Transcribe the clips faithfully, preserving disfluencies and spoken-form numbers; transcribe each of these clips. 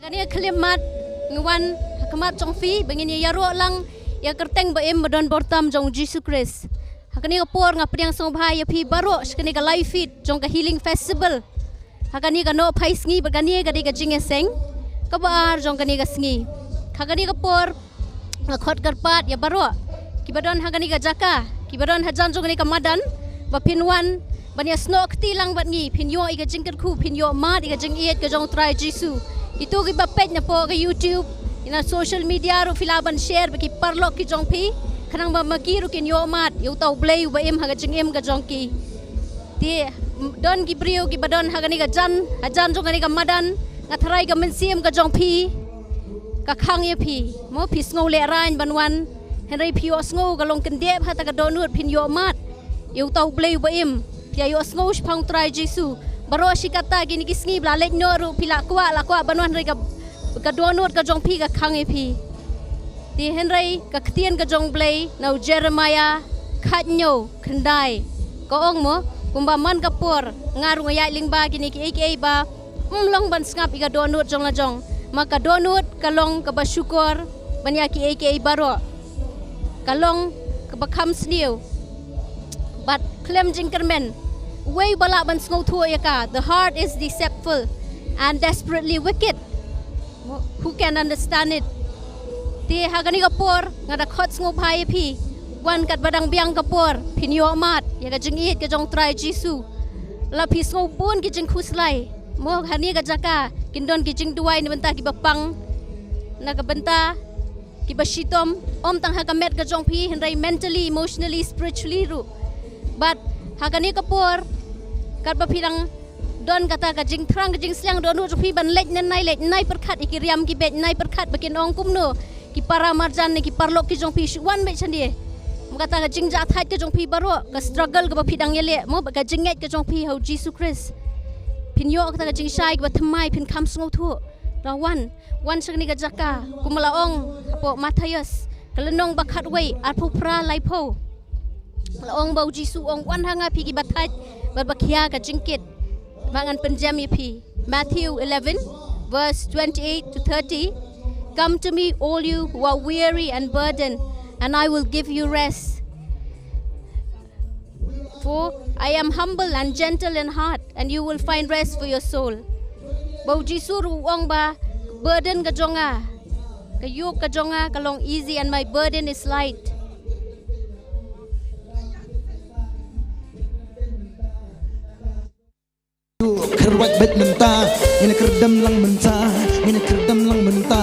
Kane ka khyllipmat ngi wan ha khmat jong phi ba ngin ïa ïaroh lang ïa ka kyrteng ba im ba don bor tam jong u Jisu Khrist. Ha kane ka por nga pdiang sngewbha ïa phi baroh sha kane ka live feed jong ka Healing Festival. Ha kane ka Nohphai Sngi bad kane ka dei ka jingïaseng kaba ar jong kane ka sngi. Ha kane ka por nga khot kyrpad ïa baroh kiba don ha kane ka jaka, kiba don hajan jong kane ka madan, ba phin wan ban ïasnoh kti lang bad ngi, phin ïoh ïa ka jingkyrkhu, phin ïoh mad ïa ka jingïeit ka jong u Trai Jisu. Kito kiba peit napoh ka YouTube, ïa na social media ruh phi lah ban share bad ki paralok ki jong phi, khnang ba ma ki ruh kin ïoh mad ïa uta u Blei uba im ha ka jingim ka jong ki. Te, m-, don ki briew kiba don ha kane ka jan, hajan jong kane ka madan, nga tharai ka mynsiem ka jong phi ka khang ïa phi. Mo, phi sngew lehraiñ ban wan, hynrei phi ïohsngew ka long kyndit ha kata ka dohnud phin ïoh mad ïa uta u Blei uba im. Phi ïohsngew shaphang u Trai Jisu. Baroh shi katta kine ki sngi ba la leit noh ruh phi la kwah, la kwah ban wan, hynrei ka, ka dohnud ka jong phi ka khang ïa phi. Te hynrei ka ktien ka jong u Blei na u Jeremiah khathynñiew khyndai ka ong mo, kumba man ka por nga ruh nga ïaid lyngba kine kiei kiei ba ym long ban sngap ïa ka dohnud jong la jong. Ma ka dohnud ka long kaba shukor ban ïa kiei kiei baroh. Ka long kaba kham sniew bad khlem jingkyrmen. Uwei uba lah ban sngewthuh ïa ka. The heart is deceitful and desperately wicked. Who can understand it? Te ha kane ka por nga da khot sngewbha ïa phi, wan katba dang biang ka por, phin ïoh mad ïa ka jingïeit ka jong u Trai Jisu. La phi sngew bun ki jingkhuslai. Mo, ha kane ka jaka kin don ki jingduwai na bynta kiba pang, na ka bynta kiba shitom, ym tang ha ka met ka jong phi, hynrei mentally, emotionally, spiritually ruh. Bad ha kane ka por, katba phi dang don kata ka jingthrang, ka jingsliang dohnud jong phi ban leit nai, leit nai pyrkhat ïa ki riam ki beit, nai pyrkhat ba kin ong kumno ki para marjan ne ki paralok ki jong phi, shu wan beit shane. Mo, kata ka jingjahthait ka jong phi baroh, ka struggle kaba phi dang ïaleh, mo, bad ka jingngeit ka jong phi ha u Jisu Khrist. Phin ïoh kata ka jingshai kaba thymmai, phin kham sngewthuh. Te wan, wan sha kane ka jaka, kumba la ong hapoh Mathaios ka lynnong ba khatwei, arphew phra, laiphew. La ong ba u Jisu u ong, wan ha nga phi kiba thait bad ba khia ka jingkit, ba ngan pynjem ïa phi. Matthew eleven, verse twenty-eight to thirty. "Come to me, all you who are weary and burdened, and I will give you rest. For I am humble and gentle in heart, and you will find rest for your soul." Ba u Jisu ruh u ong ba, burden ka jong nga, ka yoke ka jong nga ka long easy and my burden is light. Kyrwat bad mynta, ngin kyrdem lang mynta, ngin kyrdem lang mynta.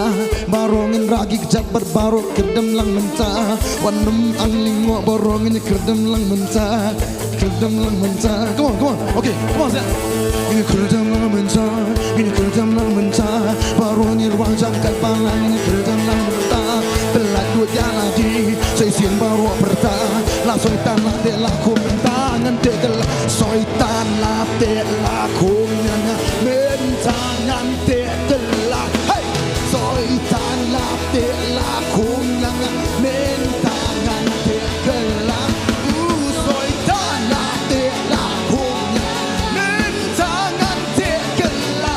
Baroh ngin rah ki kjat bad baroh kyrdem lang mynta. Wan ym ang lyngngoh, baroh ngin kyrdem lang mynta. Kyrdem lang mynta. Come on, come on. Okay, come on, Zach. Ngin kyrdem lang mynta, ngin kyrdem lang mynta. Baroh ngin rwang jam kat balang, ngin kyrdem lang mynta. Pynlait lut ïa lade, sa shisien baroh pyrta. La Soitan la teh la khum mynta ngan teh kylla. Soitan la teh la khum ïa nga mynta ngan teh kylla. Hey! Soitan la teh la khum ïa nga mynta ngan teh kylla. U Soitan la teh la khum ïa nga mynta ngan teh kylla.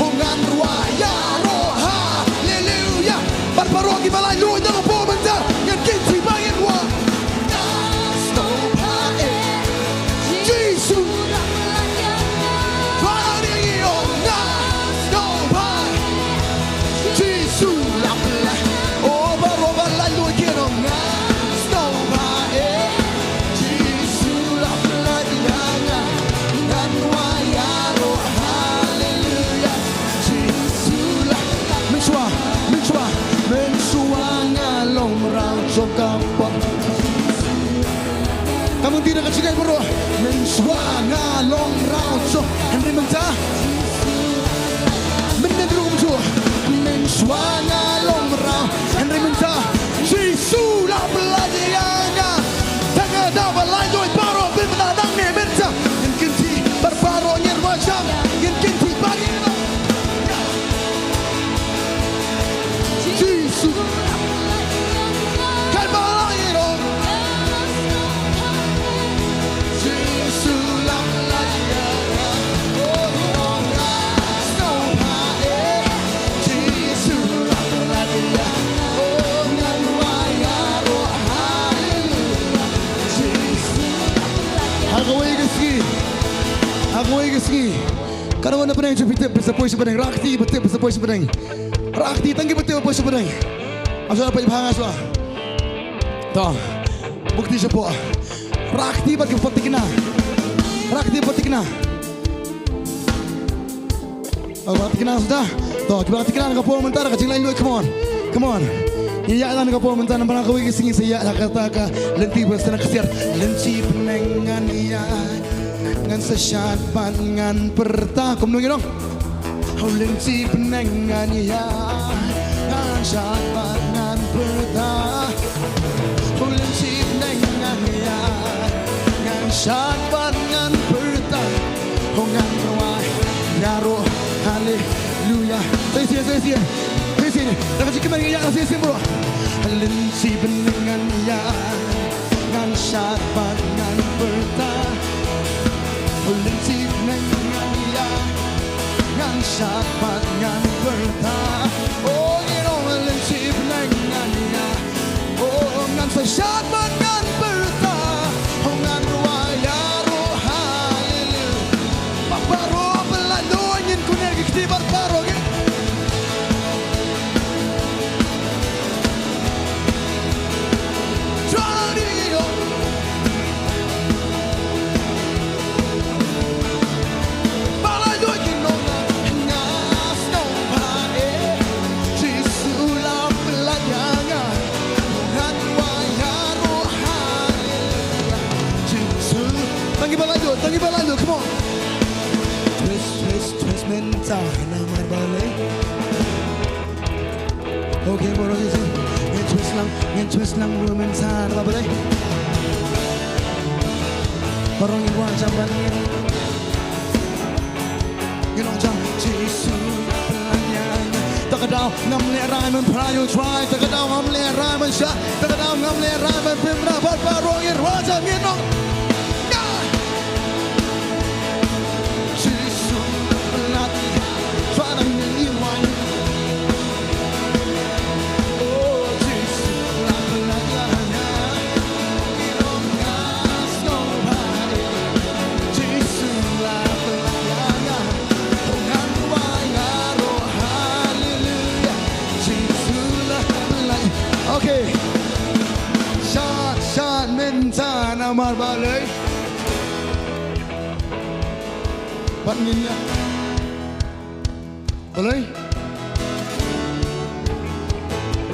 Ho ngan rwai ïaroh. Haleluya. Bad baroh kiba laitluid na ka por mynta, ngan kynti ba ngin rwai. Nga sngewbha ïa Jisu. Ba ngi ong nga sngewbha ïa Jisu la pynlait. Oh, baroh ba laitluid kin ong nga sngewbha ïa Jisu la pynlait ïa nga. Ngan rwai ïaroh haleluya. Jisu la. Mynshuwa, mynshuwa, mynshuwa nga long mraw jong ka pop. Ka mynta da ka jingngeit baroh. Mynshuwa nga long mraw jong. Hynrei mynta. Mynnin ruh mynshuwa. Mynshuwa nga long mraw. Hynrei mynta. Jisu la pynlait ïa nga. Tang da ba laitluid baroh pynbna nangne mynta. Ngin kynti bad baroh ngin rwai jam. Ngin kynti bad Jisu. Kan ba la ïa ro. Jisu la la ïa. Oh, ïa ro. Sngewbha ïa. Tang na pdeng, shu phi tip, phi sa poi sha pdeng. Rah kti, phi tip, phi sa poi sha pdeng. Rah kti, tang ki phi tip, poi sha pdeng. Nga shu peit bha, nga shu. To. Buk kti shapoh. Rah kti bad ki patikna. Rah kti patikna. Oh, patikna suda. To, ki patikna ka por mynta ka jinglaitluid, come on. Come on. Ïa, ïa, ka por mynta namar kawei ka sngi sa ïa, la kata ka lynti ba sa na ksiar. Lynti bneng ngan ïa. Ngan sa shad bad ngan pyrta. Kumno ngi ong? Ho lynti bneng ngan ïa. Ngan shad bad ngan pyrta. Ho lynti bneng ngan ïa. Ngan shad bad ngan pyrta. Ho ngan rwai. Ïaroh. Haleluya. Sa shisien, sa shisien. Sa shisien. Da ka jingkmen ïa, sa shisien bro. Lynti bneng ngan ïa. Ngan shad bad ngan pyrta. Lynti bneng ngan ïa. Ngan shad bad ngan pyrta. Oh, you know, lynti bneng ngan ïa. Oh, ngan sa shad bad ngan pyrta. Oh, ngan rwai ïaroh haleluya. Ba baroh ba la don ngin kynnoh ki kti bad baroh ki. Tang ki ba la ïoh, tang ki ba la ïoh, come on. Twist, twist, twist, mynta namar balei. Okay, baroh ngi shu, ngin twist lang, ngin twist lang ruh mynta namar balei. Baroh ngin wan jam bad ngin. Ngin ong jam, Jisu, pynlait ïa nga. Ta ka daw ngam lehrain ban phra ïoh trai, ta ka daw ngam lehrain ban shah, ta ka daw ngam lehrain ban pynbna bad baroh ngin wan jam ngin ong. Nga. Jisu, pynlait ïa nga. Trai ngin ïa wan. Oh, Jisu, la pynlait ïa nga. Okay. Shad, shad mynta namar balei. Bad ngin ïa. Balei?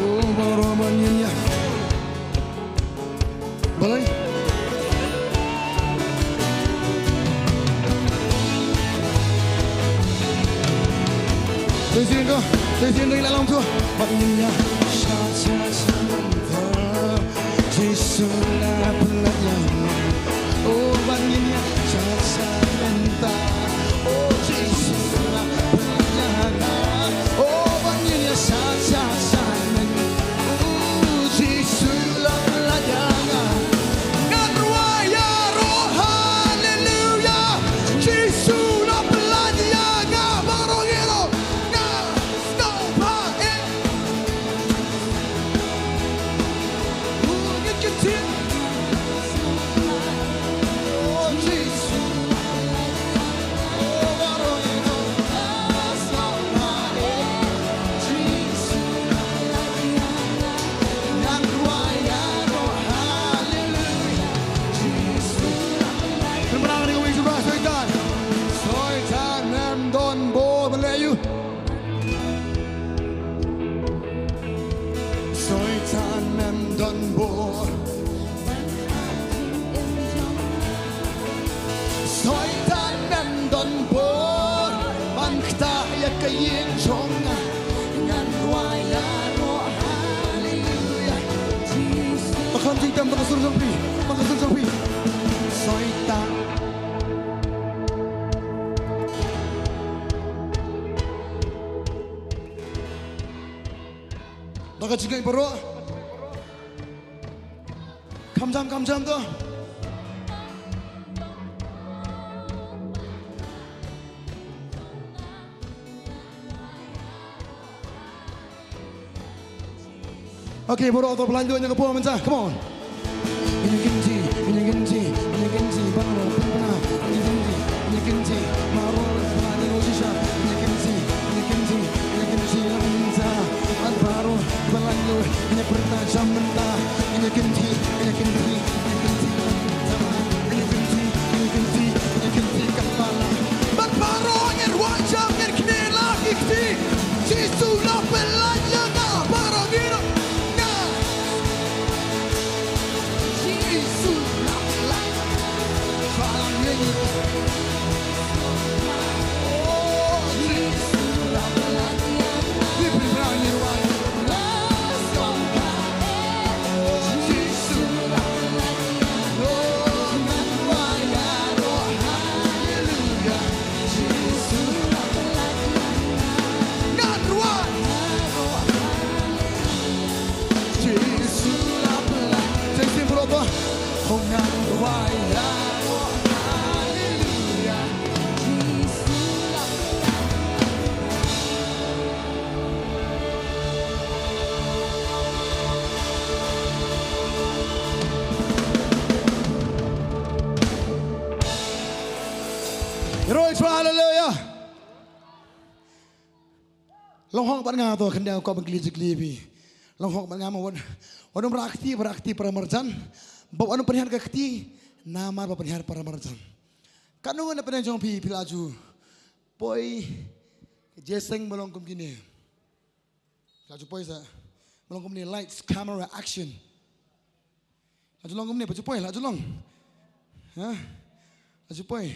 Oh, baroh ban ngin ïa. Balei? Te sien ko, te sien ring la long tu. Ban ngin ïa. Sha, sha, sha, sha. Jisu la pynlait ïa nga. Oh, ban ngin ïa sha sha mynta. Oh, Jisu la pynlait ïa nga. Oh, ban ngin ïa sha sha sha mynta. Oh, Jisu la pynlait ïa nga. Ngan rwai ïaroh, haleluya. Jisu la pynlait ïa nga. Baroh ïaroh. Nga. Sngewbha eh. Soitan mem don bor. Soitan mem don bor ban ktah ïa ka ïing jong nga. Ngan rwai ïaroh haleluya. Ba kham jingtem, ba ka sur jong phi, ba ka sur jong phi. Soitan. Da ka jingngeit baroh. Kham jam, kham jam to. Okay, baroh to, pynlait ïa ka por mynta. Come on. Ïa kynti, ïa kynti, ïa kynti, baroh pynpna. Ïa kynti, ïa kynti, baroh pynpna. Long hok bad nga to, khyndiat ko ban kylli jingkylli phi. Long hok bad nga ma wan. Wan ym rah kti, ba rah kti para marjan. Ba wan ym pynhiar ka kti, namar ba pynhiar para marjan. Katno ngut na pdeng jong phi, phi la ju poi ka jingïaseng ba long kum kine? Phi la ju poi sa? Ba long kumne, lights, camera, action. La ju long kumne, ba ju poi, la ju long. Ha? La ju poi.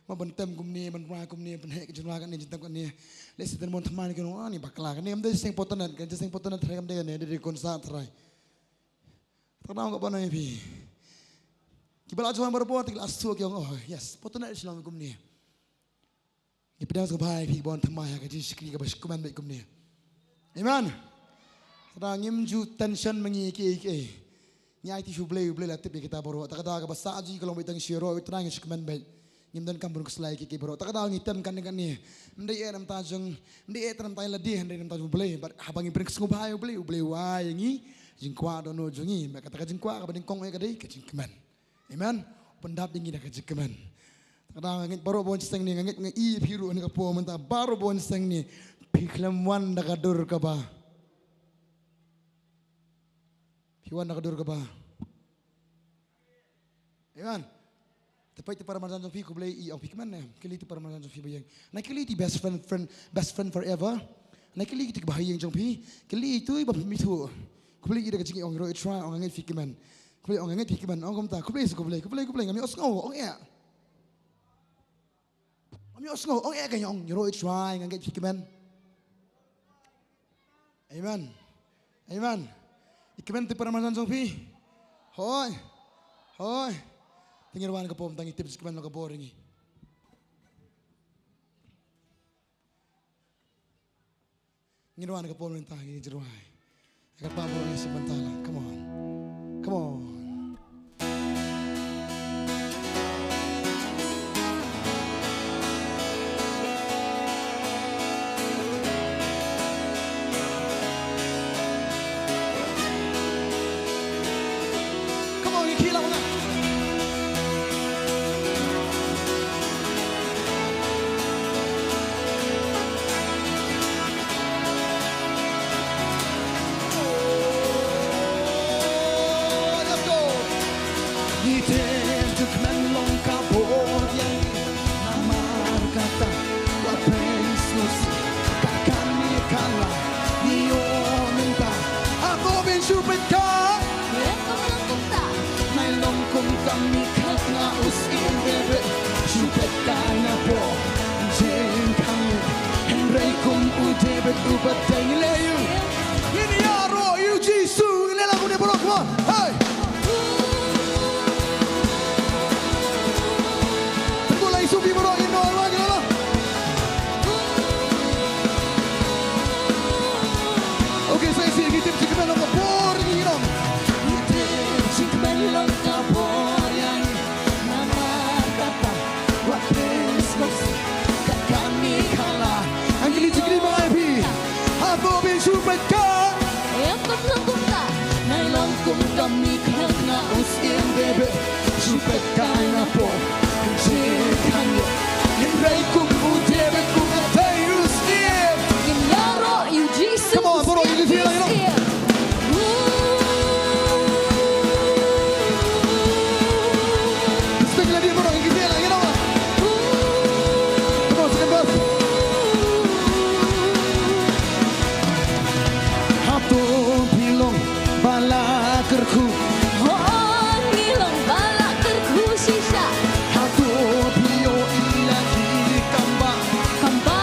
Ma ban tem kumne, ban rah kumne, ban heh ka jingrwai kane, jingtem kane. Lehse tang mon thymmai ki ong, "Ah, ni bakla kane, ym dei seng Fortnite, ka jingïaseng Fortnite tharai kam dei kane, dei dei concert tharai." Tang dang ka ban ai phi. Kiba la ju wan barabor, te ki la shu ki ong, "Oh, yes, Fortnite shi long kumne." Ngi pdiang sngewbha ïa phi ban thymmai ha ka jingshakri kaba shakmen beit kumne. Amen. Tang da ngim ju tension ma ngi kiei kiei. Ngi aiti sha U Blei, U Blei la tip ïa kita baroh. Tang da kaba sah ju ka long beit tang shi baroh, Trai ngi shakmen beit. Ngim donkam ban khuslai kiei kiei baroh. Tang da ngi tem kane kane. Ym dei eh na bynta jong, ym dei eh na bynta lade, hynrei na bynta jong U Blei. Bad haba ngi pdiang sngewbha ïa U Blei, U Blei u ai ïa ngi jingkwah dohnud jong ngi. Bad kata ka jingkwah kaba nyngkong eh ka dei ka jingkmen. Amen. Pyndap ïa ngi da ka jingkmen. Tang da nga ngeit baroh ba wan seng ne, nga ngeit nga i phi ruh ne ka por mynta baroh ba wan seng ne. Phi khlem wan da ka dur kaba. Phi wan da ka dur kaba. Amen. Te peit te para marjan jong phi, khublei, i ong phi kmen ne. Kylli te para marjan jong phi ba ïeng. Na kylli te best friend, friend, best friend forever. Na kylli te ba ha ïing jong phi. Kylli tu ba phi mi thu. Khublei i da ka jingïaroh i Trai, ong nga ngeit phi kmen. Khublei, ong nga ngeit phi kmen. Ong kumta, khublei, khublei, khublei, khublei, ngam ïoh sngew, ong eh. Ngam ïoh sngew, ong eh ka ïong, ïaroh i Trai, nga ngeit phi kmen. Amen. Amen. I kmen te para marjan jong phi. Hooid. Hooid. Te ngin wan ka por, tang i tip shi kmen long ka bor ngi. Ngin wan ka por mynta ngin jingrwai. Ka pa bor ngi shi mynta la. Come on. Come on. Come on, you kill. Let's go. Ngi tip jingkmen long ka bor ïa ngi. Namar kata, la pynslem ka kane ka la ngi ïoh mynta. Hato phin shu peit ka? Ïa ka long kumta. Nai long kum ka mih khlem nga u Syiem David. Shu peit ka na pdeng jingkhang. Hynrei kum u David uba dei ngi leh ïa u. Ngin ïaroh ïa u Jisu, ngin leh lang kumne baroh, come on. Hey! Pynbor lai shuh phi baroh, ngin ïaroh, ngin ïaroh. Okay, sa shisien ngi tip jingkmen long ka bor ngi ïoh. Ngi tip jingkmen long ka bor ïa ngi. Namar kata, wat pynslem ka kane ka la. Ngan kylli jingkylli ba ngai phi. Hato phin shu peit ka? Ïa ka long kumta. Nai long kum ka mih khlem nga u Syiem David. Shu peit ka na pdeng jingkhang. Hynrei kum u David uba dei u Syiem. Ngin ïaroh ïa u Jisu. Come on, baroh, ngin ïaroh. Stick lagi, baroh, ngin ïaroh. Come on, second verse. Hato phi long ba la kyrkhu? Hooid, ngi long ba la kyrkhu shisha. Hato phi ïohi ïa ki kam ba? Kam ba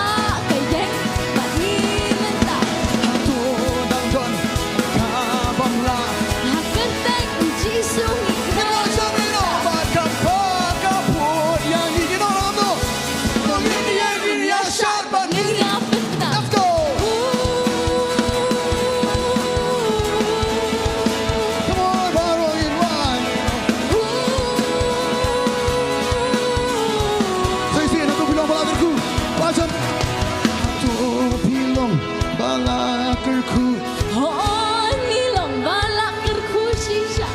ka ïeng bad ngi mynta. Hato dang don ka bym lah? Ha kyrteng u Jisu ngi kren. Ngi ïohi bad kam ba ka pud ïa ngi, ngi ïohi. Let's go. Come on, baroh ngin wan. Sa shisien, hato phi long ba la kyrkhu? Ba jan. Hato phi long ba la kyrkhu? Hooid, ngi long ba la kyrkhu shisha.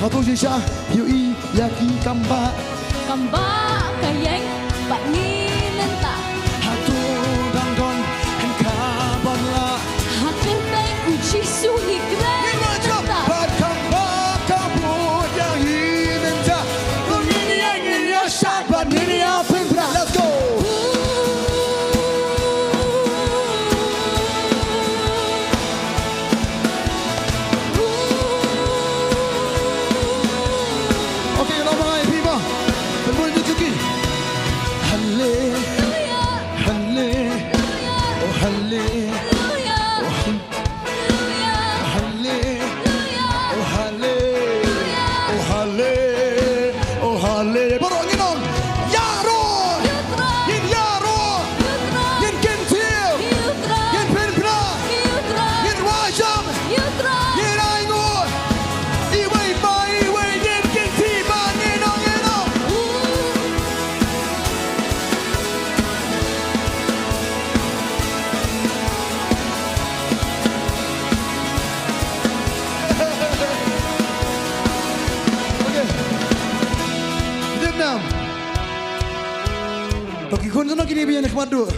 Hato shisha phi ïohi ïa ki kam ba? Kam ba ka ïeng bad ngi mynta. Hato dang don ha ka Phi biang na khmat duh.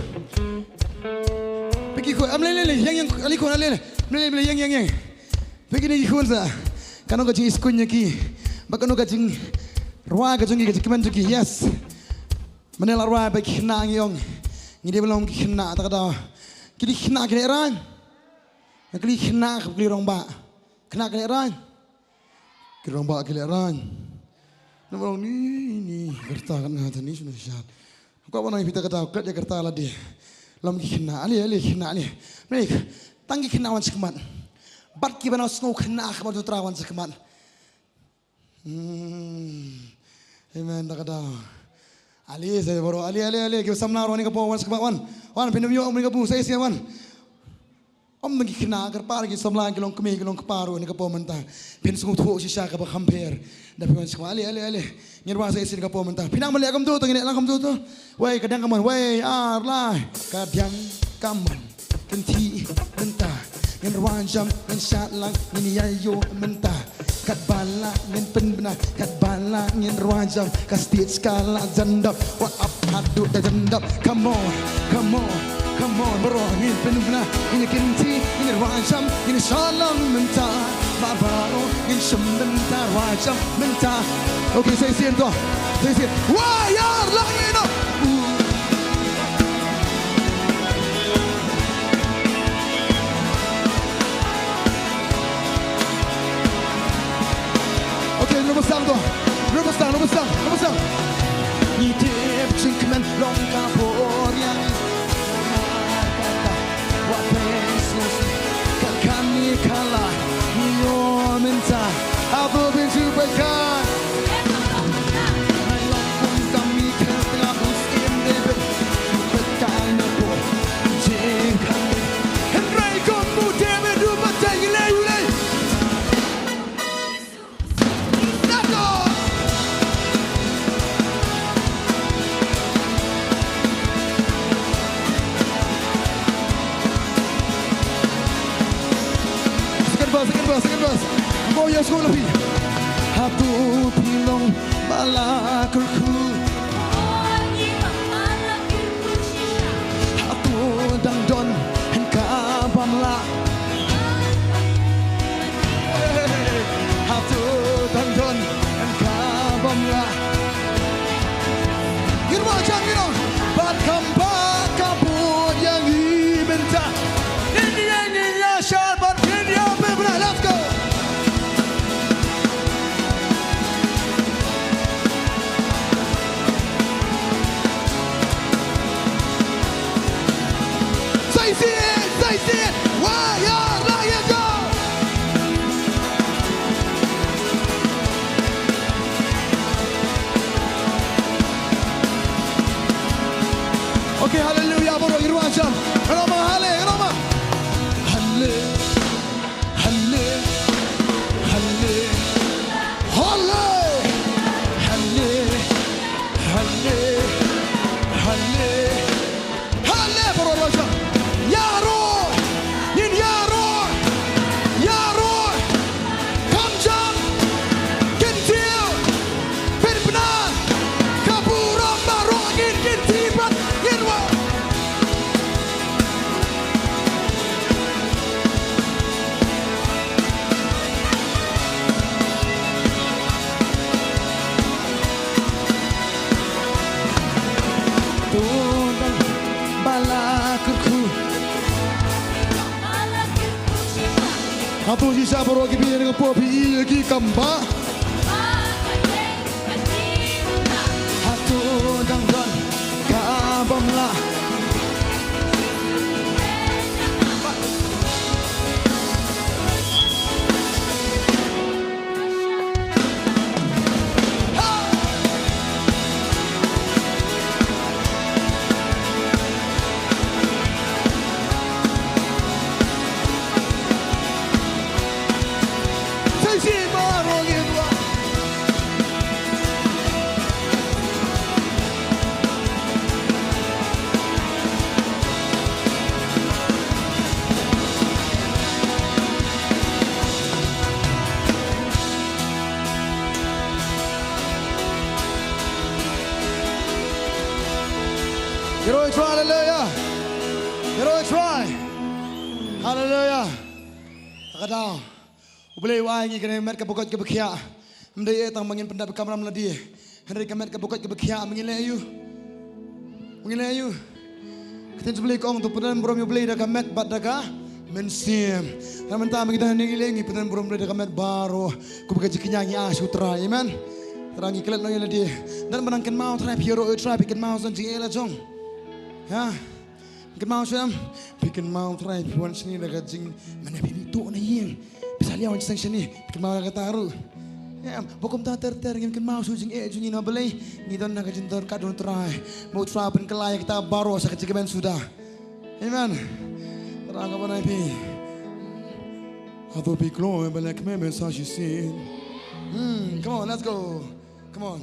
Phi ki khun, am le le le, ïeng ïeng, ale khun, ale le. Am le le le, ïeng ïeng ïeng. Phi kine ki khun sa. Kano ka jingiskuin ïa ki. Bad kano ka jingrwai ka jong ki, ka jingkmen jong ki. Yes. Mane la rwai ba ki khynnah ngi ong. Ngi dei ban long ki khynnah ta ka daw. Ki dei khynnah ki lehraiñ. Nga kylli khynnah, ka kylli rangbah. Khynnah ki lehraiñ. Ki rangbah ki lehraiñ. Namar ong ni, ni, kyrta kan nga ta ni shano shat. Ko ba nang phi ta kata, kat ïa kyrta lade. Lom ki khynnah, ale, ale, khynnah, ale. Mane, tang ki khynnah wan shakhmat. Bad ki ba nang sngew khynnah, khmat tu tra wan shakhmat. Hmm. Amen, ta kata. Ale, sa baroh, ale, ale, ale, ki samla ruh ni ka por wan shakhmat wan. Wan, phin ym ïoh, wan ka bu, sa ïa wan. Ym dang ki khynnah, kyrpad ki samla, ki long kmie, ki long kpa ruh, ni ka por mynta. Phin sngewthuh shisha kaba kham pher. Da phi wan shakhmat, ale, ale, ale. Ngin rwai sa shisien ka por mynta. Phi nang ban leh kumto, to ngin leh lang kumto to. Wei, ka dang kamon, wei, ar, lai. Ka dang kamon. Kynti mynta. Ngin rwai jam, ngin shad lang, ngin ïa ïoh mynta. Katba lah ngin pynbna, katba lah ngin rwai jam, ka stage ka la jan dap, wat ap haduh da jan dap. Come on, come on, come on, baroh ngin pynbna, ngin kynti, ngin rwai jam, ngin shad lang mynta. Ba baroh ngin shim bynta, rwai jam mynta. Okay, sa shisien to, sa shisien. Wah, ïa, lang ngin. Okay, ngan pynshong to. Ngan pynshong, ngan pynshong, ngan pynshong. Ngi tip jingkmen long ka bor ïa ngi. Namar kata, wat pynshong, ka kane ka la ngi ïoh mynta. Hato phin shu pyrkhat? Second verse, second verse, second verse. Mo ya school phi. Hato phi long ba la kyrkhu. Hato dang don ha kaba ym lah. Hato dang don ha kaba ym lah. Ngin rwai jam, ngin ong. Bad kam ba ka bud ïa ngi mynta. Ngin ïa, ngin ïa shad bad ngin ïa pynbna. Let's go. Sa shisien, sa shisien. Wah, ïa, la, ïa, go. Okay, hallelujah, baroh, ngin rwai jam. Ngin ong ma, halle, ngin ong ma. Halle. Halle, halle, halle, halle, halle, halle. Halle, baroh rwai jam. Ïaroh, ngin ïaroh, ïaroh. Kham jam, kyntiew, pynbna, ka burom baroh ngin kyntiew bad ngin wan. Hato shisha baroh ki biang ka por phi ïa ki kam ba. Hato dang don kaba ym lah. Haleluya. Ka daw. U Blei u ai ngi kane ka met kaba koit kaba khiah. Ym dei eh tang ba ngin pyndap kamram lade. Hynrei ka met kaba koit kaba khiah ba ngin leh aïu. Ba ngin leh aïu. Ka ktien U Blei ka ong to pyndem burom ïa U Blei da ka met bad da ka mynsiem. Te mynta mynta ngi dang ngi leh ngi pyndem burom U Blei da ka met baroh. Kumba ka jingkñia ngi ai sha U Trai. Amen. Te ngi klet noh ïa lade. Dang ban nang kynmaw Trai phi ïaroh ïa U Trai phi kynmaw sa jingeh la jong. Ha. Kynmaw shem. Phi kynmaw Trai phi wan shane da ka jing mane phi mih tuh na ïing. Phi sa liaw shisha shane. Phi kynmaw da kata ruh. Em, ba kumta ter ter ngin kynmaw shuh jingeh jong ngi na U Blei. Ngi don na ka jingdon ka don Trai. Mo Trai pynkylla ïa kita baroh sha ka jingkmen suda. Amen. Trai ka ban ai phi. Hato phi kloi ban leh kmen sa shisien. Hmm, come on, let's go. Come on.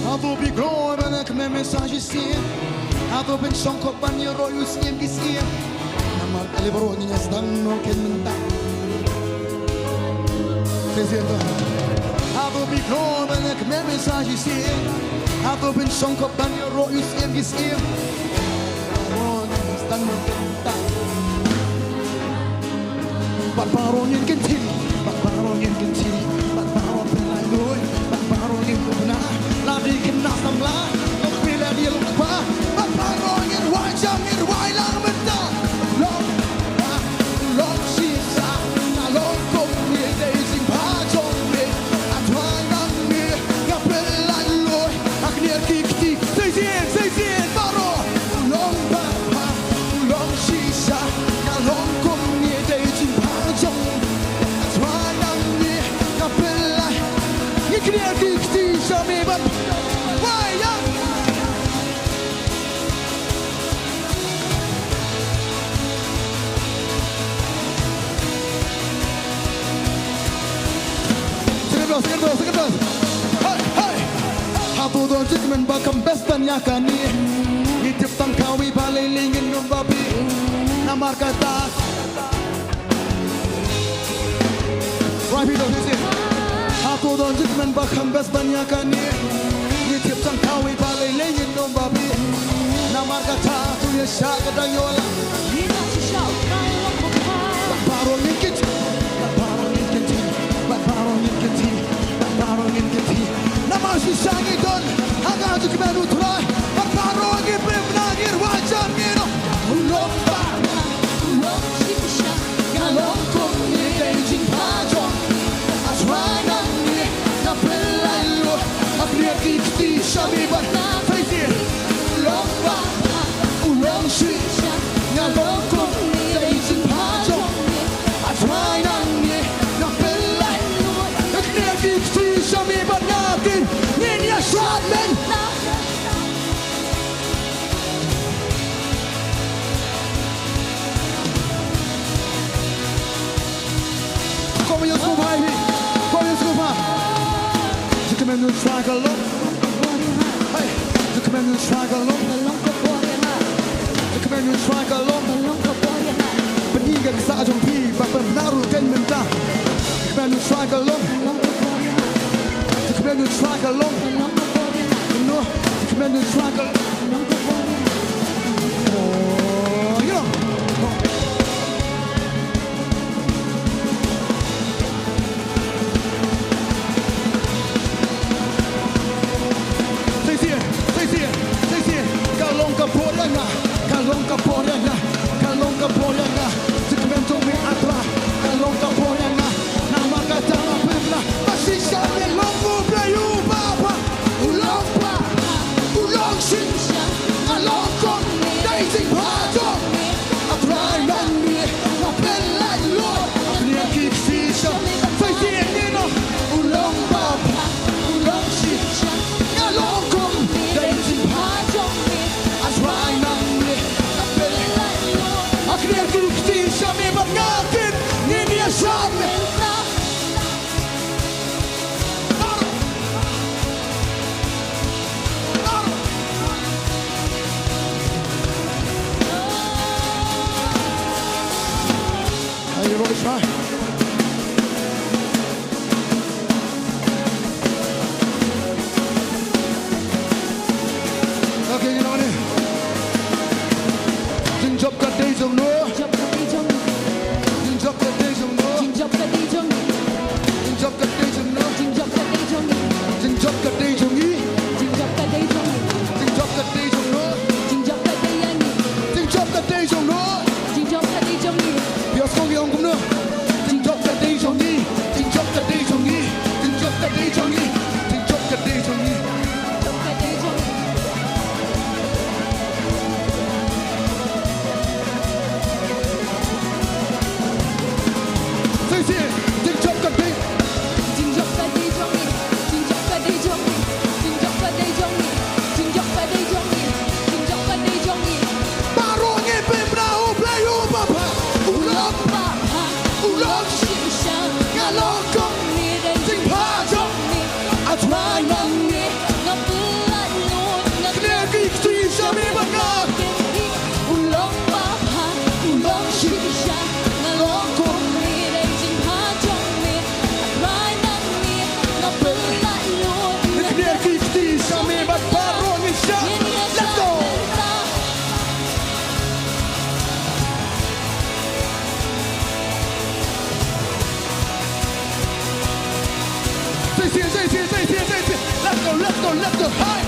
Hato phi kloi ban leh kmen sa shisien. Hato phin shongkop ban ïaroh ïa u Syiem ki syiem. Namar ale baroh ngin ïa sdang noh kein mynta. Shisien to. Hato phi kloi ban leh kmen sa shisien. Hato phin shongkop ban ïaroh ïa u Syiem ki syiem. Baroh ngin ïa sdang noh kein mynta. Bad baroh ngin kyntiew, bad baroh ngin kyntiew, bad baroh pynlait luid, bad baroh ngin kyntiew, lada ki khynnah samla, long phi leh ïa long kpa, bad baroh ngin wai jam ngin wai lang mynta. Long kpa, long shisha, nga long kumne dei jingbha jong me. Nga thrang nangne, nga pynlait luid, ha khyndiat ki kti. Sa shisien, sa shisien baroh. U long kpa, u long shisha, nga long kumne dei jingbha jong me. Nga thrang nangne, nga pynlait. Ngi khyndiat ki kti sha me ban wai ïa. Second verse, second verse, second verse. Hey, hey. Hato don jingkmen ba kham best than ïa kane. Ngi tip tang kawei balei lei ngin ym babe. Namar kata. Right, Peter, this is. Hato don jingkmen ba kham best than ïa kane. Ngi tip tang kawei balei lei ngin ym babe. Namar kata to ïa shah ka dang ïoh la. Ngi la shisha, nga long kpa. Bad baroh ngin kyntiew, bad baroh ngin kyntiew, bad baroh ngin kyntiew, bad baroh ngin kyntiew. Namar shisha ngi don ha ka jingkmen U Trai. Bad baroh ngin pynbna ngin wai jam ngin ong. U long kpa, u long shisha, nga long kumne dei jingbha jong me. Nga thrang nangne, nga pynlait luid, ha khyndiat ki kti sha me ban. Sa shisien. U long kpa, u long shisha, nga long kumne dei jingbha jong me. Nga thrang nangne, nga pynlait luid, ha khyndiat ki kti sha me ban. Ngin ïa shad lem. Ko ïa sngewbha hi. Ko ïa sngewbha. Jingkmen U Trai ka long. Hey, jingkmen U Trai ka long. Jingkmen U Trai ka long. Pynhiar ka ksa jong phi ba pynbna ruh kein mynta. Jingkmen U Trai ka long. Jingkmen U Trai ka long. No, jingkmen U Trai ka long. Oh, you know. Sa shisien, sa shisien, sa shisien. Ka long ka por ïa nga, ka long ka por ïa nga, ka long ka por ïa nga. Jingkmen jong me A Trai, ka long ka por ïa nga. Namar kata nga pynbna, ba shisha me long U Blei U Kpa. U long kpa, u long shisha. Try. Okay, ngin ong ne. Jingjop ka dei jong no. Jingjop ka dei jong no. Jingjop ka dei jong no. Jingjop ka dei jong no. Jingjop ka dei jong no. Jingjop ka dei jong no. Jingjop ka dei jong no. Jingjop ka dei jong no. Ïa sngewbha ong kumno. Jingjop ka dei jong ngi. Jingjop ka dei jong ngi. Jingjop ka dei jong ngi. Jingjop ka dei jong ngi. Jingjop ka dei. Jingjop ka dei jong ngi. Jingjop ka dei jong ngi. Jingjop ka dei jong ngi. Jingjop ka dei jong ngi. Jingjop ka dei jong ngi. Baroh ngi pynbna u Blei u babha. U long babha, u long shisha. Nga long kum ne dei jingbha jong me. A Trai nang ne. Nga pynlait lut, nga kner ki kti sha me bad nga kyndiah. U long babha, u long shisha. Nga long kum ne dei jingbha jong me. A Trai nang ne. Nga pynlait lut, nga kner ki kti sha me bad baroh ngi shah. Let's go. Let's go, let's go, let's go, high.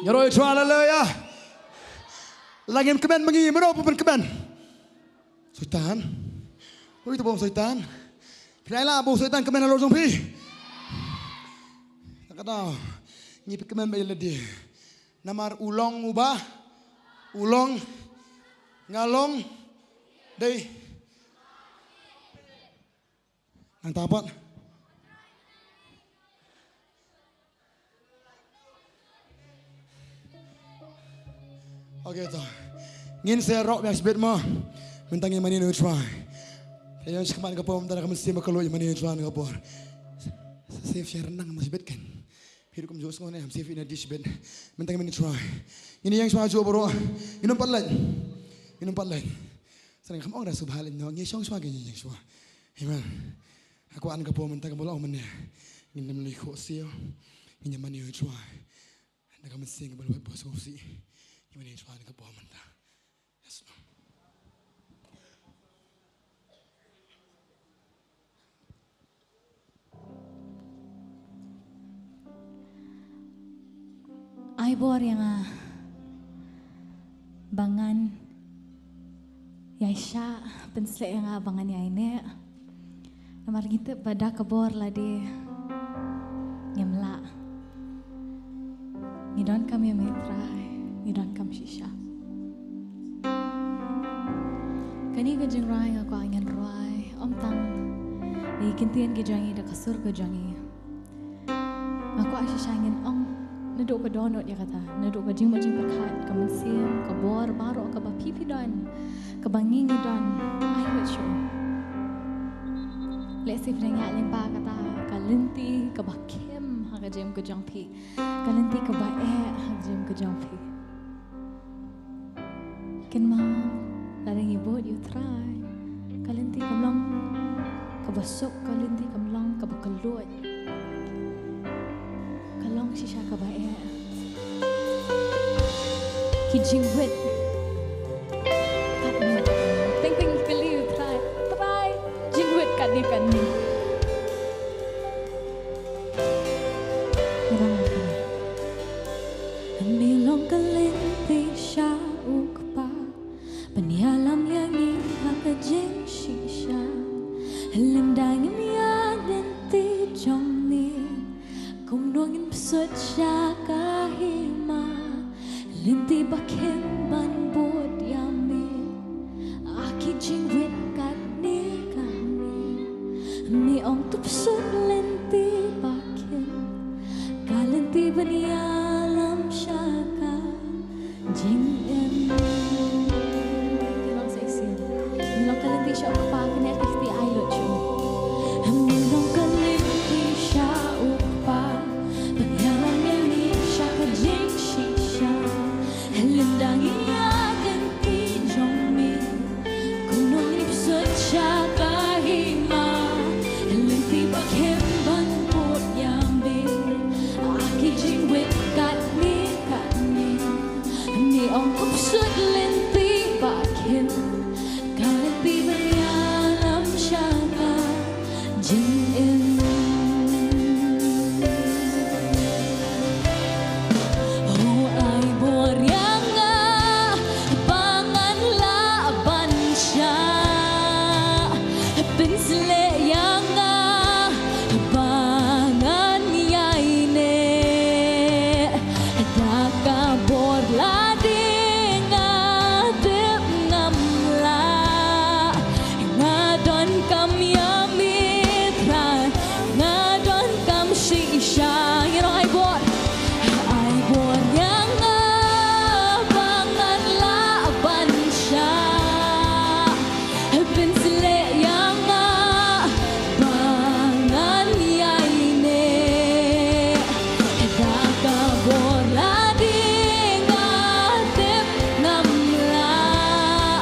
Ngi ïaroh ïa u Trai, haleluya. Lada ngim kmen ma ngi, mano ban kmen? Soitan. Ui, to bom Soitan. Phi la ïa la ba u Soitan kmen halor jong phi. Kata ngi pynkmen beit ïa lade. Namar u long uba, u long, nga long, dei. Nangta pat. Okay, to. Ngin sa ïaroh biang shibit mo. Mynta ngin mane ïa u Trai. Phi ïoh shakhmat ka por, mynta da ka mynsiem ba kylluid mane ïa u Trai na ka por. Sa sngewsih ïa rnang na shibit kan. Phi ruh kumjuh sngew ne, ym sngewsih na dish bed. Mynta ngin mane ïa u Trai. Ngin ïeng shuwa juh baroh. Ngin ym pat leit. Ngin ym pat leit. Sa ngin kham ong da sngewbha leit noh. Ngin shong shuwa, ngin ïeng shuwa. Amen. Ha ka wan ka por mynta kaba long mynne. Ngin ym leit khohsiew. Ngin ïa mane ïa u Trai. Da ka mynsiem kaba lait bha sngewsih. Ngin mane ïa u Trai ha ka por mynta. Ai bor ïa nga ba ngan ïaishah, pynshlur ïa nga ba ngan ïaineh. Namar ngi tip ba da ka bor lade ngim lah. Ngi donkam ïa me Trai, ngi donkam shisha. Kane ka jingrwai nga kwah ngin rwai ym tang da ki ktien ki jong ngi, da ka sur ka jong ngi. Nga kwah shisha ngin ong naduh ka dohnud ïa kata, naduh ka jingmut jingpyrkhat, ka mynsiem, ka bor baroh kaba phi phi don, kaba ngi ngi don. Ai bad shuh. Lehse phi dang ïaid lyngba kata ka lynti kaba khim ha ka jingim ka jong phi, ka lynti kaba eh ha ka jingim ka jong phi. Kynmaw, lada ngi bud ïa u Trai, ka lynti kam long kaba suk, ka lynti kam long kaba kylluid. Ka long shisha kaba eh. Ki jingwit katne katne. Teng teng kylli ïa u Trai. Trai, jingwit katne katne. Ngi rwai ïa kane. Me long ka lynti sha u Kpa, pynïalam ïa ngi ha ka jingshisha. Lymda ngim ïaid lynti jong me, kumno ngin psiah sha ka hima? Lynti ba khim ban bud ïa me, ha ki jingwit katne katne. Me ong to psiah lynti ba khim. Ban ïalam sha ka jingim. Ka long sa shisien. Ngi long ka lynti sha u Kpa, kane ka kti ai lut shuh. Ngi long ka lynti sha u Kpa, ban ïalam ïa ngi sha ka jingshisha. Lynda ngi ïa ka kti jong me, kumno ngin ïa pyrshah sha ka hima. Lynti ba khim ban bud ïa me, ha ki jingwit katne katne. Me ong, khublei lynti ba khim, ka lynti ban ïalam sha ka jingim. Oh, ai bor ïa nga ba ngan lah ban shah, pynshlei ïa nga ba ngan ïaineh. Da ka bor lade nga tip ngam lah, nga donkam ïa me Trai, nga donkam shisha. Ngi ong ai bor, ai bor ïa nga ba ngan lah ban shah, pynshlei ïa nga ba ngan ïaineh. Da ka bor lade nga tip ngam lah,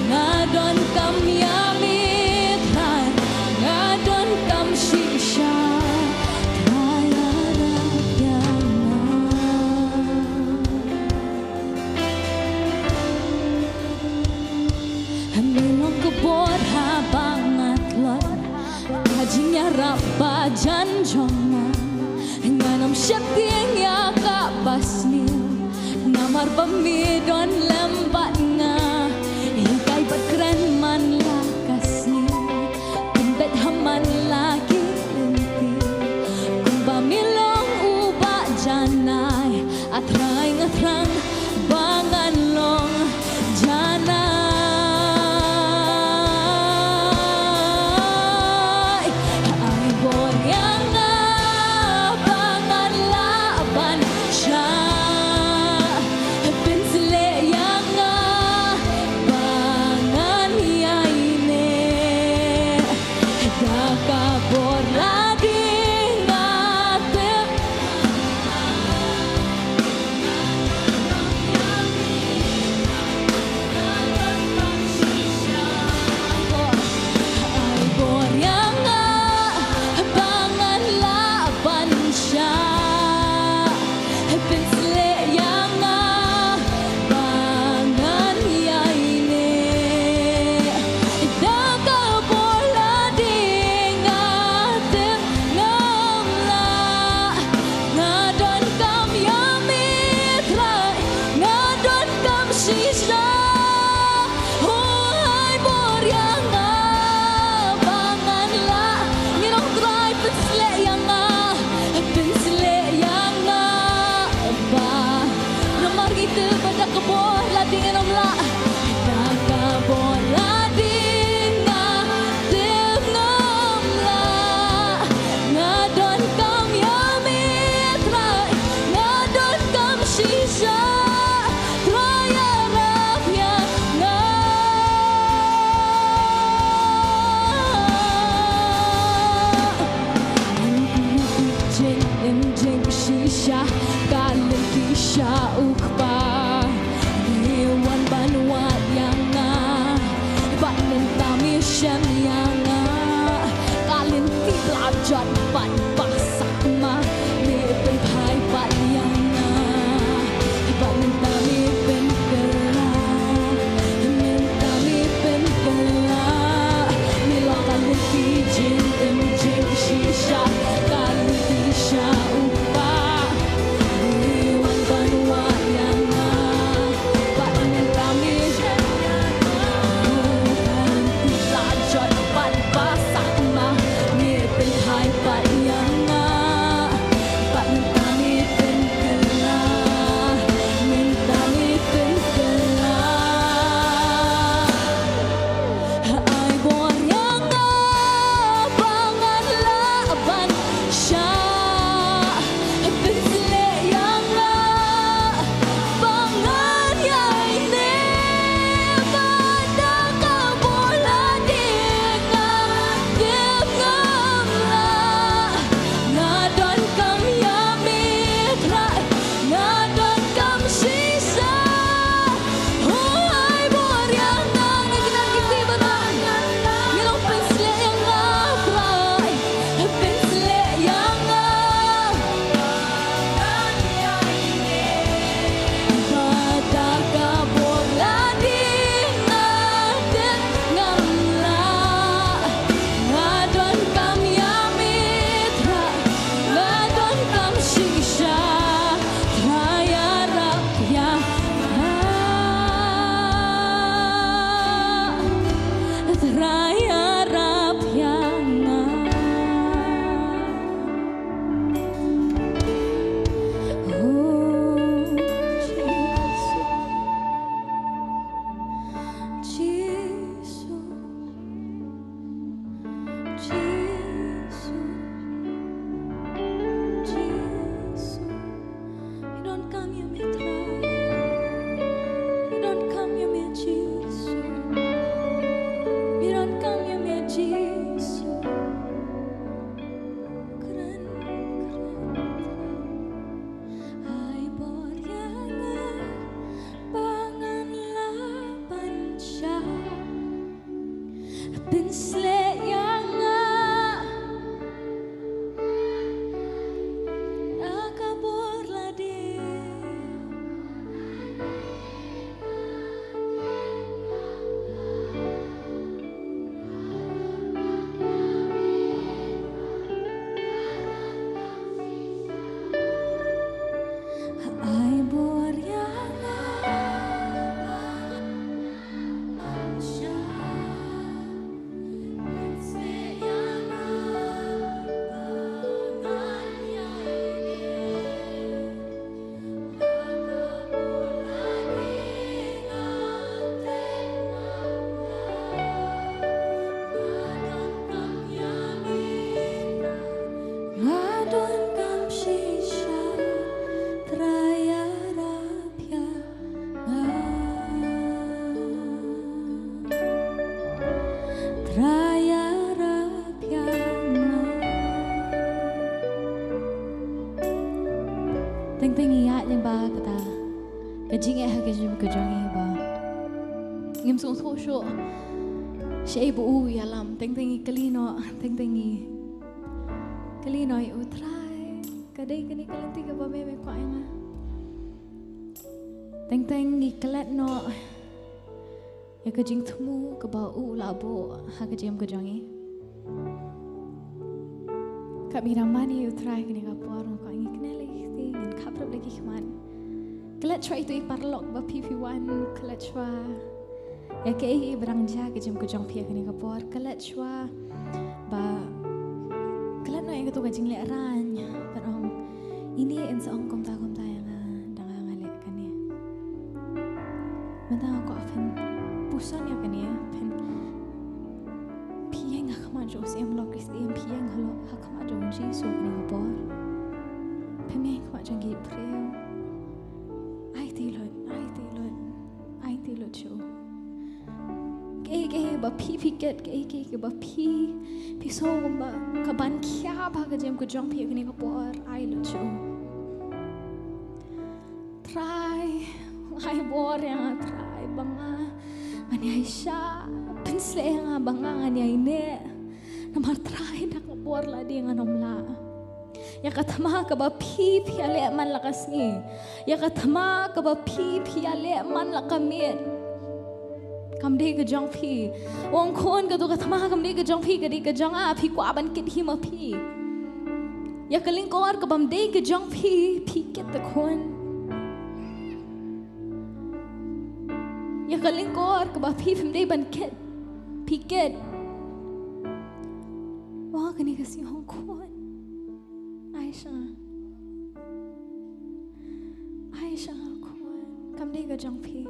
nga donkam ïa me Trai, nga donkam shisha. Trai, ïarap ïa nga. Me long ka bor haba nga tlot, ka jingïarap ba jan jong nga. Ngan ym sheptieng ïa kaba sniew, namar ba me don lem bad nga. Hikai bad kren man la ka sngi, pynbeit ha man la ki lynti. Kumba me long uba janai, A Trai nga thrang ba ngan long janai. Ai bor ïa nga ba ngan lah ban shah, pynshlei ïa Teng teng ngi ïaid lyngba kata ka jingeh ha ka jingim ka jong ngi ba ngim sngewthuh shuh shaei ba u ïalam. Teng teng ngi kylli noh, teng teng ngi kylli noh ïa u Trai, ka dei kane ka lynti kaba me me kwah ïa nga. Teng teng ngi klet noh ïa ka jingthmu kaba u la buh ha ka jingim ka jong ngi. Ka mih da mane ïa u Trai kane ka por, nga kwah ngi kynnoh lagi kti, ngin khap ruh lagi khmat. Klet shuwa ïa itu i paralok ba phi phi wan, klet shuwa ïa kaei ba dang jia ka jingim ka jong phi ha kane ka por, klet shuwa ba klet noh ïa katu ka jinglehrain, ba ong ine in sa ong kumta kumta ïa nga, dang nga leh kane. Mynta nga kwah phin puson ïa kane, phin phi ïeng ha khmat jong u Syiem, lok Khristian, phi ïeng ha lok ha khmat jong u Jisu kane ka por. Phi ïeng ha khmat jong ki briew. Aiti lut, aiti lut, aiti lut shuh. Kaei kaei ba phi phi kit, kaei kaei ba phi phi sngew kumba ka ban khia ba ka jingim ka jong phi kane ka por, ai lut shuh. Trai, ai bor ïa nga Trai, ba nga ngan ïai shah, pynshlur ïa nga ba nga ngan ïai neh. Namar Trai da ka bor lade ngan ym lah. Ïa ka thma kaba phi phi ïaleh man la ka sngi, ïa ka thma kaba phi phi ïaleh man la ka miet, kam dei ka jong phi. Ong khun, katu ka thma kam dei ka jong phi, ka dei ka jong nga, phi kwah ban kit hi ma phi. Ïa ka lyngkor kabym dei ka jong phi, phi kit te khun. Ïa ka lyngkor kaba phi phim dei ban kit, phi kit. Ong kane ka sngi, ong khun, ai sha nga, ai sha nga khun, kam dei ka jong phi.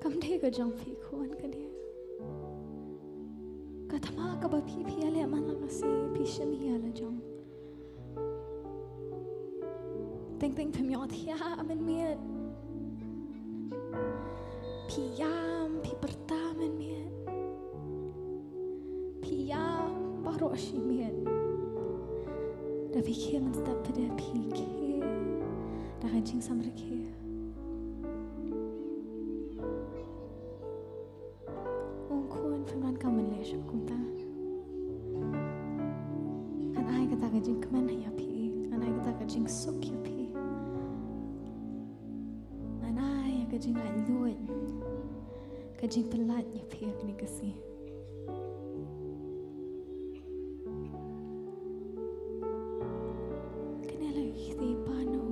Kam dei ka jong phi khun, ka dei ka thma kaba phi phi ïaleh man la ka sngi, phi shim hi ïa la jong. Teng teng phim ïohthiah mynmiet. Phi ïam, phi pyrta mynmiet. Phi ïam baroh shi miet. Da phi khie mynstep pat de phi khie da ka jingsamrkhie. Ong khun, phin wan ka mynleh shuh kumta. Ngan ai kata ka jingkmen ïa phi, ngan ai kata ka jingsuk ïa phi, ngan ai ka jinglaitluid, ka jingpynlait ïa phi ha kane ka sngi. Kane la ki kti pano,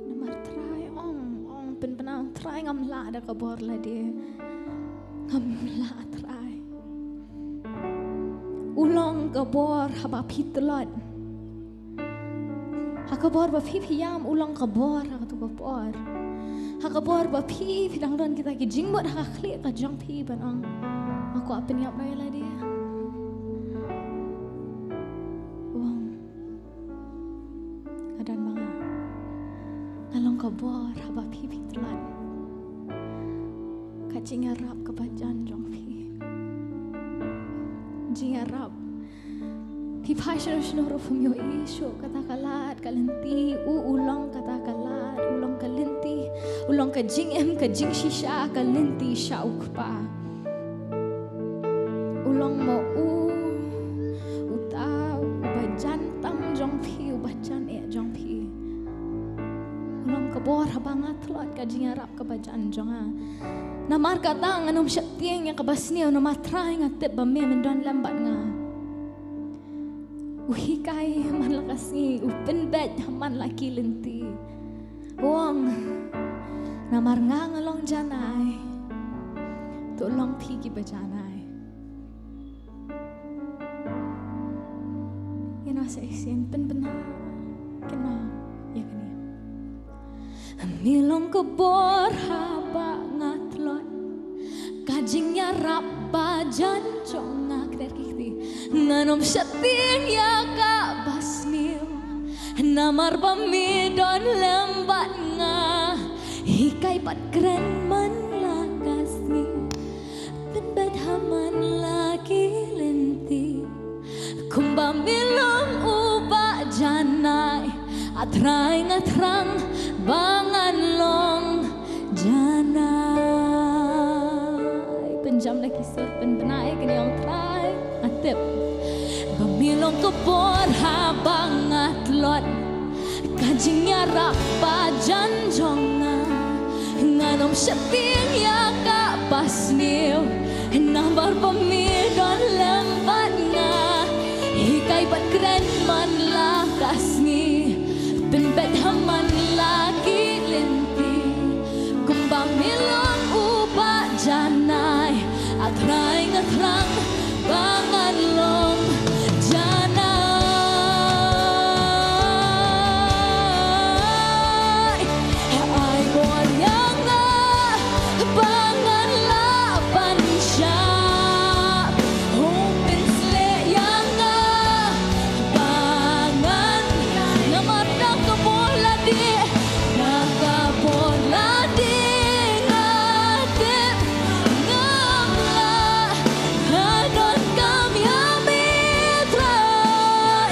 namar Trai ong, ong pynbna, Trai ngam lah da ka bor lade. Ngam lah Trai. U long ka bor haba phi tlot. Ha ka bor ba phi phi ïam, u long ka bor ha katu ka por. Ha ka bor ba phi phi dang don kita ki jingmut ha ka khlieh ka jong phi ban ong, nga kwah pynïap noh ïa lade. Ong, nga don ma nga. Nga long ka bor haba phi phi tlot. Ka jingïarap kaba jan jong phi. Jingïarap. Phi phai shano shano ruh phim ïohi shuh kata ka lad ka lynti, u u long kata ka lad, u long ka lynti, u long ka jingim, ka jingshisha, ka lynti sha u Kpa. U long ma u uta uba jan tam jong phi, uba jan eh jong phi. U long ka bor haba nga tlot, ka jingïarap kaba jan jong nga. Namar kata ngan ym sheptieng ïa kaba sniew, namar Trai nga tip ba me men don lem bad nga. U hikai man la ka sngi, u pynbeit man la ki lynti. U ong, namar nga nga long janai, to long phi kiba janai. Ïa no sa shisien pynbna kynmaw ïa kane. Me long ka bor haba nga tlot, ka jingïarap ba jan jong nga, kdar ki kti. Ngan ym sheptieng ïa kaba sniew, namar ba me don lem bad nga. Hikai bad kren man la ka sngi, pynbeit ha man la ki lynti. Kumba me long uba janai, A Trai, nga thrang ba ngan long janai. Pynjam da ki sur pynbna ïa kane, ong Trai, nga tip ba me long ka bor haba nga tlot, ka jingïarap ba jan jong nga. Ngan ym sheptieng ïa kaba sniew, namar ba me don lem bad nga. Hikai bad kren man la ka sngi, pynbeit ha man la ki lynti. Kumba me long uba janai, A Trai, nga thrang ba ngan long janai. Ai bor ïa nga ba ngan lah ban shah. Hong pynsleh ïa nga ba ngan, namar da ka bor lade, da ka bor lade nga tip ngam lah. Nga donkam ïa me Trai,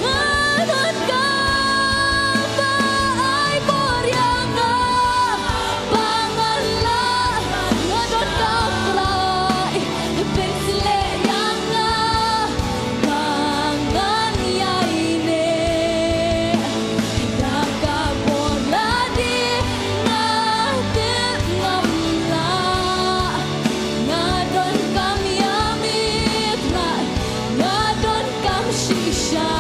nga donkam ba ai bor ïa nga ba ngan lah. Nga donkam Trai, pynsleh ïa nga ba ngan ïaineh. Da ka bor lade nga tip ngam lah. Nga donkam ïa me Trai, nga donkam shisha.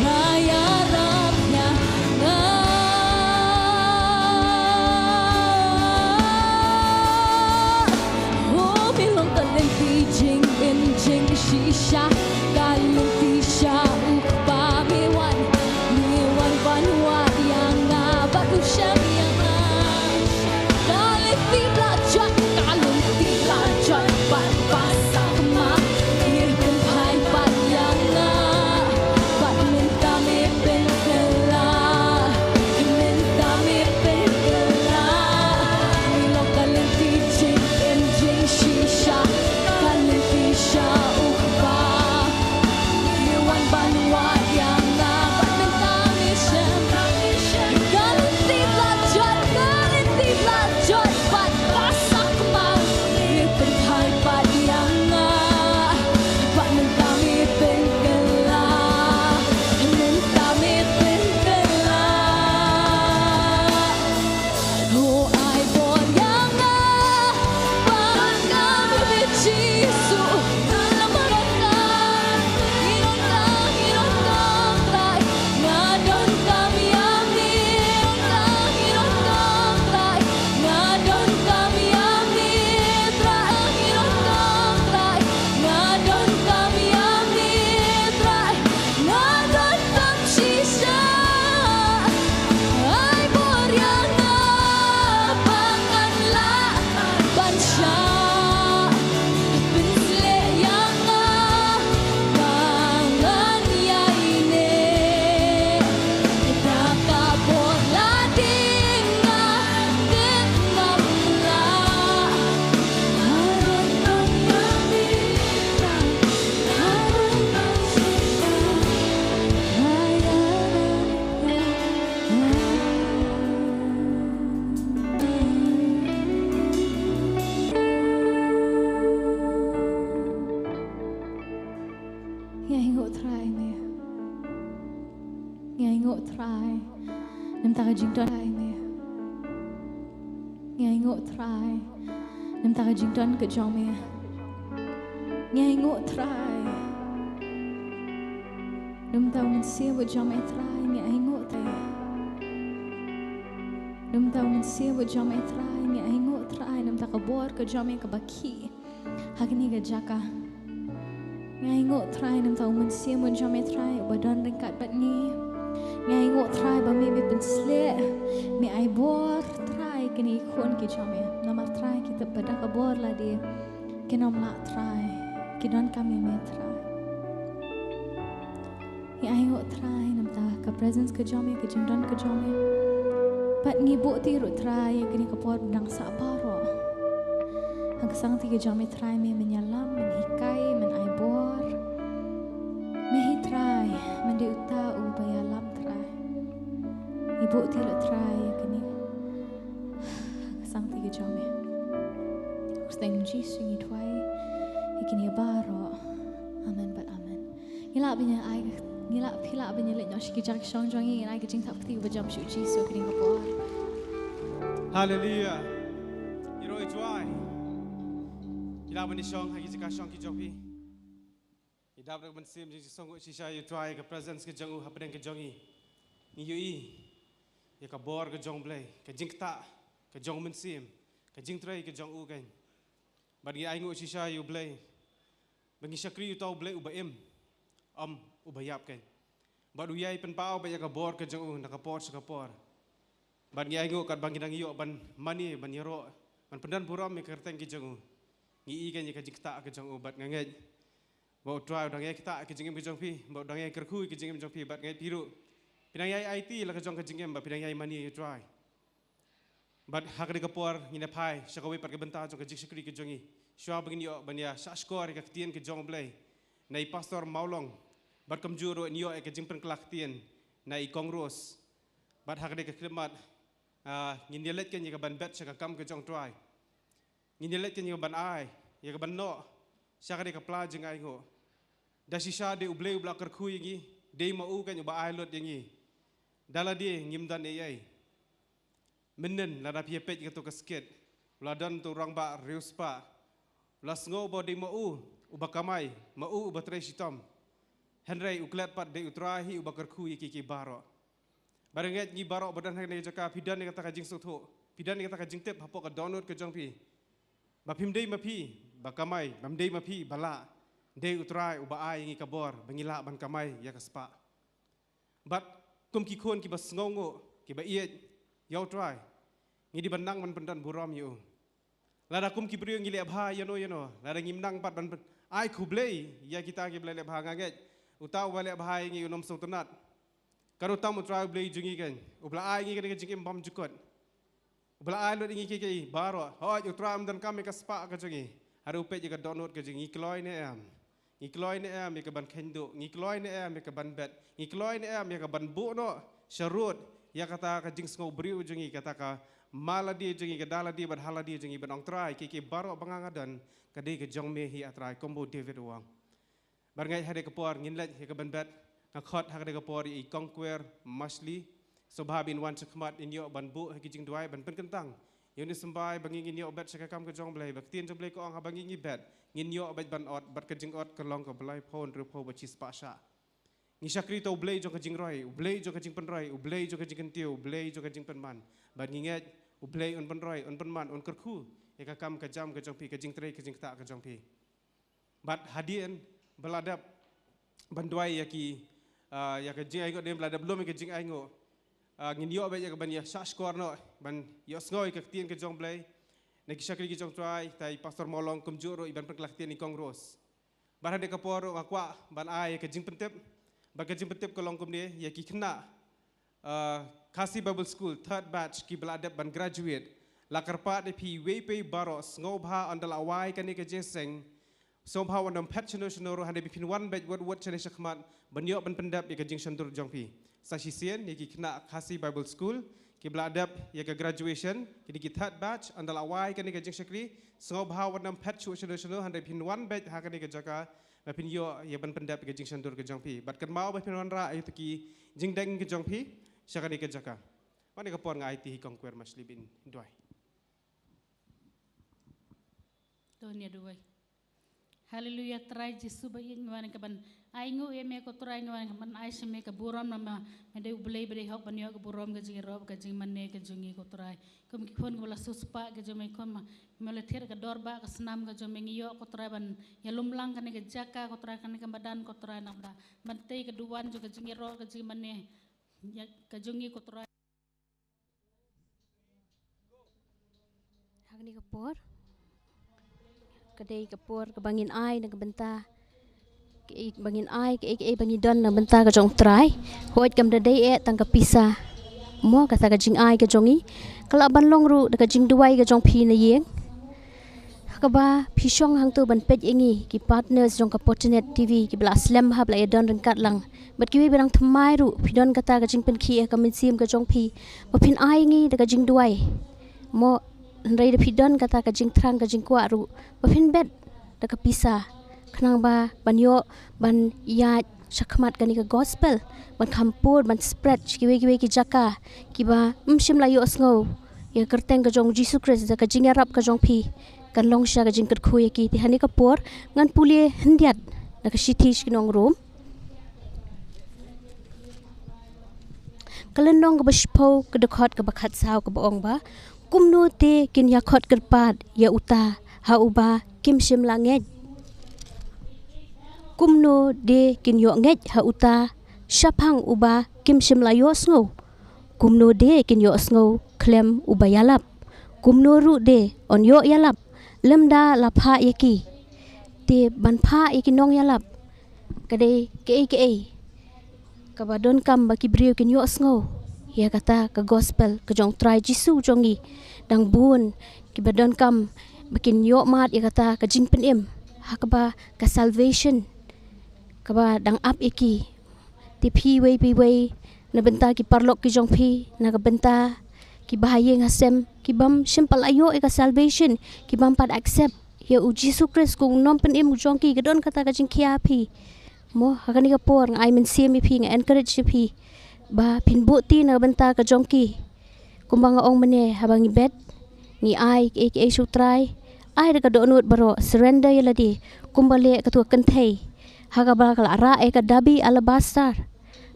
Trai, ïarap ïa nga. Oh, me long ka lynti jingim jingshisha, ka lynti sha u kpa me wan, me wan ban wad ïa nga bad u shem ïa nga. Ka lynti la jot, ka lynti la jot bad ba sakma, me pynphai pat ïa nga. Bad mynta me pynkylla, mynta me pynkylla. Me long ka lynti jingim jingshisha, ka lynti sha u kpa me wan ban wad ïa nga. Bad mynta me shem, ka lynti la jot, ka lynti la jot bad ba sakma, me pynphai pat ïa nga. Bad mynta me pynkylla, mynta me pynkylla. Oh, ai bor ïa nga ba ngan ïa me Jisu. Namar nga, nga, nga, nga, nga, nga donkam ïa me. Nga, nga, nga, nga, nga donkam ïa me Trai. Nga donkam Trai, nga donkam ïa me Trai. Nga donkam shisha. Ai bor ïa nga ba ngan lah ban shah. Pynsleh ïa nga ba ngan ïaineh. Da ka bor lade nga tip ngam lah. Nga donkam ïa me Trai, nga donkam shisha. Nga ïa Ngi ainguh Trai me. Ngi ainguh Trai namar ka jingdon Trai me. Ngi ainguh Trai namar ka jingdon ka jong me. Ngi ainguh Trai namar u mynsiem u jong me Trai, ngi ainguh Trai. Namar u mynsiem u jong me Trai, ngi ainguh Trai namar ka bor ka jong me kaba khih ha kane ka jaka. Ngi ainguh Trai namar u mynsiem u jong me Trai uba don ryngkat bad ngi. Ngi ainguh Trai ba me, me pynsleh, me ai bor Trai kine ki khun ki jong me. Namar Trai ki tip ba da ka bor lade kin ym lah Trai, ki donkam ïa me Trai. Ngi ainguh Trai namar ka presence ka jong me, ka jingdon ka jong me. Bad ngi buh ïa ruh Trai ïa kane ka por ba dang sah baroh ha ka sangti ka jong me Trai me, men ïalam, men hikai, men ai bor. Me hi Trai, men dei uta uba ïalam Trai. Buh ti lo Trai ïa kane ka sangti ka jong me. Khuslai Jisu ngi duwai ïa kine baroh. Amen bad amen. Ngi lah ban ïa ai, ngi lah, phi lah ban ïa leit noh sha ki jaka shong jong ngi, ngin ai ka jingthap kti kaba jam sha u Jisu ha kane ka por. Haleluya. Ïa ro i Trai. Ngi lah ban ïa shong ha ki jaka shong ki jong phi. Ngi dap da ka mynsiem jong jingsngew shisha ïa u Trai, ka presence ka jong u hapdeng ka jong ngi. Ngi ïohi ïa ka bor ka jong u Blei, ka jingktah ka jong u Mynsiem, ka jingtrei ka jong u keiñ. Bad ngi ainguh shisha ïa u Blei ba ngi shakri uta u Blei uba im, ym uba ïap keiñ. Bad u ïai pynpaw beit ïa ka bor ka jong u na ka por sha ka por. Bad ngi ainguh katba ngi dang ïoh ban mane, ban ïaroh, ban pyndon burom ïa ka kyrteng ka jong u. Ngi i keiñ ïa ka jingktah ka jong u bad nga ngeit ba u Trai u dang ïai ktah ïa ka jingim ka jong phi, ba u dang ïai kyrkhu ïa ka jingim jong phi, bad ngeit phi ruh phi dang ïai aiti la ka jong ka jingim, ba phi dang ïai mane ïa u Trai. Bad ha kane ka por ngin ïa phai sha kawei pat ka bynta jong ka jingshakri ka jong ngi. Shuwa ba ngin ïoh ban ïa shahshkor ïa ka ktien ka jong u Blei, na i Pastor Mawlong, bad kumjuh ruh ngin ïoh ïa ka jingpynkylla ktien na i Kong Rose. Bad ha kane ka khyllipmat, ah, ngin ïa leit keiñ ïa ka ban bet sha ka kam ka jong u Trai. Ngin ïa leit keiñ ïa ka ban ai, ïa ka ban noh sha kane ka pla jingainguh. Da shisha dei u Blei uba la kyrkhu ïa ngi, dei ma u keiñ uba ai lut ïa ngi. Da lade ngim don ei ei. Mynnin lada phi ïa peit ïa kato ka skit, u la don uto u rangbah riewspah, u la sngew ba dei ma u uba kamai, ma u uba trei shitom. Hynrei u klet pat dei u Trai hi uba kyrkhu ïa ki, ki baroh. Bad nga ngeit ngi baroh ba don ha kane ka jaka phi don ïa kata ka jingsngewthuh, phi don ïa kata ka jingtip hapoh ka dohnud ka jong phi, ba phim dei ma phi ba kamai, bym dei ma phi ba lah. Dei u Trai uba ai ïa ngi ka bor ba ngi lah ban kamai ïa ka spah. Bad kum ki khun kiba sngewnguh, kiba ïeit ïa u Trai, ngi dei ban nang ban pyndon burom ïa u. Lada kum ki briew ngi leh bha ïano ïano, lada ngim nang pat ban pyn-, ai khublei ïa kita kiba la leh bha, nga ngeit uta uba leh bha ïa ngi un ym sngewtynnat. Kan u tam u Trai u Blei jong ngi keiñ uba la ai ïa ngi kane ka jingim bymjukut, uba la ai lut ïa ngi kiei kiei baroh. Hooid, u Trai um donkam ïa ka spah ka jong ngi. Hynrei u peit ïa ka dohnud ka jong ngi, ngi kloi ne em? Ngi kloi ne em ïa ka ban kheiñ duh? Ngi kloi ne em ïa ka ban bet? Ngi kloi ne em ïa ka ban buh noh sharud ïa kata ka jingsngew briew jong ngi, kata ka ma lade jong ngi, ka da lade bad ha lade jong ngi, ban ong, Trai, kiei kiei baroh ba nga nga don ka dei ka jong me hi, ah Trai, kumba u David u ong. Bad nga ngeit ha kane ka por ngin leit ïa ka ban bet. Nga khot ha kane ka por ïa i Kong Kwer Mashli, sngewbha ba in wan shakhmat, in ïoh ban buh ha ki jingduwai, ban pynkyntang ïa une u symbai ba ngi, ngin ïoh bet sha ka kam ka jong u Blei. Ba ka ktien jong u Blei ka ong, haba ngi ngi bet, ngin ïoh beit ban ot, bad ka jingot ka long kaba laiphew, hynriewphew bad shispah shah. Ngi shakri ïa u Blei jong ka jingroi, u Blei jong ka jingpynroi, u Blei jong ka jingkyntiew, u Blei jong ka jingpynman. Bad ngi ngeit u Blei un pynroi, un pynman, un kyrkhu ïa ka kam ka jam ka jong phi, ka jingtrei ka jingktah ka jong phi. Bad hadien ba la dep ban duwai ïa ki, ah, ïa ka jingainguh, hadien ba la dep lum ïa ka jingainguh, ah, ngin ïoh beit ïa ka ban ïa shahshkor noh, ban ïohsngew ïa ka ktien ka jong u Blei na ki shakri ki jong u Trai, da i Pastor Mawlong, kumjuh ruh i ban pynkylla ktien i Kong Rose. Bad ha kane ka por ruh nga kwah ban ai ïa ka jingpyntip. Bad ka jingpyntip ka long kumne, ïa ki khynnah, ah, Khasi Bible School third batch kiba la dep ban graduate. La kyrpad ïa phi iwei pa iwei baroh, sngewbha ynda la wai kane ka jingïaseng, sngewbha wat nym phet shano shano ruh, hynrei ba phin wan beit wut wut shane shakhmat ban ïoh ban pyndep ïa ka jingshondur jong phi. Sa shisien ïa ki khynnah Khasi Bible School kiba la dep ïa ka graduation, kine ki third batch, ynda la wai kane ka jingshakri, sngewbha wat nym phet shuh shano shano, hynrei phin wan beit ha kane ka jaka ba phin ïoh ïa ban pyndep ïa ka jingshondur ka jong phi. Bad kynmaw ba phin wanrah ïa kito ki jingdeng ka jong phi sha kane ka jaka. Wan ïa ka por nga aiti ha i Kong Kwer Mashli ba in duwai. To ngin ïa duwai. Haleluya, Trai Jisu ba ïeit, me wan ïa ka ban ainguh ïa me ko Trai, me wan ïa ka ban ai sha me ka burom, namar me dei u Blei ba dei hok ban ïoh ka burom, ka jingïaroh, ka jingmane ka jong ngi ko Trai. Kum ki khun kiba la siewspah ka jong me, kum me la thied ka dor ba ka snam ka jong me, ngi ïoh ko Trai ban ïalum lang kane ka jaka ko Trai, kane ka madan ko Trai, namar ba ban tei ka duwan jong ka jingïaroh, ka jingmane ïa ka jong ngi ko Trai. Ha kane ka por ka dei ka por kaba ngin ai na ka bynta, kaei ba ngin ai, kaei kaei ba ngi don na ka bynta ka jong u Trai. Hooid, kam da dei eh tang ka pisa mo, kata ka jingai ka jong ngi ka lah ban long ruh da ka jingduwai ka jong phi na ïing. Ha Kaba phi shong hangto ban peit ïa ngi ki partners jong ka Fortinet T V kiba la slem haba la ïa don ryngkat lang bad kiwei ba dang thymmai ruh, phi don kata ka jingpynkhih ha ka mynsiem ka jong phi ba phin ai ïa ngi da ka jingduwai. Mo, hynrei da phi don kata ka jingthrang ka jingkwah ruh ba phin bet da ka pisa, khnang ba ban ïoh ban ïaid shakhmat kane ka gospel, ban kham pur, ban spread sha kiwei kiwei ki jaka kiba ym shym la ïohsngew ïa ka kyrteng ka jong Jisu Khrist. Da ka jingïarap ka jong phi kan long sha ka jingkyrkhu ïa ki. Te ha kane ka por ngan pule khyndiat na ka shithi sha ki nong Rom, ka lynnong kaba shiphew, ka dkhot kaba khatsaw, kaba ong ba, kumno te kin ïakhot kyrpad ïa uta ha uba kim shym la ngeit? Kumno de kin ïoh ngeit ha uta shaphang uba kim shym la ïohsngew? Kumno de kin ïohsngew khlem uba ïalap? Kumno ruh de yn ïoh ïalap lymda la phah ïa ki? Te ban phah ïa ki nongïalap ka dei kaei kaei kaba donkam ba ki briew kin ïohsngew ïa kata ka gospel ka jong U Trai Jisu jong ngi. Dang bun kiba donkam ba kin ïohmad ïa kata ka jingpynim ha kaba ka salvation kaba dang ap ïa ki. Te phi wei phi wei, na bynta ki paralok ki jong phi, na ka bynta kiba ha ïing ha sem, ki bym shym pat la ïoh ïa ka salvation, ki bym pat accept ïa U Jisu Khrist kum u nongpynim u jong ki, ka don kata ka jingkhia ha phi. Mo, ha kane ka por nga ai mynsiem ïa phi, nga encourage ïa phi ba phin buh ti na ka bynta ka jong ki. Kumba nga ong mynne, haba ngi bet, ngi ai kaei kaei sha U Trai, ai da ka dohnud baroh, surrender ïa lade, kumba leh katu ka kynthei ha kaba ka la rah ïa ka dabi alabaster.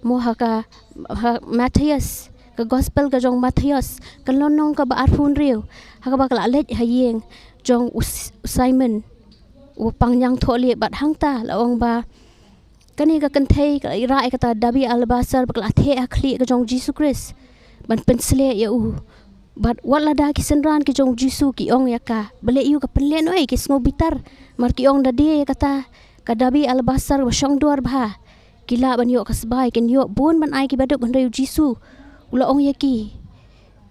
Mo, ha ka, ha Mathaios, ka gospel ka jong Mathaios, ka lynnong kaba arphew hynriew, ha kaba ka la leit ha ïing jong u S-, u Simon uba pang ñiangthohlieh, bad hangta la ong ba kane ka kynthei ka la rah ïa kata ka dabi alabaster ba ka la theh ha khlieh ka jong U Jisu Khrist ban pynshlur ïa u. Bad wat lada ki synran ki jong U Jisu ki ong ïa ka, balei ïa u ka pynleh noh ei, ki sngew bitar. Namar ki ong, da dei ïa kata ka dabi alabaster ba shongdor bha, ki lah ban ïoh ka sbai, kin ïoh bun ban ai kiba duk, hynrei U Jisu u la ong ïa ki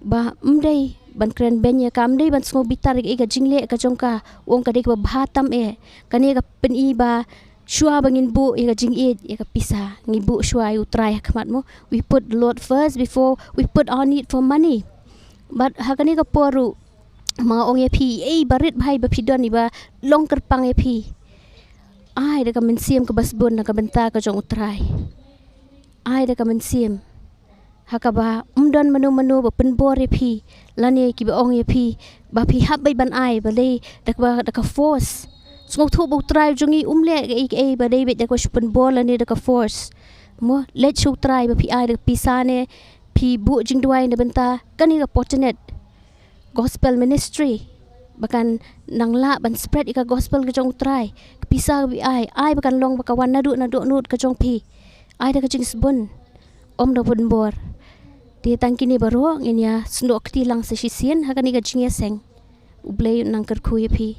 ba ym dei ban kren beiñ ïa ka, ym dei ban sngew bitar ïa ka jingleh ka jong ka. U ong ka dei kaba bha tam eh. Kane ka pyni ba shuwa ba ngin buh ïa ka jingïeit, ïa ka pisa, ngi buh shuwa ïa U Trai ha khmat, mo. We put the Lord first before we put our need for money. Bad ha kane ka por ruh, ma nga ong ïa phi, ei ba rit bha ba phi don, iba long kyrpang ïa phi, ai da ka mynsiem kaba sbun na ka bynta ka jong U Trai. Ai da ka mynsiem ha kaba ym don mano mano ba pynbor ïa phi, lane kiba ong ïa phi ba phi hap beit ban ai, balei da kaba, da ka force. Sngewthuh ba U Trai u jong ngi um leh kaei kaei ba dei beit da kaba shu pynbor lane da ka force. Mo, leit sha U Trai ba phi ai da ka pisa ne phi buh jingduwai na bynta kane ka Fortinet Gospel Ministry ba kan nang lah ban spread ïa ka gospel ka jong U Trai. Ka pisa kaba phi ai, ai ba kan long ba ka wan naduh na dohnud ka jong phi. Ai da ka jingsbun, ym da pynbor. Te tang kine baroh ngin ïa snoh kti lang sa shisien ha kane ka jingïaseng. U Blei un nang kyrkhu ïa phi.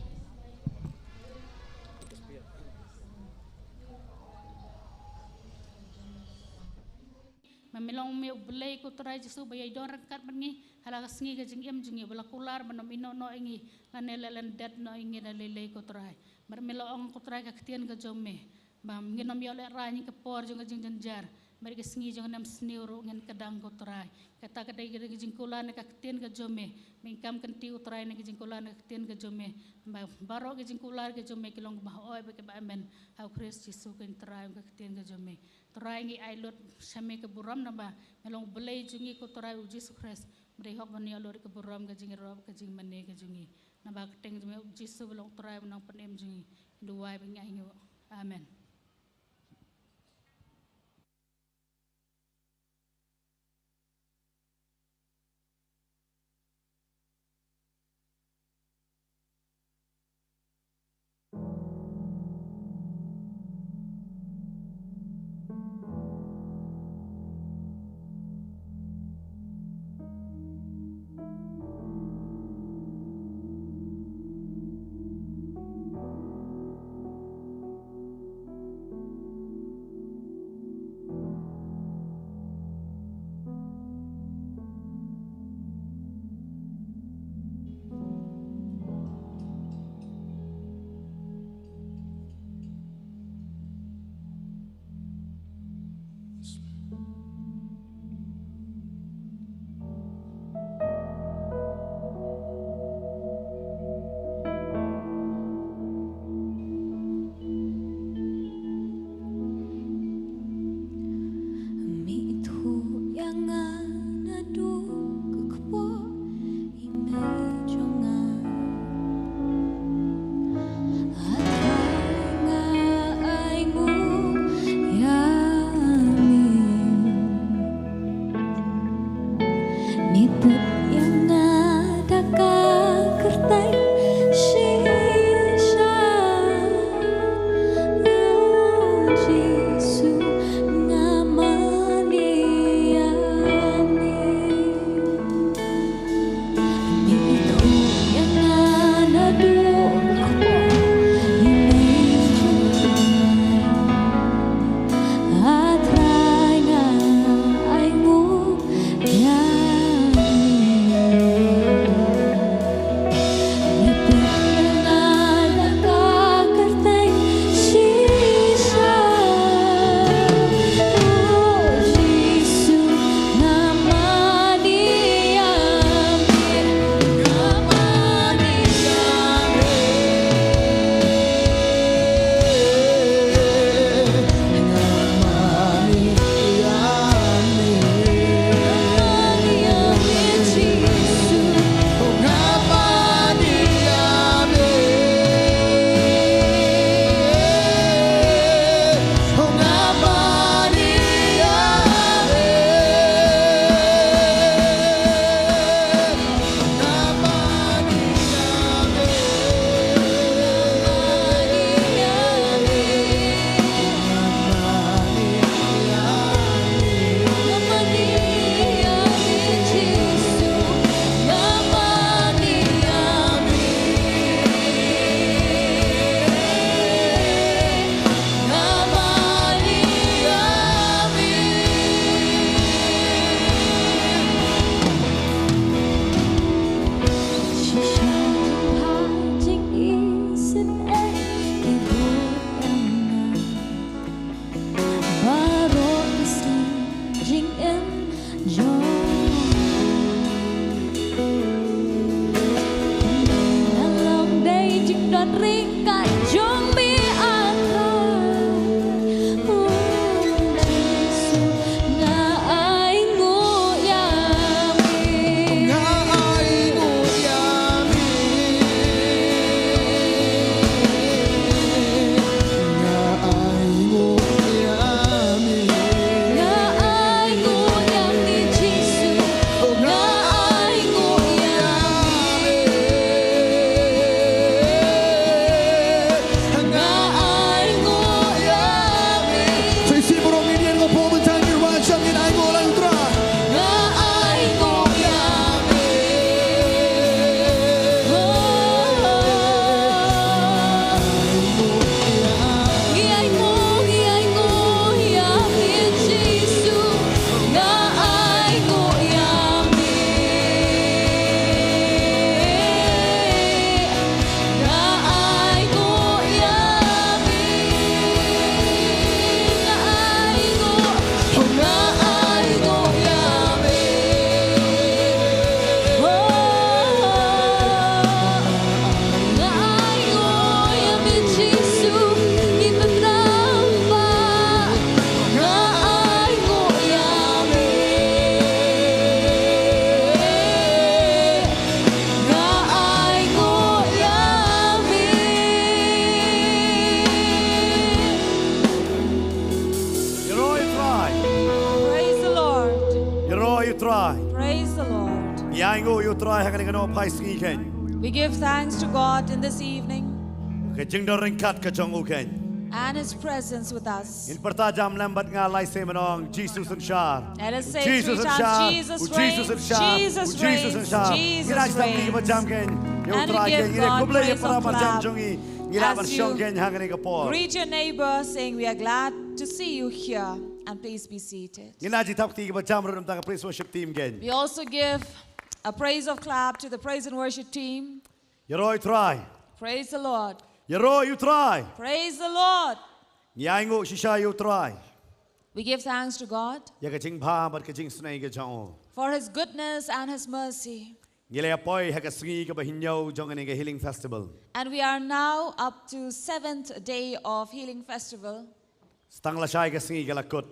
Ma me long me U Blei ko Trai Jisu ba ïai don ryngkat bad ngi ha la ka sngi ka jingim jong ngi, ba la kular ban ym ïehnoh noh ïa ngi lane leh lyndet noh ïa ngi da lei lei ko Trai. Bad me la ong ko Trai ka ktien ka jong me ba ngin ym ïoh lehraiñ ïa ka por jong ka jingjynjar, bad ka sngi jong ka nemsniew ruh ngin kdang ko Trai. Kata ka dei ka jingkular na ka ktien ka jong me. Me kam kynti ko Trai na ka jingkular na ka ktien ka jong me. Ba baroh ka jingkular ka jong me ki long kaba hoi bad kaba amen ha U Khrist Jisu ko Trai, ka ktien ka jong me. Trai ngi ai lut sha me ka burom naba me long U Blei jong ngi ko Trai U Jisu Khrist. Me dei hok ban ïoh lut ka burom, ka jingïarap, ka jingmane ka jong ngi. Naba ka kyrteng jong me U Jisu ba long Trai ba nongpynim jong ngi. Duwai ba ngi ai nguh. Amen. Jong nga long dei jingdon ryngkat jong me a Trai. Oh Jisu, nga ainguh ïa me. Nga ainguh ïa me. Nga ainguh ïa me. Nga ainguh ïa me, Jisu. Nga ainguh ïa me. Nga ainguh ïa me. Sa shisien baroh ngin ïeng hapoh mynta, ngin wan sha, ngin ainguh lang Trai. Nga ainguh ïa me. Oh. Ngi ainguh, ngi ainguh ïa me Jisu. Nga ainguh ïa me. Nga ainguh ïa me. Nga ainguh, nga ainguh ïa me. Oh. Nga ainguh ïa me Jisu, ngi pynrem bha. Nga ainguh ïa me. Nga ainguh ïa me. Ïaroh ïa u Trai. Praise the Lord. Ïaroh ïa u Trai. Praise the Lord. Ngi ainguh ïa u Trai ha kane ka nohphai sngi keiñ. We give thanks to God in this evening. Ka jingdon ryngkat ka jong u keiñ. And his presence with us. Ngin pyrta jam lem bad nga lai sien ban ong, Jisu synshar. Let us say three times, "Jesus reigns, Jesus reigns, Jesus reigns." Ngin ai sngewbha kaba jam keiñ ïa u Trai keiñ. Ngin ai khublei ïa para marjan jong ngi. Ngi lah ban shong keiñ ha kane ka por. Greet your neighbor, saying, "We are glad to see you here." And please be seated. Ngin ai jingthap kti kaba jam ruh na ka bynta ka praise worship team keiñ. We also give a praise of clap to the praise and worship team. Ïaroh ïa u Trai. Praise the Lord. Ïaroh ïa u Trai. Praise the Lord. Ngi ainguh shisha ïa u Trai. We give thanks to God. Ïa ka jingbha bad ka jingisynei ka jong u. For his goodness and his mercy. Ngi la ïa poi ha ka sngi kaba hynñiew jong kane ka Healing Festival. And we are now up to seventh day of Healing Festival. Tang lashai ka sngi ka la kut.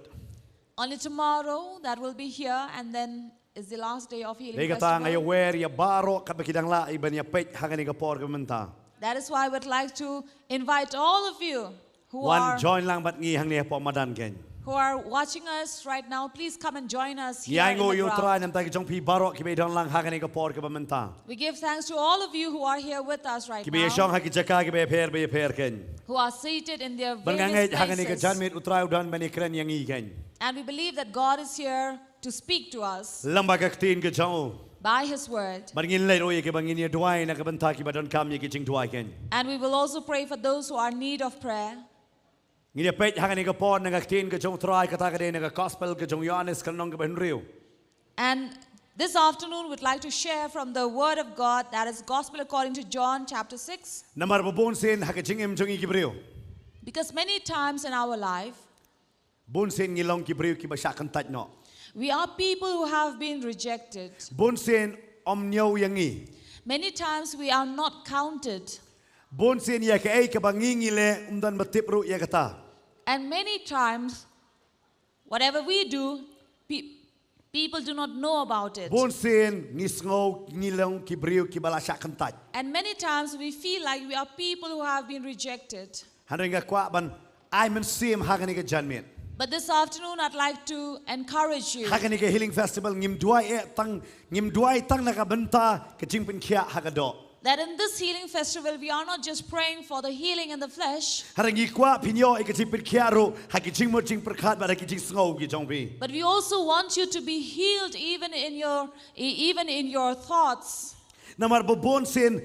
Only tomorrow that will be here, and then is the last day of Healing Festival. Dei kata nga ïawer ïa baroh katba ki dang lah ban ïa peit ha kane ka por ka mynta. That is why I would like to invite all of you who are, wan join lang bad ngi hangne hapoh madan keiñ, who are watching us right now, please come and join us here in the ground. Ngi ainguh ïa u Trai na ka bynta ki jong phi baroh kiba ïadon lang ha kane ka por kaba mynta. We give thanks to all of you who are here with us right now. Kiba ïashong ha ki jaka kiba ïapher ba ïapher keiñ. Who are seated in their various places. Bad nga ngeit ha kane ka janmiet u Trai u don ban ïakren ïa ngi keiñ. And we believe that God is here to speak to us. Lyngba ka ktien ka jong u. By his word. Bad ngin leit ruh ïa kiba ngin ïa duwai na ka bynta kiba donkam ïa ki jingduwai keiñ. And we will also pray for those who are in need of prayer. Ngin ïa peit ha kane ka por na ka ktien ka jong u Trai, kata ka dei na ka Gospel ka jong u Ïoannis ka lynnong kaba hynriew. And this afternoon we'd like to share from the word of God, that is Gospel according to John chapter six. Namar ba bun sien ha ka jingim jong ngi ki briew. Because many times in our life, bun sien ngi long ki briew kiba shah kyntait noh. We are people who have been rejected. Bun sien ym ñiew ïa ngi. Many times we are not counted. Bun sien ïa kaei kaba ngi ngi leh ym don ba tip ruh ïa kata. And many times, whatever we do, pe-, people do not know about it. Bun sien ngi sngew ngi long ki briew kiba la shah kyntait. And many times we feel like we are people who have been rejected. Hynrei nga kwah ban ai mynsiem ha kane ka janmiet. But this afternoon I'd like to encourage you. Ha kane ka Healing Festival ngim duwai eh tang, ngim duwai tang na ka bynta ka jingpynkhiah ha ka doh. That in this Healing Festival we are not just praying for the healing in the flesh. Hynrei ngi kwah phin ïoh ïa ka jingpynkhiah ruh ha ki jingmut jingpyrkhat bad ha ki jingsngew ki jong phi. But we also want you to be healed even in your, e-, even in your thoughts. Namar ba bun sien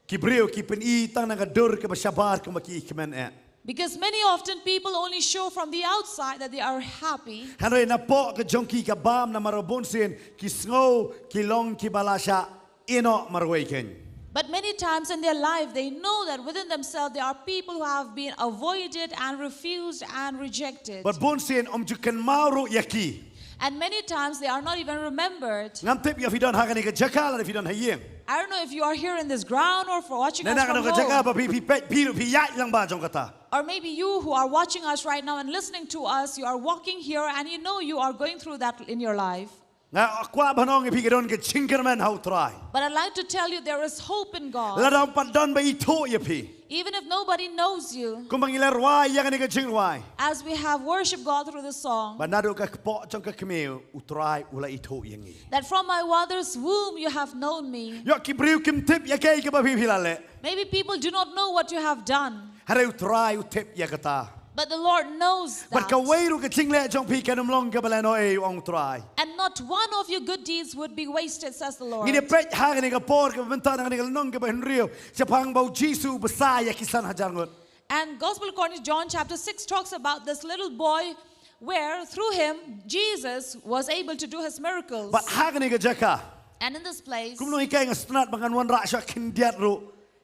ki briew ki pyni tang na ka dur kaba shabar kumba ki kmen eh. Because many often people only show from the outside that they are happy. Hynrei napoh ka jong ki ka bam namar ba bun sien ki sngew ki long kiba la shah ïehnoh marwei keiñ. But many times in their life they know that within themselves there are people who have been avoided and refused and rejected. Bad bun sien ym ju kynmaw ruh ïa ki. And many times they are not even remembered. Ngam tip ïa phi don ha kane ka jaka lane phi don ha ïing. I don't know if you are here in this ground or for watching Ne us na from kano ka jaka home. ba phi phi peit phi ruh phi ïaid lang ba jong kata. Or maybe you who are watching us right now and listening to us, you are walking here and you know you are going through that in your life. Nga kwah ban ong ïa phi ka don ka jingkyrmen ha U Trai. But I'd like to tell you there is hope in God. Lada ym pat don ba ithuh ïa phi. Even if nobody knows you, Kumba ngi la rwai ïa kane ka jingrwai. As we have worshiped God through the song, Ba naduh ka kpoh jong ka kmie U Trai u la ithuh ïa ngi. That from my mother's womb you have known me. Ïoh ki briew kim tip ïa kaei kaba phi phi la leh. Maybe people do not know what you have done, Hynrei U Trai u tip ïa kata. But the Lord knows Bad that. kawei ruh ka jingleh jong phi kan ym long kaba lehnohei, u ong U Trai. And not one of your good deeds would be wasted, says the Lord. Ngi dei peit ha kane ka por kaba mynta na kane ka lynnong kaba hynriew shaphang ba U Jisu u bsa ïa ki san hajar ngut. And Gospel according to John chapter six talks about this little boy where through him Jesus was able to do his miracles. Bad ha kane ka jaka. And in this place, Kumno hi ka nga sngewtynnat ba ngan wanrah shuwa khyndiat ruh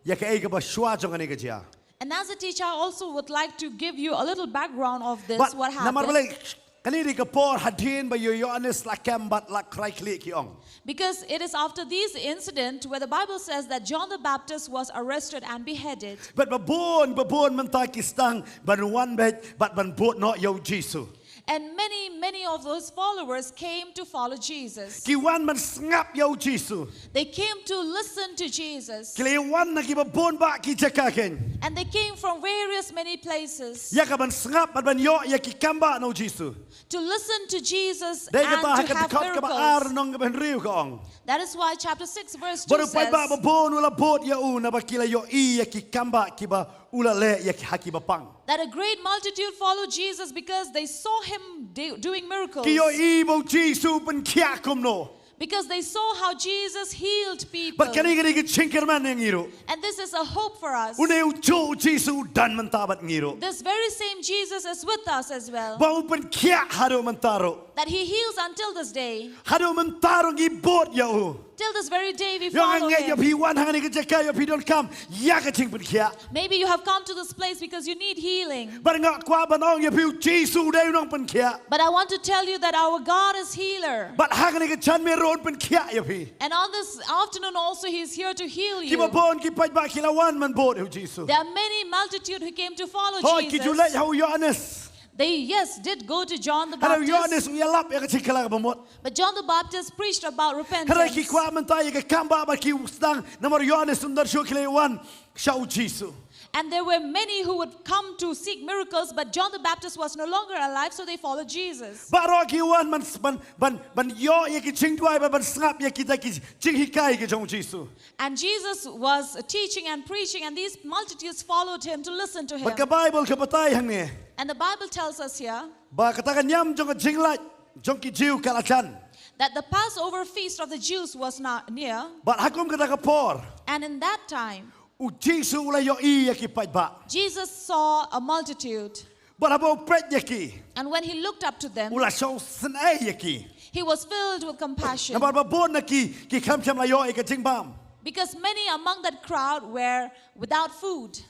ïa kaei kaba shuwa jong kane ka jia. And as a teacher, I also would like to give you a little background of this, Bad what namar happened. balei kane dei ka por hadien ba ïa u Ïoannis la kem bad la khrai khlieh, ki ong. Because it is after these incident where the Bible says that John the Baptist was arrested and beheaded. Bad ba bun ba bun mynta ki sdang ban wan beit bad ban bud noh ïa U Jisu. And many, many of those followers came to follow Jesus. Ki wan ban sngap ïa U Jisu. They came to listen to Jesus. Ki la wan na kiba bun bah ki jaka kein. And they came from various many places Ïa ka ban sngap bad ban ïoh ïa ki kambah na U Jisu. to listen to Jesus Dei and kata ha to ka have dkhot kaba ar miracles. Nong kaba hynriew ka ong. That is why chapter six verse Ba two ruh paidbah ba says bun u la bud ïa u naba ki la ïohi ïa ki kambah kiba u la leh ïa ki ha kiba pang. that a great multitude followed Jesus because they saw him do- doing miracles. Ki ïohi ba U Jisu u pynkhiah kumno. Because they saw how Jesus healed people. Bad kane ka dei ka jingkyrmen ïa ngi ruh. And this is a hope for us. Une u juh U Jisu u don mynta bad ngi ruh. This very same Jesus is with us as well. Ba u pynkhiah haduh mynta ruh. That he heals until this day. Haduh mynta ruh ngi bud ïa u. Till this very day we Ïoh nga follow ngeit ïa him. phi wan ha kane ka jaka ïa phi donkam ïa ka jingpynkhiah. Maybe you have come to this place because you need healing. Bad nga kwah ban ong ïa phi U Jisu u dei u nongpynkhiah. But I want to tell you that our God is healer. Bad ha kane ka janmiet ruh un pynkhiah ïa phi. And on this afternoon also he is here to heal you. Kiba bun ki paidbah ki la wan ban bud ïa U Jisu. There are many multitude who came to follow Hooid, ki ju leit Jesus. ha u Ïoannis. They, yes, did go to John the Hynrei u Ïoannis Baptist. u ïalap ïa ka jingkylla kaba mut. But John the Baptist preached about Hynrei ki repentance. kwah mynta ïa ka kambah ba ki sdang namar u Ïoannis um don shuh, ki la wan sha U Jisu. And there were many who would come to seek miracles, but John the Baptist was no longer alive, so they followed Jesus. Baroh ki wan ban ban ban ban ïoh ïa ki jingduwai, ban ban sngap ïa kita ki jinghikai ki jong U Jisu. And Jesus was teaching and preaching, and these multitudes followed him to listen to him. Bad ka Baibl ka batai hangne And the Bible tells us here ba kata ka niam jong ka jinglait jong ki Jiw ka la jan. that the Passover feast of the Jews was not near. Bad ha kum kata ka por And in that time, U Jisu u la ïohi ïa ki paidbah. Jesus saw a multitude. Bad haba u peit ïa ki, And when he looked up to them, u la shongshngaiñ ïa ki. he was filled with compassion. Namar ba bun na ki ki khlem shym la ïoh ïa ka jingbam. Because many among that crowd were without food.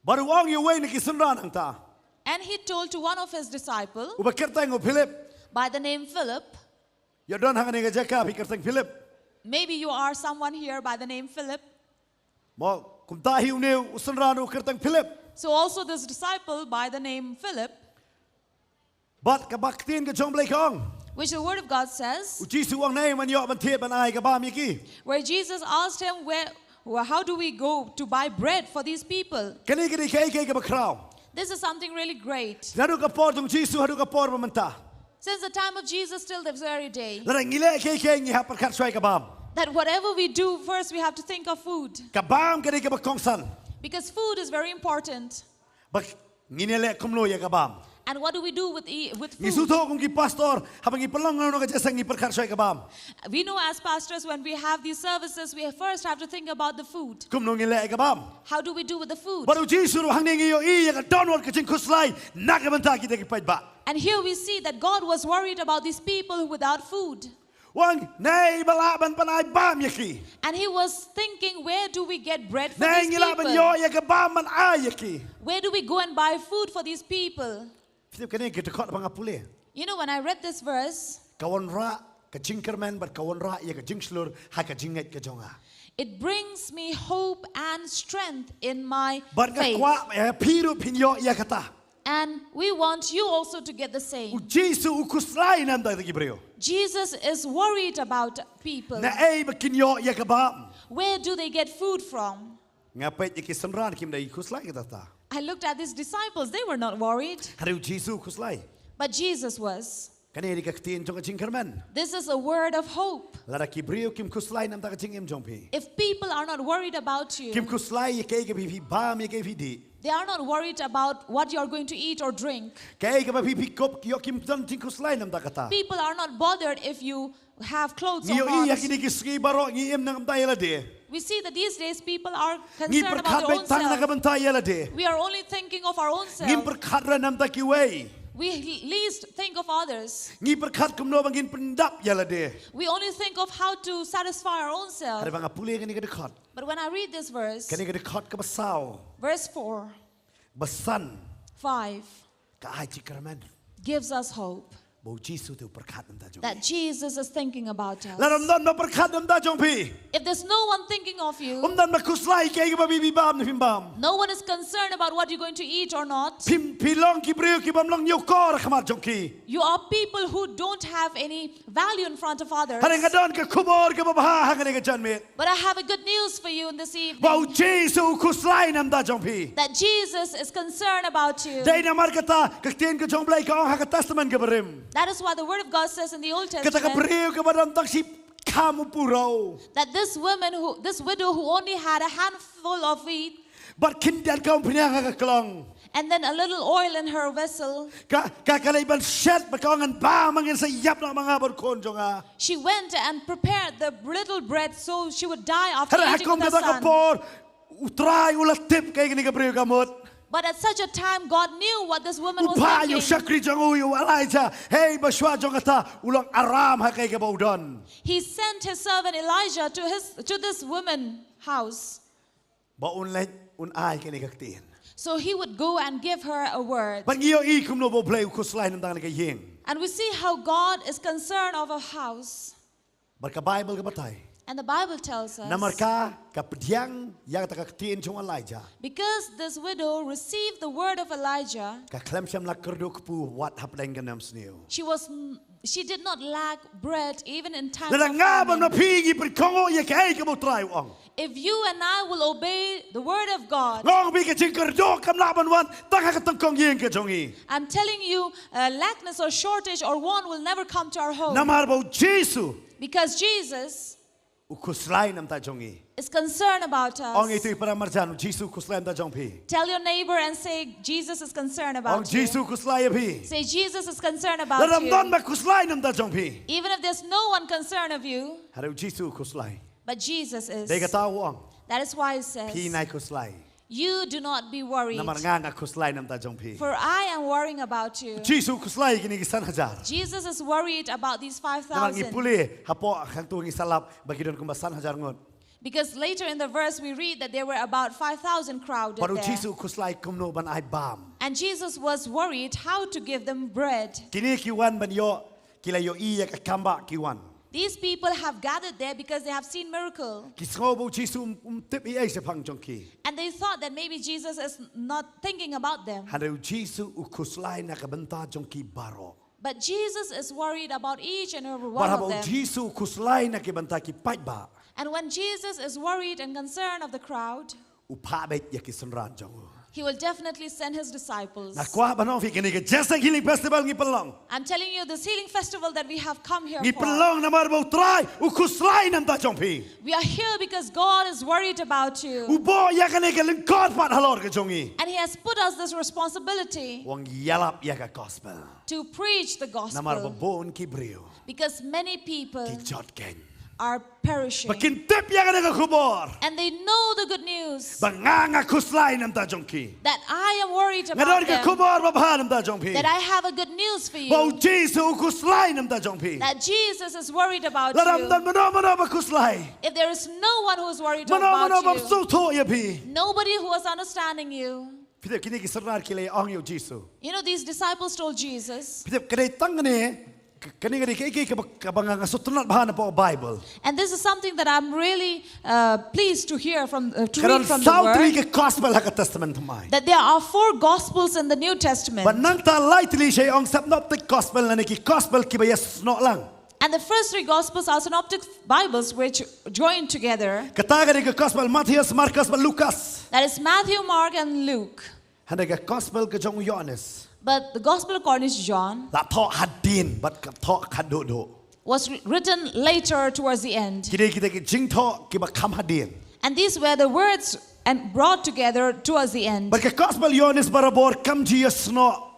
Bad u ong ïa uwei na ki synran hangta, And he told to one of his disciples uba kyrteng u Philip. by the name Philip. Ïa don ha kane ka jaka phi kyrteng Philip. Maybe you are someone here by the name Philip. Mo kumta hi une u synran u kyrteng Philip. So also this disciple by the name Philip, Bad kaba ktien ka jong U Blei ka ong, which the word of God says, U Jisu u ong, naei ngan ïoh ban thied ban ai ka bam ïa ki. Where Jesus asked him, where, where, how do we go to buy bread for these people? Kane ka dei kaei kaei kaba khraw. This is something really great. Naduh ka por jong U Jisu haduh ka por ba mynta, Since the time of Jesus till this very day, lada ngi leh kaei kaei ngi hap pyrkhat shuwa ïa ka bam. That whatever we do, first we have to think of food. Ka bam ka dei kaba kongsan. Because food is very important. Ba ngin ïaleh kumno ïa ka bam? And what do we do with, e- with Ngi food? sngewthuh kum ki pastor, haba ngi pynlong kano kano ka jingïaseng ngi pyrkhat shuwa ïa ka bam. We know as pastors, when we have these services, we first have to think about the food. Kumno ngin leh ïa ka bam? How do we do with the food? Bad U Jisu ruh hangne ngi ïohi ïa ka dohnud ka jingkhuslai na ka bynta kita ki paidbah. And here we see that God was worried about these people without food. U ong, naei ba lah ban pynai bam ïa ki? And he was thinking, where do we get bread for Naei these ngi lah ban people? ïoh ïa ka bam ban ai ïa ki? Where do we go and buy food for these people? Phi tip kane ka dkhot ba nga pule, You know, when I read this verse, Ka wanrah ka jingkyrmen bad ka wanrah ïa ka jingshlur ha ka jingngeit ka jong nga. It brings me hope and strength in my Bad nga faith. kwah ïa phi ruh phin ïoh ïa kata. And we want you also to get the same. U Jisu u khuslai namar ki briew. Jesus is worried about people. Naei ba kin ïoh ïa ka bam. Where do they get food from? Nga peit ïa ki synran kim dei khuslai kata ta. I looked at these disciples. They were not worried. Hynrei u Jisu u khuslai. But Jesus was. Kane dei ka ktien jong ka jingkyrmen. This is a word of hope. Lada ki briew kim khuslai namar ka jingim jong phi. If people are not worried about you, Kim khuslai ïa kaei kaba phi bam, ïa kaei phi dih. They are not worried about what you are going to eat or drink. Kaei kaba phi phi kup ïoh kim don jingkhuslai namar kata. People are not bothered if you have clothes Ngi or ïohi ïa not. kine ki sngi baroh ngi im na ka bynta ïa lade. We see that these days people are Ngi concerned pyrkhat about their beit own tang na ka self. bynta ïa lade. We are only thinking of our own Ngim self. pyrkhat re namar ki wei. We least think of others. Ngi pyrkhat kumno ba ngin pyndap ïa lade. We only think of how to satisfy our own self. Hynrei ba nga pule kane ka dkhot. But when I read this verse, Kane ka dkhot kaba saw. Verse four, Ba san. five Ka ai jingkyrmen. Gives us hope Ba u Jisu te u pyrkhat namar jong. That Jesus is thinking about us. Lada ym don ba pyrkhat namar jong phi. If there's no one thinking of you, Ym don ba khuslai kaei kaba phi phi bam ne phim bam. No one is concerned about what you're going to eat or not. Phim phi long ki briew ki bym long ñiewkor ha khmat jong ki. You are people who don't have any value in front of others. Hynrei nga don ka khubor kaba bha ha kane ka janmiet. But I have a good news for you in this evening. Ba u Jisu u khuslai namar jong phi. That Jesus is concerned about you. Dei namar kata ka ktien ka jong Blei ka ong ha ka Testament kaba rim. That is why the word of God says in the Old Kata ka Testament briew kaba don tang shi kham u puro. That this woman who, this widow who only had a handful of wheat Bad khyndiat ka umphniang ha ka klong. And then a little oil in her vessel. Ka, ka, ka leit ban shet, bad ka ong ngan bam, ngin sa ïap noh ma nga bad u khun jong nga. She went and prepared the little bread so she would die after Hynrei ha eating with kum her kata ka son. por, u Trai u la tip ïa kane ka briew ka mut. But at such a time, God knew what this woman U was phah ïa u thinking. shakri jong u, ïa u Elijah. Hei, ba shuwa jong kata, u long aram ha kaei kaba u don. He sent his servant Elijah to his, to this woman house. Ba un leit, un ai kane ka ktien. So he would go and give her a word. Bad ngi ïohi kumno ba u Blei u khuslai namar kane ka ïing. And we see how God is concerned of a house. Bad ka Baibl ka batai. And the Bible tells us, Namar ka, ka pdiang ïa kata ka ktien jong u Elijah. Because this widow received the word of Elijah, Ka khlem shym la kyrduh kpu wat hapdeng ka nemsniew. she was, she did not lack bread even in times Lada of nga bad famine. phi ngi pynkhynñiuh ïa kaei kaba u Trai u ong. If you and I will obey the word of God, Nga ong ïa phi ka jingkyrduh kam lah ban wan tang ha ka tyngkong ïing ka jong ngi. I'm telling you, uh, lackness or shortage or want will never come to our home. Namar ba u Jisu Because Jesus u khuslai namar jong ngi. is concerned about Ong ïa us. itu i para marjan, u Jisu u khuslai namar jong phi. Tell your neighbor and say, "Jesus is concerned Ong about you." Jisu u khuslai ïa phi. Say, "Jesus is concerned about Lada ym don you." ba khuslai namar jong phi. Even if there's no one concerned of you, Hynrei u Jisu u khuslai. But Jesus is. Dei kata u ong. That is why it says, Phi nai khuslai. "You do not be worried, Namar nga nga khuslai namar jong phi. For I am worrying about you." Jisu u khuslai ïa kine ki san hajar. Jesus is worried about these Namar ngi five thousand. pule, hapoh hangtu ngi sa lap, ba ki don kumba san hajar ngut. Because later in the verse we read that there were about five thousand crowded Bad u there. Jisu u khuslai kumno ban ai bam. And Jesus was worried how to give them bread. Kine ki wan ban ïoh, ki la ïohi ïa ka kam ba ki wan. These people have gathered there because they have seen miracle. Ki sngew ba u Jisu um, um tip ei ei shaphang jong ki. And they thought that maybe Jesus is not thinking about them. Hynrei u Jisu u khuslai na ka bynta jong ki baroh. But Jesus is worried about each and every one Bad haba of u them. Jisu u khuslai na ki bynta ki paidbah. And when Jesus is worried and concerned of the crowd, U phah beit ïa ki synran jong u. He will definitely send his disciples. Nga kwah ban ong ïa phi kane ka Jesseng Healing Festival ngi pynlong. I'm telling you, this healing festival that we have come here Ngi for, pynlong namar ba u Trai u khuslai namar jong phi. We are here because God is worried about you. U buh ïa kane ka lyngkot pat halor ka jong ngi. And he has put us this responsibility Wan ïalap ïa ka gospel. To preach the gospel. Namar ba bun ki briew. Because many people Ki jot kein. Are perishing. Ba kin tip ïa kane ka khubor. And they know the good news. Ba nga nga khuslai namar jong ki. That I am worried about them. Nga don ka khubor ba bha namar jong phi. That I have a good news for you. Ba u Jisu u khuslai namar jong phi. That Jesus is worried about Lada ym you. don mano mano ba khuslai. If there is no one who is worried Mano mano about ba you. sngewthuh ïa phi. Nobody who is understanding you. Phi tip kine ki synran ki la ong ïa u Jisu. You know, these disciples told Jesus. Phi tip ka dei tang kane Kane ka dei kaei kaei kaba, kaba nga nga sngewtynnat bha na poh Bible. And this is something that I'm really uh, pleased to hear from, uh, to Ka read don from the saw tylli word. Ka gospel ha ka Testament Thymmai. That there are four gospels in the New Testament. Bad nangta lai tylli sha ong synoptic gospel, lane ki gospel kiba ïasnoh lang. And the first three gospels are synoptic Bibles which join together. Kata ka dei ka gospel Matthias, Markus bad Lukas. That is Matthew, Mark, and Luke. Hynrei ka gospel ka jong u Ïoannis. But the gospel according to John, La thoh hadien bad ka thoh khatduh duh. Was wr- written later towards the end. Ki dei kita ki jingthoh kiba kham hadien. And these were the words and brought together towards the end. Bad ka gospel Ïoannis barabor kam ju ïasnoh.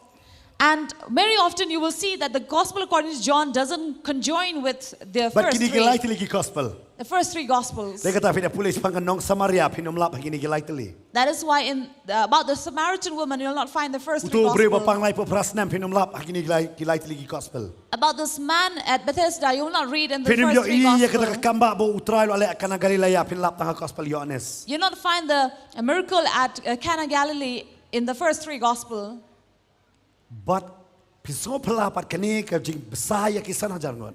And very often you will see that the gospel according to John doesn't conjoin with the Bad first kine ki three, lai tylli ki gospel. The first three gospels. Dei kata phi da pule shaphang ka nong Samaria phin ym lap ha kine ki lai tylli. That is why in uh, about the Samaritan woman you'll not find the first three Uto u briew ba gospels. pang lai phew phra snem phin ym lap ha kine ki lai, ki lai tylli ki gospel. About this man at Bethesda, you will not read in the Phin ym first three ïohi ïa kata ka gospels. kam ba u Trai u la leh ha Kana Galilea phin lap tang ha gospel Ïoannis. You'll not find the uh, miracle at uh, Cana Galilee in the first three gospel. Bad phi sngewphylla pat kane ka jingbsa ïa ki san hajar ngut.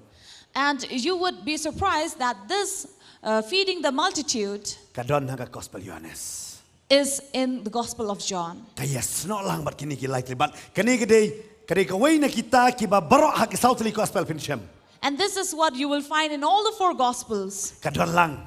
And you would be surprised that this uh, feeding the multitude Ka don ha ka gospel Ïoannis. Is in the Gospel of John. Ka ïasnoh lang bad kine ki lai tylli bad kane ka dei, ka dei kawei na kita kiba baroh ha ki saw tylli gospel phin shem. And this is what you will find in all the four Gospels, Ka don lang.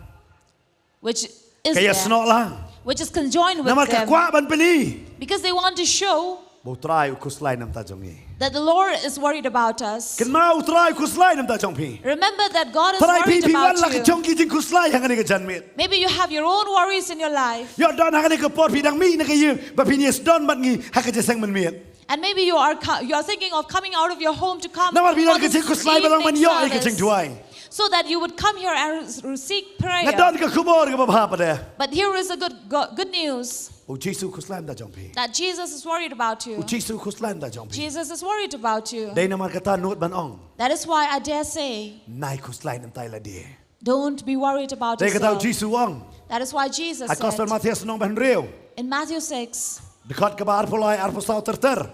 Which is Ka ïasnoh lang. Which is conjoined with Namar ka them. Kwah ban pyni. Because they want to show Ba u Trai u khuslai namar ta jong ngi. That the Lord is worried about us. Kynmaw u Trai u khuslai namar ta jong phi. Remember that God is Trai phi worried phi wan about la ka you. Jong ki jingkhuslai ha kane ka janmiet. Maybe you have your own worries in your life. Ïoh don ha kane ka por phi dang mih na ka ïing ba phin ïasdon bad ngi ha ka jingïaseng mynmiet. And maybe you are, you are thinking of coming out of your home to come. Namar phi don ka jingkhuslai ba long ban ïoh ïa ka jingduwai. So that you would come here and seek prayer. Nga don ka khubor kaba bha pat de. But here is a good, good news. U Jisu u khuslai namar ta jong phi. That Jesus is worried about you. U Jisu u khuslai namar ta jong phi. Jesus is worried about you. Dei namar kata nud ban ong. That is why I dare say. Nai khuslai namar ta i lade. Don't be worried about Dei kata u yourself. Jisu u ong. That is why Jesus Ha gospel said Mathaios lynnong ba hynriew. In Matthew six, Dkhot kaba arphew lai arphew saw ter ter.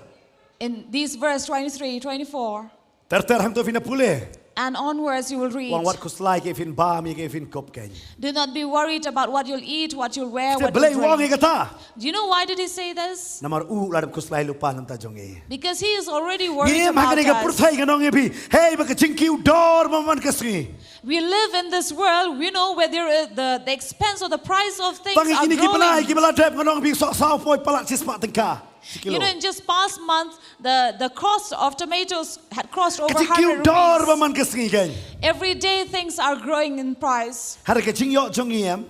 In these verse twenty-three, twenty-four, Ter ter hangto phin da pule. And onwards you will read. U ong wat khuslai kaei phin bam ïa kaei phin kup kein. Do not be worried about what you'll eat, what you'll wear, Te what balei you'll u ong ïa drink. Kata. Do you know why did he say this? Namar u la dep khuslai lypa namar ta jong ngi. Because he is already worried Ngim ha about kane ka us. Pyrthei ngan ong ïa phi. Hei ba ka jingkiew dor ba man ka sngi. We live in this world, we know where there is the, the expense or the price of things Tang ïa are kine ki bnai growing. Ki ba la dep ngan ong ïa phi, soh saw poi palat shispah tyngka. You know, in just past month, the, the cost of tomatoes had crossed over Ka jingkiew hundred dor ba rupees. Man ka sngi kein. Every day things are growing in price. Hynrei ka jingjop jong ngi em.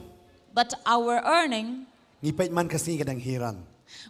But our earning, ngi peit man ka sngi ka dang hiar.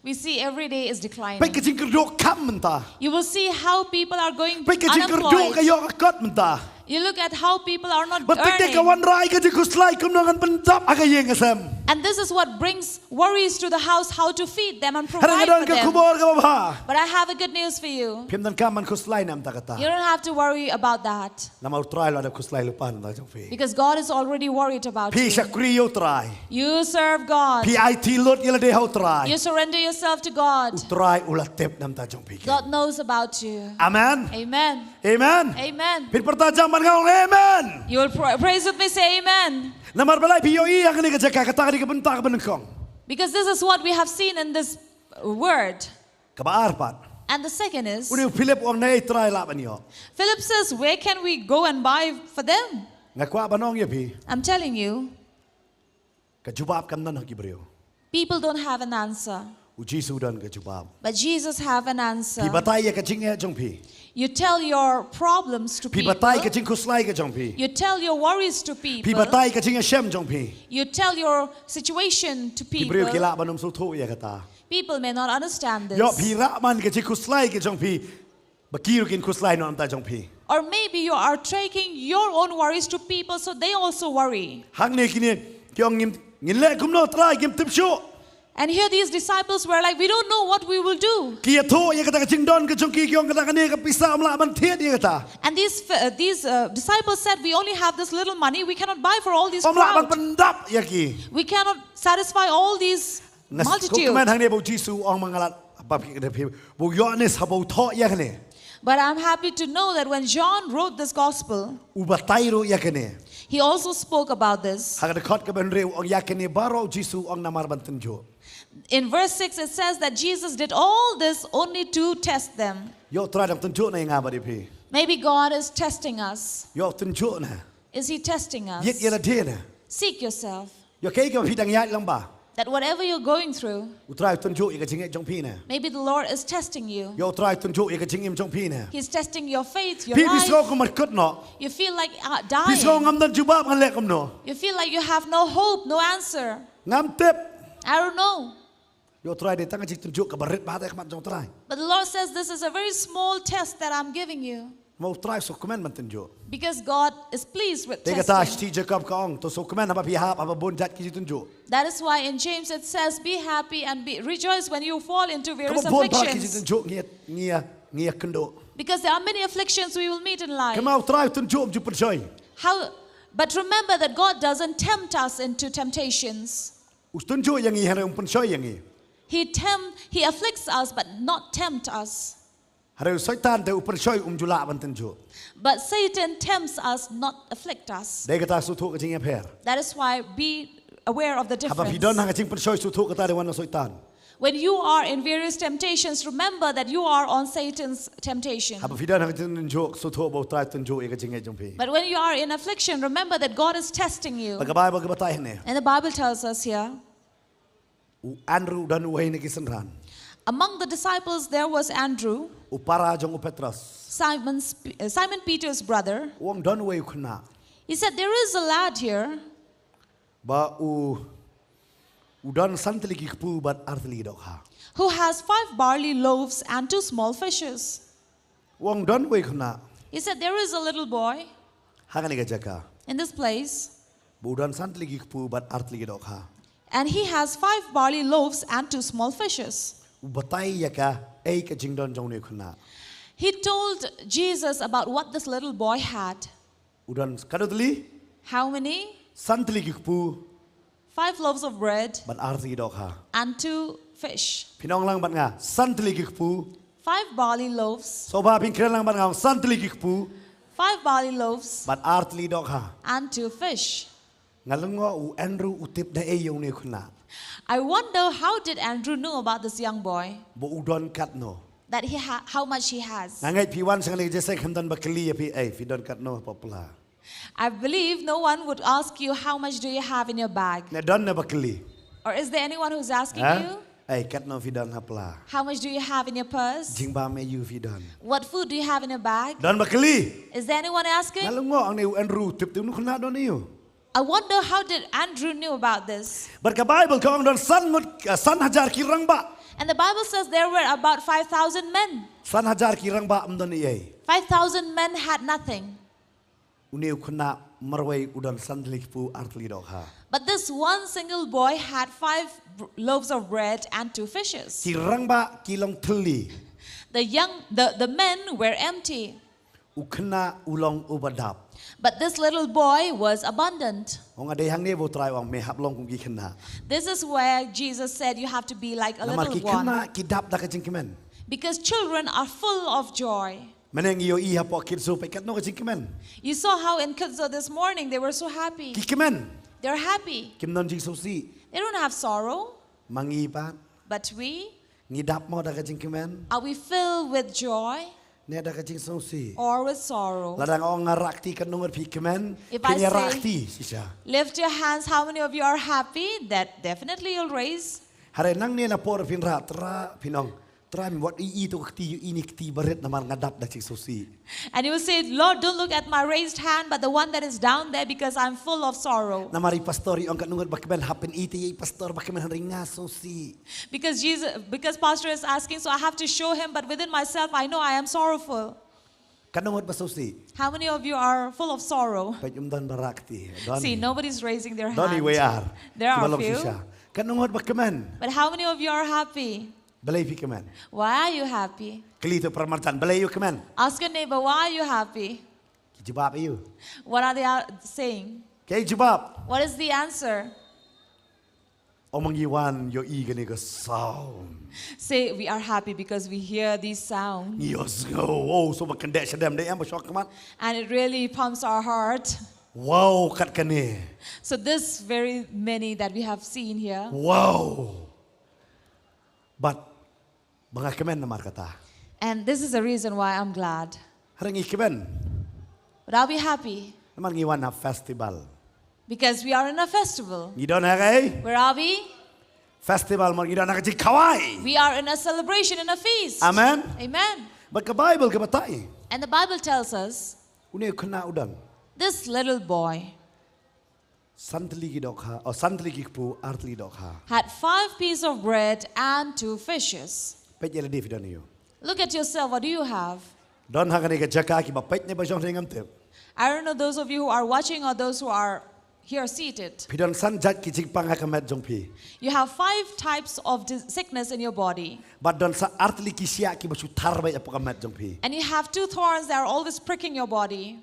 We see every day is declining. Peit ka jingkyrduh kham mynta. You will see how people are going Peit ka jingkyrduh ka unemployed. Ïoh ka kot mynta. You look at how people are not Bad peit ka earning. Wanrah ïa ka jingkhuslai kumno ngan pyndap ha ka ïing ka sem. And this is what brings worries to the house, how to feed them and Hynrei nga provide don for ka them. Khubor kaba bha. But I have a good news for you. Phim donkam ban khuslai namar ta kata. You don't have to worry about that. Namar u Trai u la dep khuslai lypa namar ta jong phi. Because God is already worried about Phi you. shakri ïa u Trai. You serve God. Phi aiti lut ïa lade ha u Trai. You surrender yourself to God. U Trai u la tip namar ta jong phi. God knows about you. Amen. Amen. Amen. Amen. Phin pyrta jam bad nga, ong amen. You will pr- praise with me, say amen. Namar balei phi ïohi ha kane ka jaka, kata ka dei ka bynta kaba nyngkong. Because this is what we have seen in this word. Kaba ar pat. And the second is, U dei u Philip u ong, naei Trai, lah ban ïoh. Philip says, where can we go and buy for them? Nga kwah ban ong ïa phi. I'm telling you, Ka jubab kam don ha ki briew. People don't have an answer. U Jisu u don ka jubab. But Jesus have an answer. Phi batai ïa ka jingeh jong phi. You tell your problems to Phi people. Batai ka jingkhuslai ka jong phi. You tell your worries to Phi people. Batai ka jingashem jong phi. You tell your situation to Ki briew ki people. Lah ban ym sngewthuh ïa kata. People may not understand this. Ïoh phi rah man ka jingkhuslai ka jong phi. Ba ki ruh kin khuslai noh namar ta jong phi. Or maybe you are taking your own worries to people, so they also worry. Hangne kine ki ong, ngin, ngin leh kumno Trai, ngim tip shuh. And here these disciples were like, we don't know what we will do. Ki ïathuh ïa kata ka jingdon ka jong ki, ki ong kata, kane ka pisa ym lah ban thied ïa kata. And these, uh, these uh, disciples said, we only have this little money, we cannot buy for all these Ym lah ban crowd. Pyndap ïa ki. We cannot satisfy all these Nga multitude. Kmen hangne ba u Jisu u ong, ma nga lah ban pyni ïa phi, ba u Ïoannis haba u thoh ïa kane. But I'm happy to know that when John wrote this gospel, u batai ruh ïa kane. He also spoke about this. Ha ka dkhot kaba hynriew ong ïa kane baroh u Jisu ong namar ban tynjuh. In verse six, it says that Jesus did all this only to test them. Ïoh Trai dang tynjuh na ïa nga bad ïa phi. Maybe God is testing us. Ïoh tynjuh na. Is he testing us? Ïit ïa lade na. Seek yourself. Ïoh kaei kaba phi dang ïaid lang ba. That whatever you're going through, u Trai u tynjuh ïa ka jingngeit jong phi na. Maybe the Lord is testing you. Ïoh u Trai u tynjuh ïa ka jingim jong phi na. He's testing your faith, your life. Phi, phi sngew kumno kut noh. You feel like, uh, dying. Phi sngew ngam don jubab, ngan leh kumno. You feel like you have no hope, no answer. Ngam tip. I don't know. Ïoh Trai dei tang ka jingtynjuh kaba rit bha ha khmat jong u Trai. But the Lord says, "This is a very small test that I'm giving you." Namar u Trai u sngewkmen ban tynjuh. Because God is pleased with testing. Te kata shithi Jakob ka ong, to sngewkmen haba phi hap ha bun jait ki jingtynjuh. That is why in James it says, "Be happy and be, rejoice when you fall into various afflictions." Ka bun bha ki jingtynjuh ngi ïa, ngi ïa, ngi ïakynduh. Because there are many afflictions we will meet in life. Namar u Trai u tynjuh, um ju pynshoi. How, but remember that God doesn't tempt us into temptations. U tynjuh ïa ngi hynrei um pynshoi ïa ngi. He tempt, he afflicts us but not tempt us. Hynrei u Soitan te u pynshoi, um ju lah ban tynjuh. But Satan tempts us, not afflict us. Dei kata sngewthuh ka jingïapher. That is why be aware of the difference. Haba phi don ha ka jingpynshoi sngewthuh kata dei wan na u Soitan. When you are in various temptations, remember that you are on Satan's temptation. Haba phi don ha ka jingtynjuh sngewthuh ba u Trai u tynjuh ïa ka jingngeit jong phi. But when you are in affliction, remember that God is testing you. Bad ka Baibl ka batai hangne. And the Bible tells us here, u Andrew u don uwei na ki synran. Among the disciples there was Andrew, u para jong u Petros. Simon's, uh, Simon Peter's brother. U ong don uwei u khynnah. He said, "There is a lad here." Ba u, u don san tylli ki kpu bad ar tylli ki dohkha. Who has five barley loaves and two small fishes. U ong don uwei u khynnah. He said, "There is a little boy." Ha kane ka jaka. In this place. Ba u don san tylli ki kpu bad ar tylli ki dohkha. And he has five barley loaves and two small fishes. U batai ïa kaei ka jingdon jong une u khynnah. He told Jesus about what this little boy had. U don katno tylli? How many? San tylli ki kpu. Five loaves of bread. Bad ar tylli ki dohkha. And two fish. Phin ong lang bad nga, san tylli ki kpu. Five barley loaves. Sngewbha phin kren lang bad nga, ong san tylli ki kpu. Five barley loaves. Bad ar tylli ki dohkha. And two fish. Nga lyngngoh u Andrew u tip da ei ïa une u khynnah. I wonder how did Andrew know about this young boy? Ba u don katno. That he ha-, how much he has. Nga ngeit phi wan sha kane ka jingïaseng khlem don ba kylli ïa phi, ei, phi don katno hapoh pla. I believe no one would ask you, "How much do you have in your bag?" Ne don ne ba kylli? Or is there anyone who's asking you? Ei, katno phi don ha pla? How much do you have in your purse? Jingbam aïu phi don? What food do you have in your bag? Don ba kylli? Is there anyone asking? Nga lyngngoh hangne u Andrew u tip te une u khynnah don aïu. I wonder how did Andrew knew about this. Bad ka Baibl ka ong don san ngut, eh, san hajar ki rangbah. And the Bible says there were about five thousand men. San hajar ki rangbah ym don ei ei. Five thousand men had nothing. Une u khynnah marwei u don san tylli ki kpu, ar tylli ki dohkha. But this one single boy had five br-, loaves of bread and two fishes. Ki rangbah ki long thylli. The young, the, the men were empty. U khynnah u long uba dap. But this little boy was abundant. Ong, dei hangne ba u Trai u ong me hap long kum ki khynnah. This is where Jesus said you have to be like a little one. Namar ki khynnah ki dap da ka jingkmen. Because children are full of joy. Mynne ngi ïohi hapoh Kidso peit katno ka jingkmen. You saw how in Kidso this morning they were so happy. Ki kmen. They're happy. Kim don jingsngewsih. They don't have sorrow. Ma ngi pat. But we? Ngi dap mo da ka jingkmen? Are we filled with joy? Ne da ka jingsngewsih? Or with sorrow? Lada nga ong nga rah kti, katno ngut phi kmen? If I say, phin ïa rah kti shisha. Lift your hands, how many of you are happy? That definitely you'll raise. Hynrei nangne na por phin rah, Trai, phin ong, Trai, wat ïohi ïa tu ka kti, ïohi ïa ine i kti barit namar nga dap da ka jingsngewsih. And you will say, "Lord, don't look at my raised hand, but the one that is down there, because I'm full of sorrow." Namar i pastor i ong katno ngut ba kmen, hap pyni te ïa i pastor ba kmen, hynrei nga sngewsih. Because Jesus, because pastor is asking, so I have to show him, but within myself, I know I am sorrowful. Katno ngut ba sngewsih? How many of you are full of sorrow? Peit, ym don ba rah kti. Don. See, nobody's raising their hand. Don iwei ar. There are a few. Kiba long shisha. Katno ngut ba kmen? But how many of you are happy? Balei phi kmen? Why are you happy? Kylli to para marjan, balei ïa u kmen? Ask your neighbor, "Why are you happy?" Ki jubab aïu? What are they, uh, saying? Kaei jubab? What is the answer? Ong ma ngi wan ïohi kane ka sound. Say, we are happy because we hear these sounds. Ngi ïohsngew, oh, so ba kyndit shadem de em ba shong khmat. And it really pumps our heart. Wow, kat kane. So this very many that we have seen here. Wow. But ba nga kmen namar kata. And this is the reason why I'm glad. Hynrei ngi kmen. But are we happy? Namar ngi wan ha festival. Because we are in a festival. Ngi don ha kaei? Where are we? Festival, namar ngi don ha ka jingkhawai. We are in a celebration, in a feast. Amen. Amen. Bad ka Bible ka batai. And the Bible tells us Une u khynnah u don this little boy san tylli ki dohkha, oh, san tylli ki kpu, ar tylli dohkha. had five pieces of bread and two fishes. Peit ïa lade phi don ïa u. Look at yourself. What do you have? Don ha kane ka jaka kiba peit ne ba shong ne ngam tip. I don't know those of you who are watching or those who are here seated. Phi don san jait ki jingpang ha ka met jong phi. You have five types of dis- sickness in your body. Bad don sa ar tylli ki siah kiba shu thar beit hapoh ka met jong phi. And you have two thorns that are always pricking your body.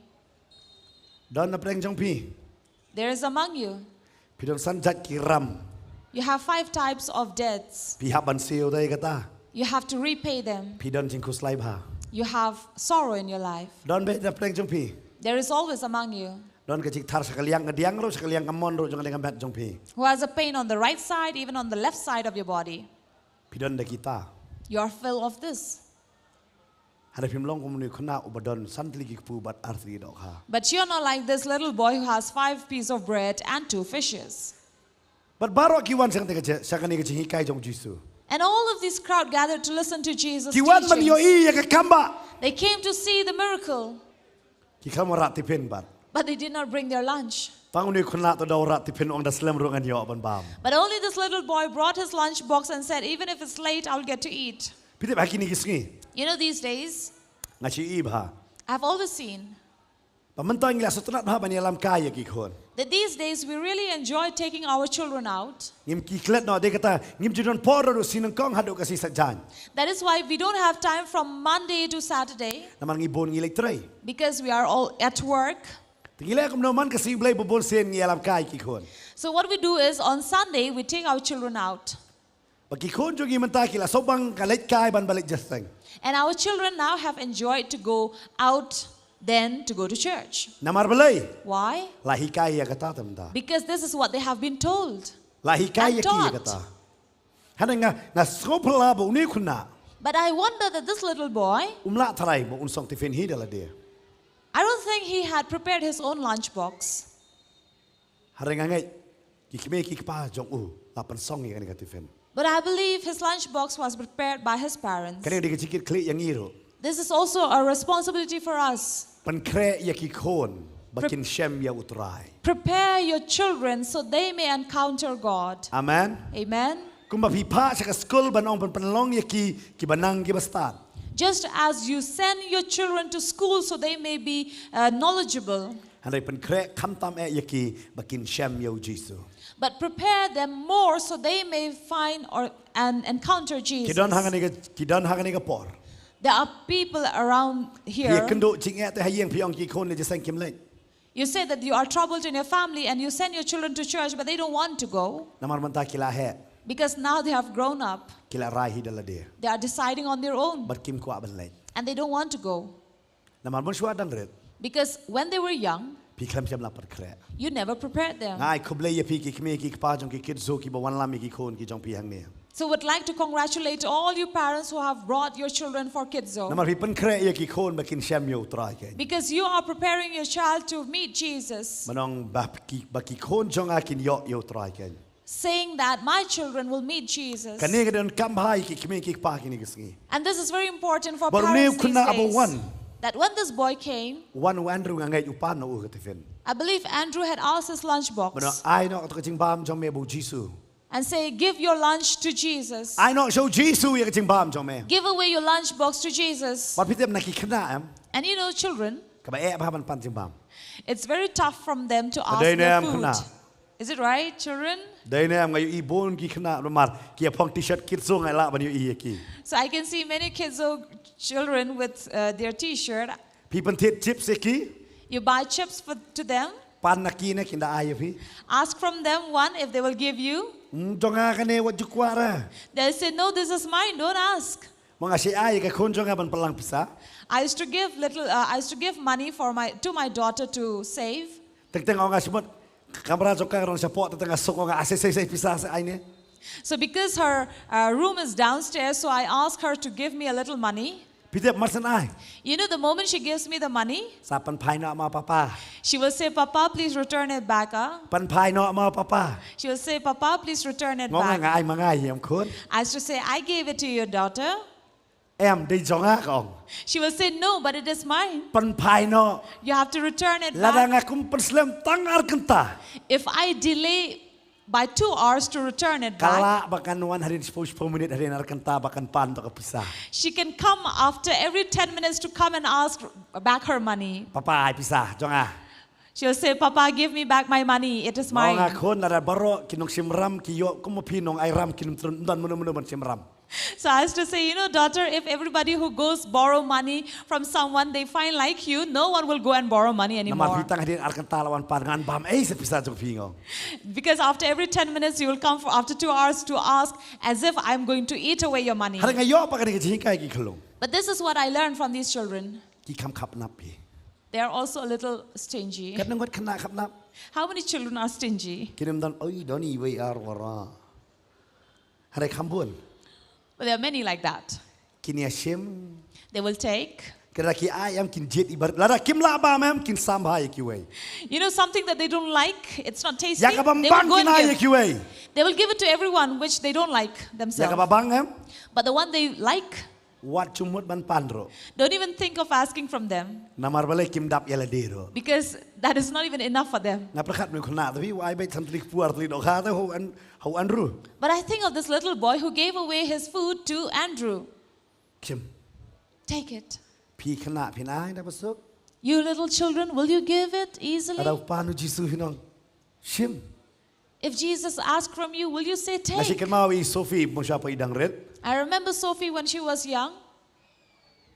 Don na pdeng jong phi. There is among you. Phi don san jait ki ram. You have five types of debts. Phi hap ban siew ïa kata. You have to repay them. Phi don jingkhuslai bha. You have sorrow in your life. Don beit na pdeng jong phi. There is always among you Don ka jingthar sha ka liang kadiang ruh, sha ka liang kamon ruh, jong ka liang ka met jong phi. Who has a pain on the right side, even on the left side of your body. Phi don da kita. You are full of this. Hynrei phim long kum une u khynnah uba don san tylli ki kpu bad ar tylli dohkha. But you're not like this little boy who has five pieces of bread and two fishes. Bad baroh ki wan sha kane ka jing, sha kane ka jinghikai jong u Jisu. And all of this crowd gathered to listen to Jesus' Ki wan ban teachings. Ïohi ïa ka kam ba. They came to see the miracle, Ki khlem wanrah tiffin bad. But they did not bring their lunch. Tang une u khynnah te u da wanrah tiffin, u ong da slem ruh ngan ïoh ban bam. But only this little boy brought his lunch box and said, "Even if it's late, I'll get to eat." Phi tip ha kine ki sngi. You know, these days, Nga shu ïohi bha. I've always seen Ba mynta ngi la sngewtynnat bha ban ïalam kai ïa ki khun. that these days we really enjoy taking our children out. Ngim ki klet noh de kata, ngim ju don por ruh shi nyngkong haduh ka shi saitjaiñ. That is why we don't have time from Monday to Saturday, Namar ngi bun ngi leit trei. because we are all at work. Te ngi leh kumno man ka sngi Blei ba bun sien ngi ïalam kai ki khun. So what we do is on Sunday we take our children out. Ba ki khun jong ngi mynta ki la sngewbang ka leit kai ban ba leit jingïaseng. And our children now have enjoyed to go out than to go to church. Namar balei? Why? La hikai ïa kata te mynta. Because this is what they have been told. La hikai And ïa ki ïa taught. Kata. Hynrei nga, nga sngewphylla ba une u khynnah. But I wonder that this little boy, Um lah tharai ba un song tiffin hi da lade. I don't think he had prepared his own lunchbox. Hynrei nga ngeit ki kmie ki kpa jong u la pynsong ïa kane ka tiffin. But I believe his lunchbox was prepared by his parents. Kane ka dei ka jingkitkhlieh ïa ngi ruh. This is also a responsibility for us. Pynkhreh ïa ki khun ba Pre- kin shem ïa u Trai. Prepare your children so they may encounter God. Amen. Amen. Kumba phi phah sha ka skul ban ong ban pynlong ïa ki, kiba nang kiba stad. Just as you send your children to school so they may be uh, knowledgeable, Hynrei pynkhreh khamtam eh ïa ki ba kin shem ïa u Jisu. But prepare them more so they may find or and encounter Ki don ha Jesus. kane ka, ki don ha kane ka por. There are people around Phi here. kynduh jingeh te ha ïing phi ong ki khun leit jingïaseng kim leit. You say that you are troubled in your family and you send your children to church, but they don't want to go Namar mynta ki la heh. Because now they have grown up. Ki la rai hi da lade. They are deciding on their own. Bad kim kwah ban leit. And they don't want to go. Namar mynshuwa dang rit. Because when they were young, Phi khlem shym la pynkhreh. You never prepared them. Nga ai khublei ïa phi ki kmie ki kpa jong ki Kids Zoo kiba wanlam ïa ki khun ki jong phi hangne. So would like to congratulate all you parents who have brought your children for Kids Zoo. Namar phi pynkhreh ïa ki khun ba kin shem ïa u Trai kein. Because you are preparing your child to meet Jesus. Ban ong ba ki, ba ki khun jong nga kin ïoh ïa u Trai kein. Saying that my children will meet Jesus. Kane ka don kam bha ïa ki kmie ki kpa kine ki sngi. And this is very important for Bad une u parents these khynnah ba days. Wan. That when this boy came, Wan u Andrew nga ngeit u pan noh u ka tiffin. I believe Andrew had asked his lunchbox Ban ong ai noh ka jingbam jong me bad u Jisu. And say, "Give your lunch to Jesus. Ai noh sha u Jisu ïa ka jingbam jong me. Give away your lunchbox to Jesus." Bad phi tip na ki khynnah em. And you know, children, Kaba eh bha ban pan jingbam. It's very tough from them to ask Dei ne their em food. Khynnah? Is it right, children? Dei ne em nga ïohi bun ki khynnah namar ki ïa phong T-shirt Kids Zoo nga lah ban ïohi ïa ki. So I can see many Kids Zoo children with uh, their T-shirt. Phi pynthied chips ïa ki. You buy chips for to them. Pan na ki ne kin da ai ïa phi. Ask from them one if they will give you. Hmm, jong nga kane, wat ju kwah re. They'll say, "No, this is mine, don't ask." Ma nga shu ai ïa ka khun jong nga ban pynlang pisa. I used to give little, uh, I used to give money for my to my daughter to save. Teng teng ong nga shu mut kamra jong ka rong shapoh, teng teng nga suk, ong nga, ah, sei sei sei pisa, sa ai ne. So because her uh, room is downstairs, so I ask her to give me a little money. Phi tip mar syn ai. You know, the moment she gives me the money, Sa pynphai noh ma papa. She will say, "Papa, please return it back." Ah. Pynphai noh ma papa. She will say, "Papa, please return it Nga ong nga, back." Nga ai ma nga ïa em khun. I used to say, "I gave it to your daughter." Em, dei jong nga, ka ong. She will say, "No, but it is mine. Pynphai noh. You have to return it Lada back." Nga kum pynslem tang ar kynta. If I delay by two hours to return it back, Ka lah ba kan wan hadien shiphew, shiphew minit, hadien ar kynta ba kan pan to ka pisa. She can come after every ten minutes to come and ask back her money. Papa, ai pisa jong nga. She'll say, "Papa, give me back my money. It is Nga ong nga, mine." Khun, lada baroh ki nongshim ram ki ïoh kum ma phi, nong ai ram, kin ym don mano mano ban shim ram. So I used to say, "You know, daughter, if everybody who goes borrow money from someone they find like you, no one will go and borrow money anymore." Namar phi tang hadien ar kynta la wan pan, ngan bam ei sa pisa jong phi, nga ong. Because after every ten minutes, you will come for after two hours to ask as if I'm going to eat away your money. Hynrei nga ïoh pat kane ka jinghikai ki khyllung. But this is what I learned from these children. Ki kham khapnap hi. They are also a little stingy. Katno ngut khynnah khapnap? How many children are stingy? Kin ym don, oi, don iwei ar wara. Hynrei kham bun. But there are many like that. Kin ïa shim. They will take. Lada ki ai em kin jied i barit. Lada kim lah bam em kin sam bha ïa kiwei. You know, something that they don't like, it's not tasty. Ïa ka bym They will bang go kin and ai ïa give. Kiwei. They will give it to everyone which they don't like Ïa ka themselves. ba bang em. But the one they like, Wat ju mut ban pan ruh. Don't even think of asking from them. Namar balei kim dap ïa lade ruh. Because that is not even enough for them. Nga pyrkhat ïa u khynnah te, u ai beit san tylli ki por, ar tylli ki dohkha te ha u An-, ha u Andrew. But I think of this little boy who gave away his food to Andrew. Shim. Take it. Phi khynnah phin ai da ba suk. You little children, will you give it easily? Lada u pan u Jisu, phin ong, shim. If Jesus asks from you, will you say, Nga shu "Take"? kynmaw ïa i Sophie, mynshwa pat i dang rit. I remember Sophie when she was young.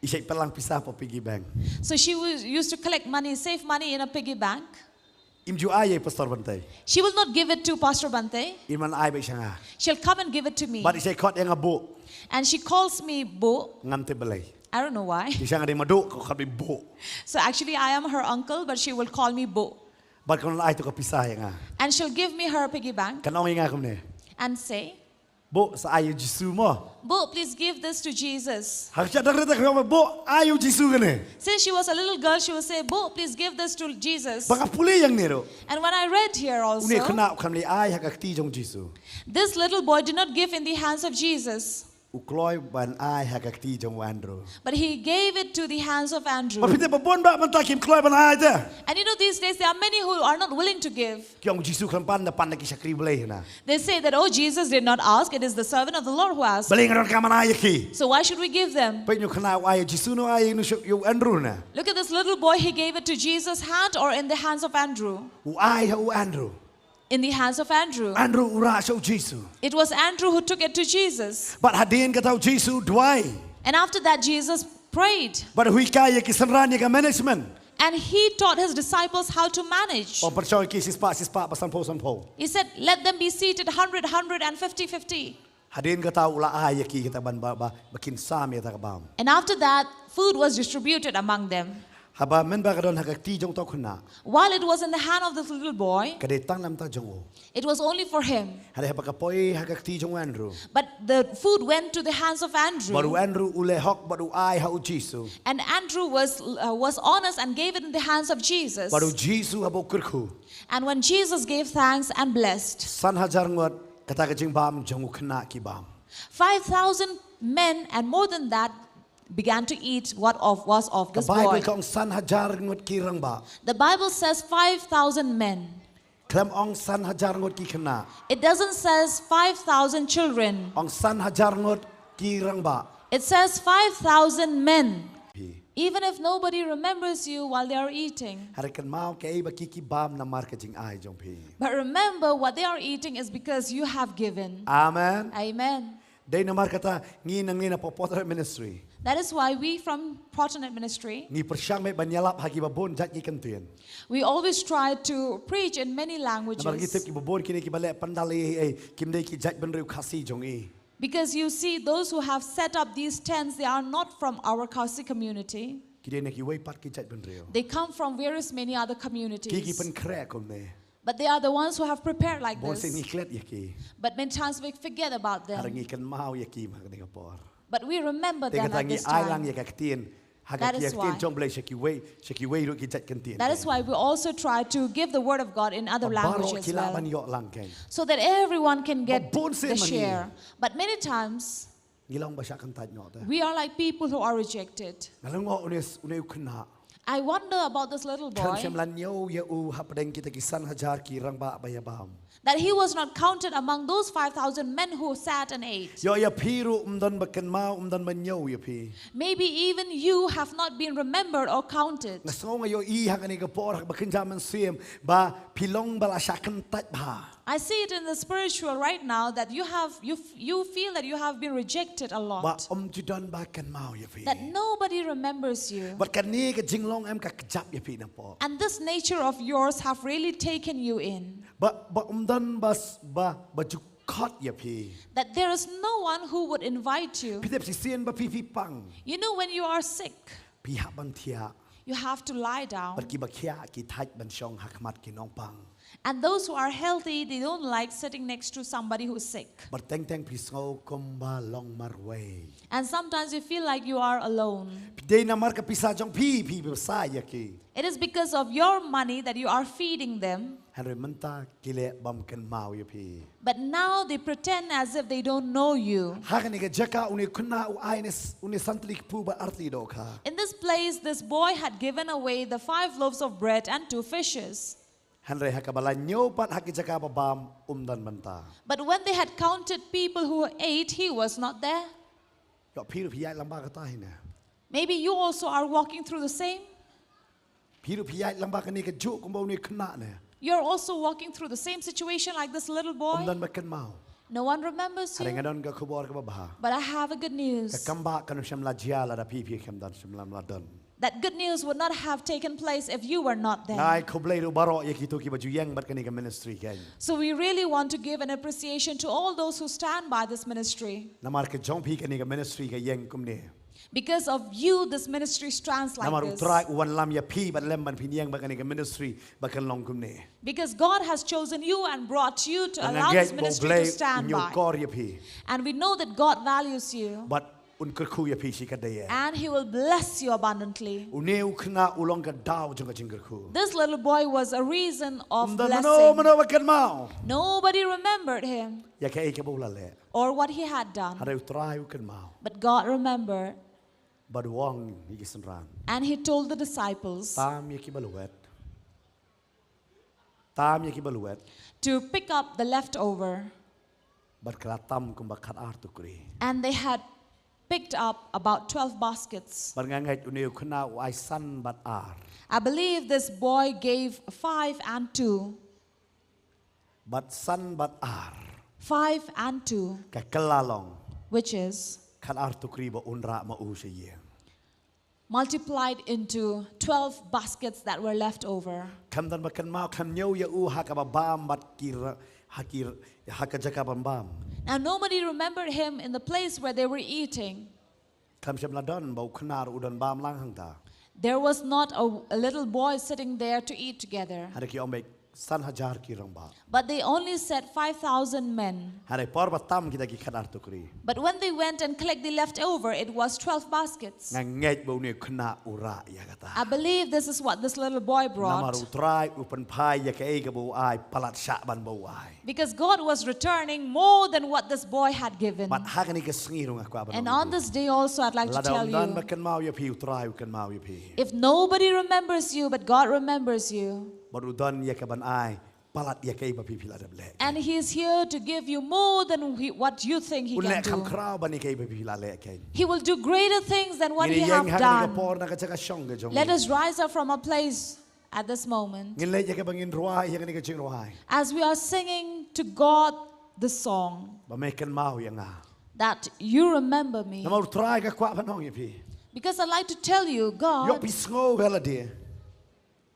I shait pynlang pisa ha piggy bank. So she was, used to collect money, save money in a piggy bank. Im ju ai ïa i Pastor Bante. She will not give it to Pastor Bante. In man ai beit sha nga. She'll come and give it to me. Bad i shait khot ïa nga Buh. And she calls me Buh. Ngam tip balei. I don't know why. Ki shang dei ma Duh, ka khot beit Buh. So actually, I am her uncle, but she will call me Buh. Bad kan ai to ka pisa ïa nga. And she'll give me her piggy bank Kan ong ïa nga kumne. And say, Buh, sa ai ïa u Jisu mo. "Buh, please give this to Jesus." Ha ka jaka dang rit ka ong, Buh, ai ïa u Jisu kane. Since she was a little girl, she will say, "Buh, please give this to Jesus." Ba nga pule ïa ngi ruh. And when I read here Une also, khynnah u khlem leit ai ha ka kti jong u Jisu. This little boy did not give in the hands of Jesus, U kloi ban ai ha ka kti jong u Andrew. But he gave it to the hands of Andrew. Bad phi tip ba bun bah mynta kim kloi ban ai te. And you know, these days there are many who are not willing to give. Ki ong u Jisu u khlem pan, da pan na ki shakri Blei hana. They say that, "Oh, Jesus did not ask, it is the servant of the Lord who asked." Balei nga donkam ban ai ïa ki. So why should we give them? Peit ïa u khynnah, u ai ïa u Jisu ne u ai ïa u Andrew ne. Look at this little boy, he gave it to Jesus' hand or in the hands of Andrew? U ai ha u Andrew. In the hands of Andrew. Andrew u rah sha u Jisu. It was Andrew who took it to Jesus. Bad hadien kata u Jisu u duwai. And after that, Jesus prayed. Bad u hikai ïa ki synran ïa ka management. And he taught his disciples how to manage. U ong pynshong ïa ki shispah shispah, ba sanphew sanphew. He said, "Let them be seated hundred, hundred, and fifty, fifty." Hadien kata u la ai ïa ki kata ban ba, ba, ba kin sam ïa kata ka bam. And after that, food was distributed among them. Haba mynba ka don ha ka kti jong uta u khynnah. While it was in the hand of this little boy, ka dei tang namar jong u. It was only for him. Hynrei haba ka poi ha ka kti jong u Andrew. But the food went to the hands of Andrew. Bad u Andrew u leh hok bad u ai ha u Jisu. And Andrew was, uh, was honest and gave it in the hands of Jesus. Bad u Jisu haba u kyrkhu. And when Jesus gave thanks and blessed, san hajar ngut kata ka jingbam jong u khynnah ki bam. Five thousand men and more than that began to eat what of, was of this boy. Ka Baibl ka ong san hajar ngut ki rangbah. The Bible says five thousand men. Khlem ong san hajar ngut ki khynnah. It doesn't says five thousand children. Ong san hajar ngut ki rangbah. It says five thousand men. Phi. Even if nobody remembers you while they are eating. Hynrei kynmaw kaei ba ki ki bam namar ka jingai jong phi. But remember, what they are eating is because you have given. Amen. Amen. Dei namar kata ngi nangne na Pop Portal Ministry. That is why we from Protonate Ministry, ngi pyrshang meh ban ïalap ha kiba bun jait ki kyntien. We always try to preach in many languages. Namar ngi tip kiba bun kine kiba leh pandal ei ei, kim dei ki jait bynriew Khasi jong ngi. Because you see, those who have set up these tents, they are not from our Khasi community. Ki dei na kiwei pat ki jait bynriew. They come from various many other communities. Ki ki pynkhreh kumne. But they are the ones who have prepared like Bun sien ngi this. Klet ïa ki. But many times we forget about Hynrei them. Ngi kynmaw ïa ki ha kane ka por. But we remember them at this time. Te kata ngi ai lang ïa ka ktien. Ha ka ktien jong Blei sha kiwei, sha kiwei ruh ki jait kyntien. That is why we also try to give the word of God in other languages as well. Baroh ki lah ban ïoh lang kein. So that everyone can get the share. But many times, Ngi long ba shah kyntait noh te. We are like people who are rejected. Nga la ong une, une u khynnah. I wonder about this little boy. Khlem shym la ñiew ïa u hapdeng kita ki san hajar ki rangbah ba ïa bam. That he was not counted among those five thousand men who sat and ate. Ïoh ïa phi ruh ym don ba kynmaw, ym don ba ñiew ïa phi. Maybe even you have not been remembered or counted. Nga sngew nga ïohi ha kane ka por ha kaba kynja mynsiem ba phi long ba la shah kyntait bha. I see it in the spiritual right now that you have you f- you feel that you have been rejected a lot. Ba ym ju don ba kynmaw ïa phi. That nobody remembers you. Bad kane ka jinglong em ka kjap ïa phi na pop. And this nature of yours have really taken you in. Ba ba ym don ba s- ba ba ju khot ïa phi. That there is no one who would invite you. Phi tip shisien ba phi phi pang. You know when you are sick. Phi hap ban thiah. You have to lie down. Bad kiba khiah ki thait ban shong ha khmat ki nongpang. And those who are healthy, they don't like sitting next to somebody who's sick. Bad teng teng phi sngew kumba long marwei. And sometimes you feel like you are alone. Dei namar ka pisa jong phi, phi pisa ïa ki. It is because of your money that you are feeding them. Hynrei mynta ki leh bym kynmaw ïa phi. But now they pretend as if they don't know you. Ha kane ka jaka une u khynnah u ai une s- une san tylli kpu bad ar tylli dohkha. In this place, this boy had given away the five loaves of bread and two fishes. Hynrei ha kaba la ñiew pat ha ki jaka ba bam um don bynta. But when they had counted people who ate, he was not there. Ïoh phi ruh phi ïaid lyngba kata hi ne. Maybe you also are walking through the same. Phi ruh phi ïaid lyngba kane kajuh kumba une u khynnah ne. You're also walking through the same situation like this little boy. Um don ba kynmaw. No one remembers you. Hynrei nga don ka khubor kaba bha. But I have a good news. Ka kam ba kan shym la jia lada phi phi kam don shym la don. That good news would not have taken place if you were not there. Nga ai khublei ruh baroh ïa kito kiba ju ïeng bad kane ka ministry kein. So we really want to give an appreciation to all those who stand by this ministry. Namar ka jong phi kane ka ministry ka ïeng kumne. Because of you, this ministry stands like this. Namar u Trai u wanlam ïa phi bad lem ban phin ïeng bad kane ka ministry ba kan long kumne. Because God has chosen you and brought you to allow this ministry to stand by. Nga ngeit ba u Blei u ñiewkor ïa phi. And we know that God values you. Bad un kyrkhu ïa phi shikatdei. And He will bless you abundantly. Une u khynnah u long ka daw jong ka jingkyrkhu. This little boy was a reason of blessing. Ym don mano mano ba kynmaw. Nobody remembered him. Ïa kaei kaba u la leh. Or what he had done. Hynrei u Trai u kynmaw. But God remembered. Bad u ong ïa ki synran. And he told the disciples. Tam ïa kiba lwet. Tam ïa kiba lwet. To pick up the leftover. Bad ki la tam kumba khatar tukri. And they had picked up about twelve baskets. Bad nga ngeit une u khynnah u ai san bad ar. I believe this boy gave five and two. Bad san bad ar. Five and two. Ka kylla long. Which is. Khatar tukri ba un rah ma u sha ïing. Multiplied into twelve baskets that were left over. Khlem don ba kynmaw, khlem ñiew ïa u ha kaba bam bad ki ra-, ha ki ra-, ha ka jaka ban bam. Now nobody remembered him in the place where they were eating. Khlem shym la don ba u khynnah u don bam lang hangta. There was not a, a little boy sitting there to eat together. Hynrei ki ong beit san hajar ki rangbah. But they only said five thousand men. Hynrei por ba tam kita ki khatar tukri. But when they went and collect the leftover, it was twelve baskets. Nga ngeit ba une u khynnah u rah ïa kata. I believe this is what this little boy brought. Namar u Trai u pynphai ïa kaei kaba u ai palat shah ban ba u ai. Because God was returning more than what this boy had given. Bad ha kane ka sngi ruh nga kwah ban ong ïa phi. And on this day also, I'd like to tell you. Lada ym don ba kynmaw ïa phi, u Trai u kynmaw ïa phi. If nobody remembers you, but God remembers you. Bad u don ïa ka ban ai palat ïa kaei ba phi phi la dep leh. And He is here to give you more than he, what you think He can do. Un leh kham khraw ban ïa kaei ba phi phi la leh kein. He will do greater things than what you have done. Ngin ïeng ha kane ka por na ka jaka shong ka jong ngi. Let us rise up from our place at this moment. Ngin leit ïa kaba ngin rwai ïa kane ka jingrwai. As we are singing to God the song. Ba me kynmaw ïa nga. that you remember me. Namar U Trai ka kwah ban ong ïa phi. Because I'd like to tell you, God, ïoh phi sngew ha lade,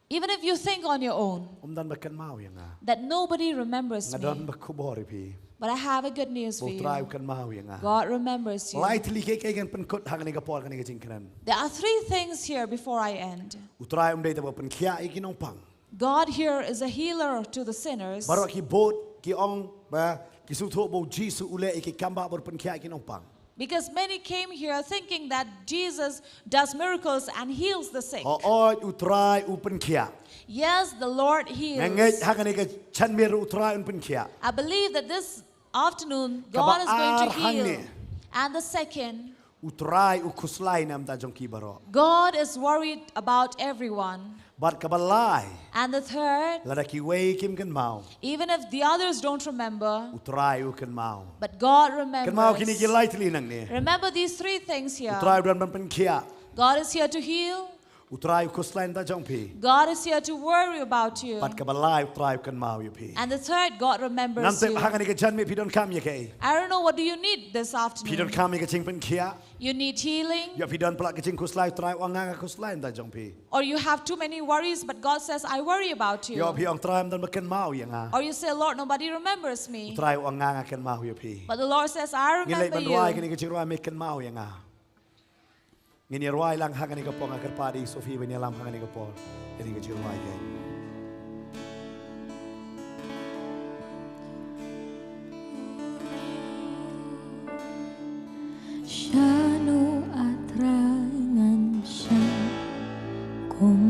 even if you think on your own, ym don ba kynmaw ïa nga. That nobody remembers me. Nga don ba khubor ïa phi. But I have a good news for you. Ba U Trai u kynmaw ïa nga. God remembers you. Lai tylli kiei kiei ngan pynkut ha kane ka por, kane ka jingkren. There are three things here before I end. U Trai um dei tang ba pynkhiah ïa ki nongpang. God here is a healer to the sinners. Baroh ki bud ki ong ba ki sngewthuh ba U Jisu u leh ïa ki kam bah bad u pynkhiah ïa ki nongpang. Because many came here thinking that Jesus does miracles and heals the sick. Hooid, U Trai u pynkhiah. Yes, the Lord heals. Nga ngeit ha kane ka janmiet U Trai un pynkhiah. I believe that this afternoon, God is going to heal. Kaba ar hangne. And the second, U Trai u khuslai na ka bynta jong ki baroh. God is worried about everyone. Bad kaba lai. And the third, lada kiwei kim kynmaw, even if the others don't remember, U Trai u kynmaw. But God remembers. Kynmaw kine ki lai tylli nangne. Remember these three things here. U Trai u don ban pynkhiah. God is here to heal. U Trai u khuslai na ka bynta jong phi. God is here to worry about you. Bad kaba lai, U Trai u kynmaw ïa phi. And the third, God remembers you. Ngam tip ha kane ka janmiet phi donkam ïa kaei. I don't know, what do you need this afternoon? Phi donkam ïa ka jingpynkhiah. You need healing. Ïoh phi don palat ka jingkhuslai, U Trai u ong nga nga khuslai na ka bynta jong phi. Or you have too many worries, but God says, "I worry about you." Ïoh phi ong, Trai ym don ba kynmaw ïa nga. Or you say, "Lord, nobody remembers me." U Trai u ong nga nga kynmaw ïa phi. But the Lord says, "I remember you." Ngin leit ban rwai kane ka jingrwai Me Kynmaw Ïa Nga. Ngin ïa rwai lang ha kane ka por, nga kyrpad ïa i Sophie ban ïalam ha kane ka por. Kane ka jingrwai ka. Shano, A Trai, ngan shah kum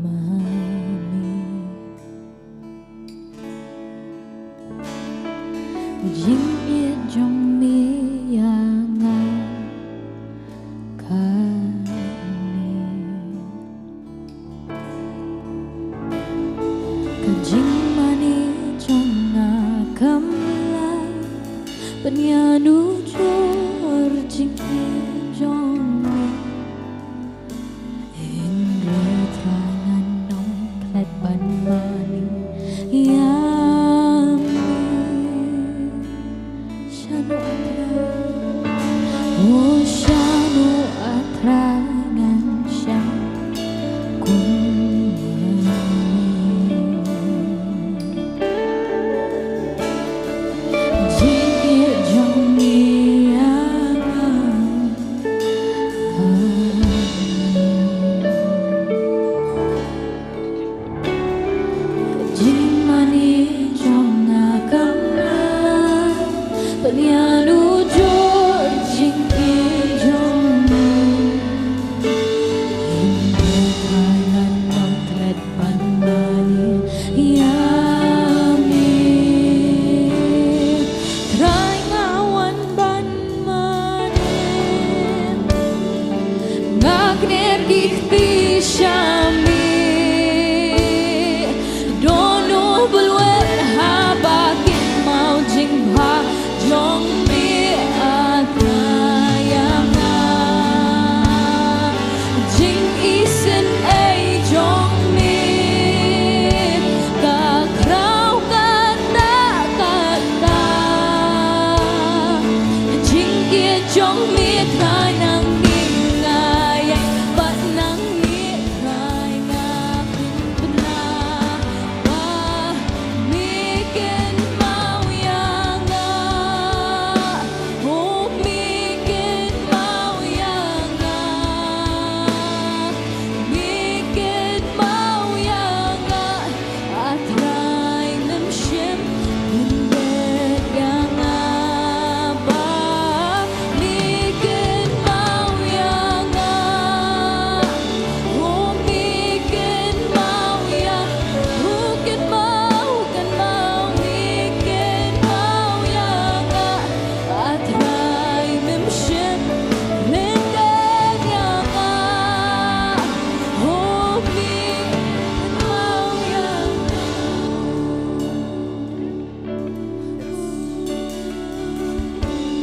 ma me? Jingïeit jong me ïa nga kane. Ka jingmane jong nga kam lah ban ïanujor jingïeit jong me. Hynrei Trai ngan ym klet ban mane ïa me. Shano, A Trai. Oh, shano, A Trai, ngan shah kum ma me? Jingïeit jong me ïa nga. Jingmane jong nga kam lah ban ïanujor jingïeit jong me. Hynrei Trai ngan ym klet ban mane ïa me. Trai nga wan ban mane. Nga kner ki kti sha me. Don uba lwet haba kynmaw jingbha jong me, A Trai, ïa nga. Jingisynei jong me ka khraw katta katta. Jingkit jong me Trai nangne nga ïai bad nangne Trai nga pynbna ba me kynmaw ïa nga. Oh, me kynmaw ïa nga. Me kynmaw ïa nga. A Trai, mem shym pynbeit ïa nga ba me kynmaw ïa nga. Oh, me kynmaw ïa, oh, kynmaw, kynmaw, me kynmaw ïa nga. A Trai, mem shym pynbeit ïa nga. Oh, me kynmaw ïa nga.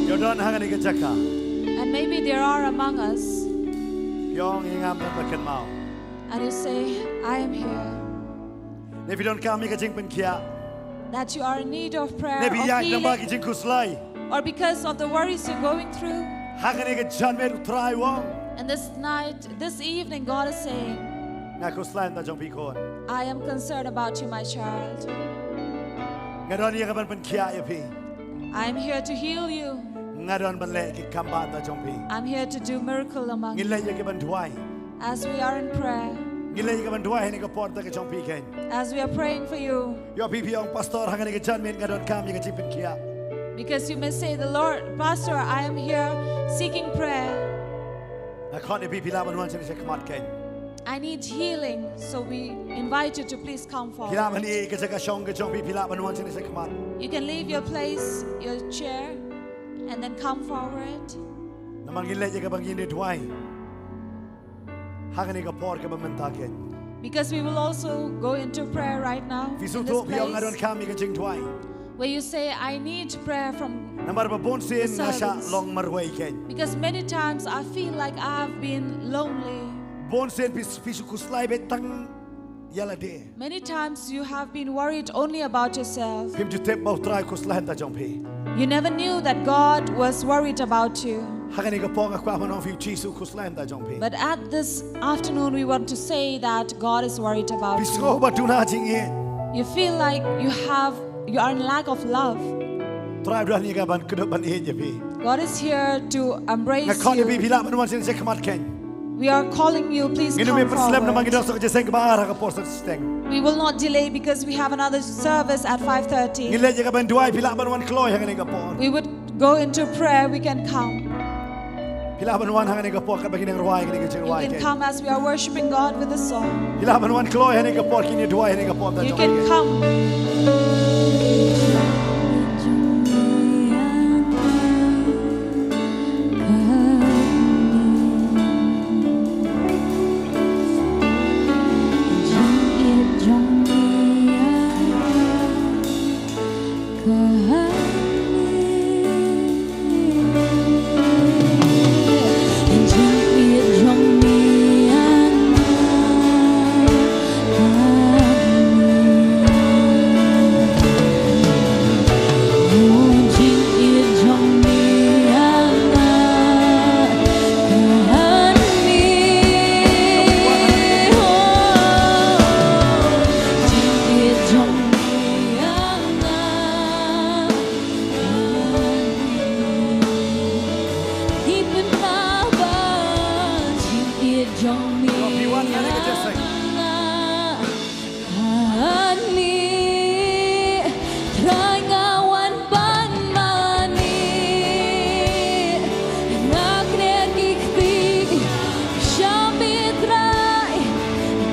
Ïoh don ha kane ka jaka. And maybe there are among us. Phi ong, ïa nga ym don ba kynmaw. And you say, "I am here." Ne phi donkam ïa ka jingpynkhiah. That you are in need of prayer, of healing. Ne phi ïaid lyngba ki jingkhuslai. or because of the worries you're going through. Ha kane ka janmiet U Trai u ong. And this night, this evening, God is saying, Nga khuslai na bynta jong phi khun. I am concerned about you, my child. Nga don ïa kaban pynkhiah ïa phi. I am here to heal you. Nga don ban leh ki kam bha na bynta jong phi. I'm here to do miracle among you. Ngi leit ïa kaban duwai. As we are in prayer, ngi leit ïa kaban duwai ha kane ka por na bynta jong phi kein. As we are praying for you, ïoh phi phi ong, Pastor, ha kane ka janmiet nga donkam ïa ka jingpynkhiah. Because you may say, the Lord, Pastor, I am here seeking prayer. Nga khot ïa phi, phi lah ban wan shane sha khmat kein. I need healing, so we invite you to please come forward. Phi lah ban ïeh ïa ka jaka shong ka jong phi, phi lah ban wan shane sha khmat. You can leave your place, your chair, and then come forward. Namar ngi leit ïa kaban ïa duwai ha kane ka por kaba mynta kein. Because we will also go into prayer right now. Phi sngewthuh, phi ong, nga donkam ïa ka jingduwai. Where you say, I need prayer from the servants. Namar ba bun sien nga shah long marwei kein. Because many times I feel like I've been lonely. Bun sien phi, phi shu khuslai beit tang ïa lade. Many times you have been worried only about yourself. Phim ju tip ba U Trai u khuslai na bynta jong phi. You never knew that God was worried about you. Ha kane ka por nga kwah ban ong ïa phi, U Jisu u khuslai na bynta jong phi. But at this afternoon, we want to say that God is worried about you. Phi sngew ba duna jingïeit. You feel like you have, you are in lack of love. U Trai u don ïa kaban kdup ban ïeit ïa phi. God is here to embrace you. Nga khot ïa phi, phi lah ban wan shane sha khmat kein. We are calling you, please come forward. Ngin ym pynslem namar ngi don sa ka jingïaseng kaba ar ha ka por shiteng. We will not delay because we have another service at five thirty. Ngi leit ïa kaban duwai, phi lah ban wan kloi ha kane ka por. We would go into prayer, we can come. Phi lah ban wan ha kane ka por katba ngi dang rwai kane ka jingrwai. You can come as we are worshiping God with a song. Phi lah ban wan kloi ha kane ka por, kin ïa duwai ha kane ka por. You can come. Ani, Trai nga wan ban mane, nga kner ki kti sha me Trai,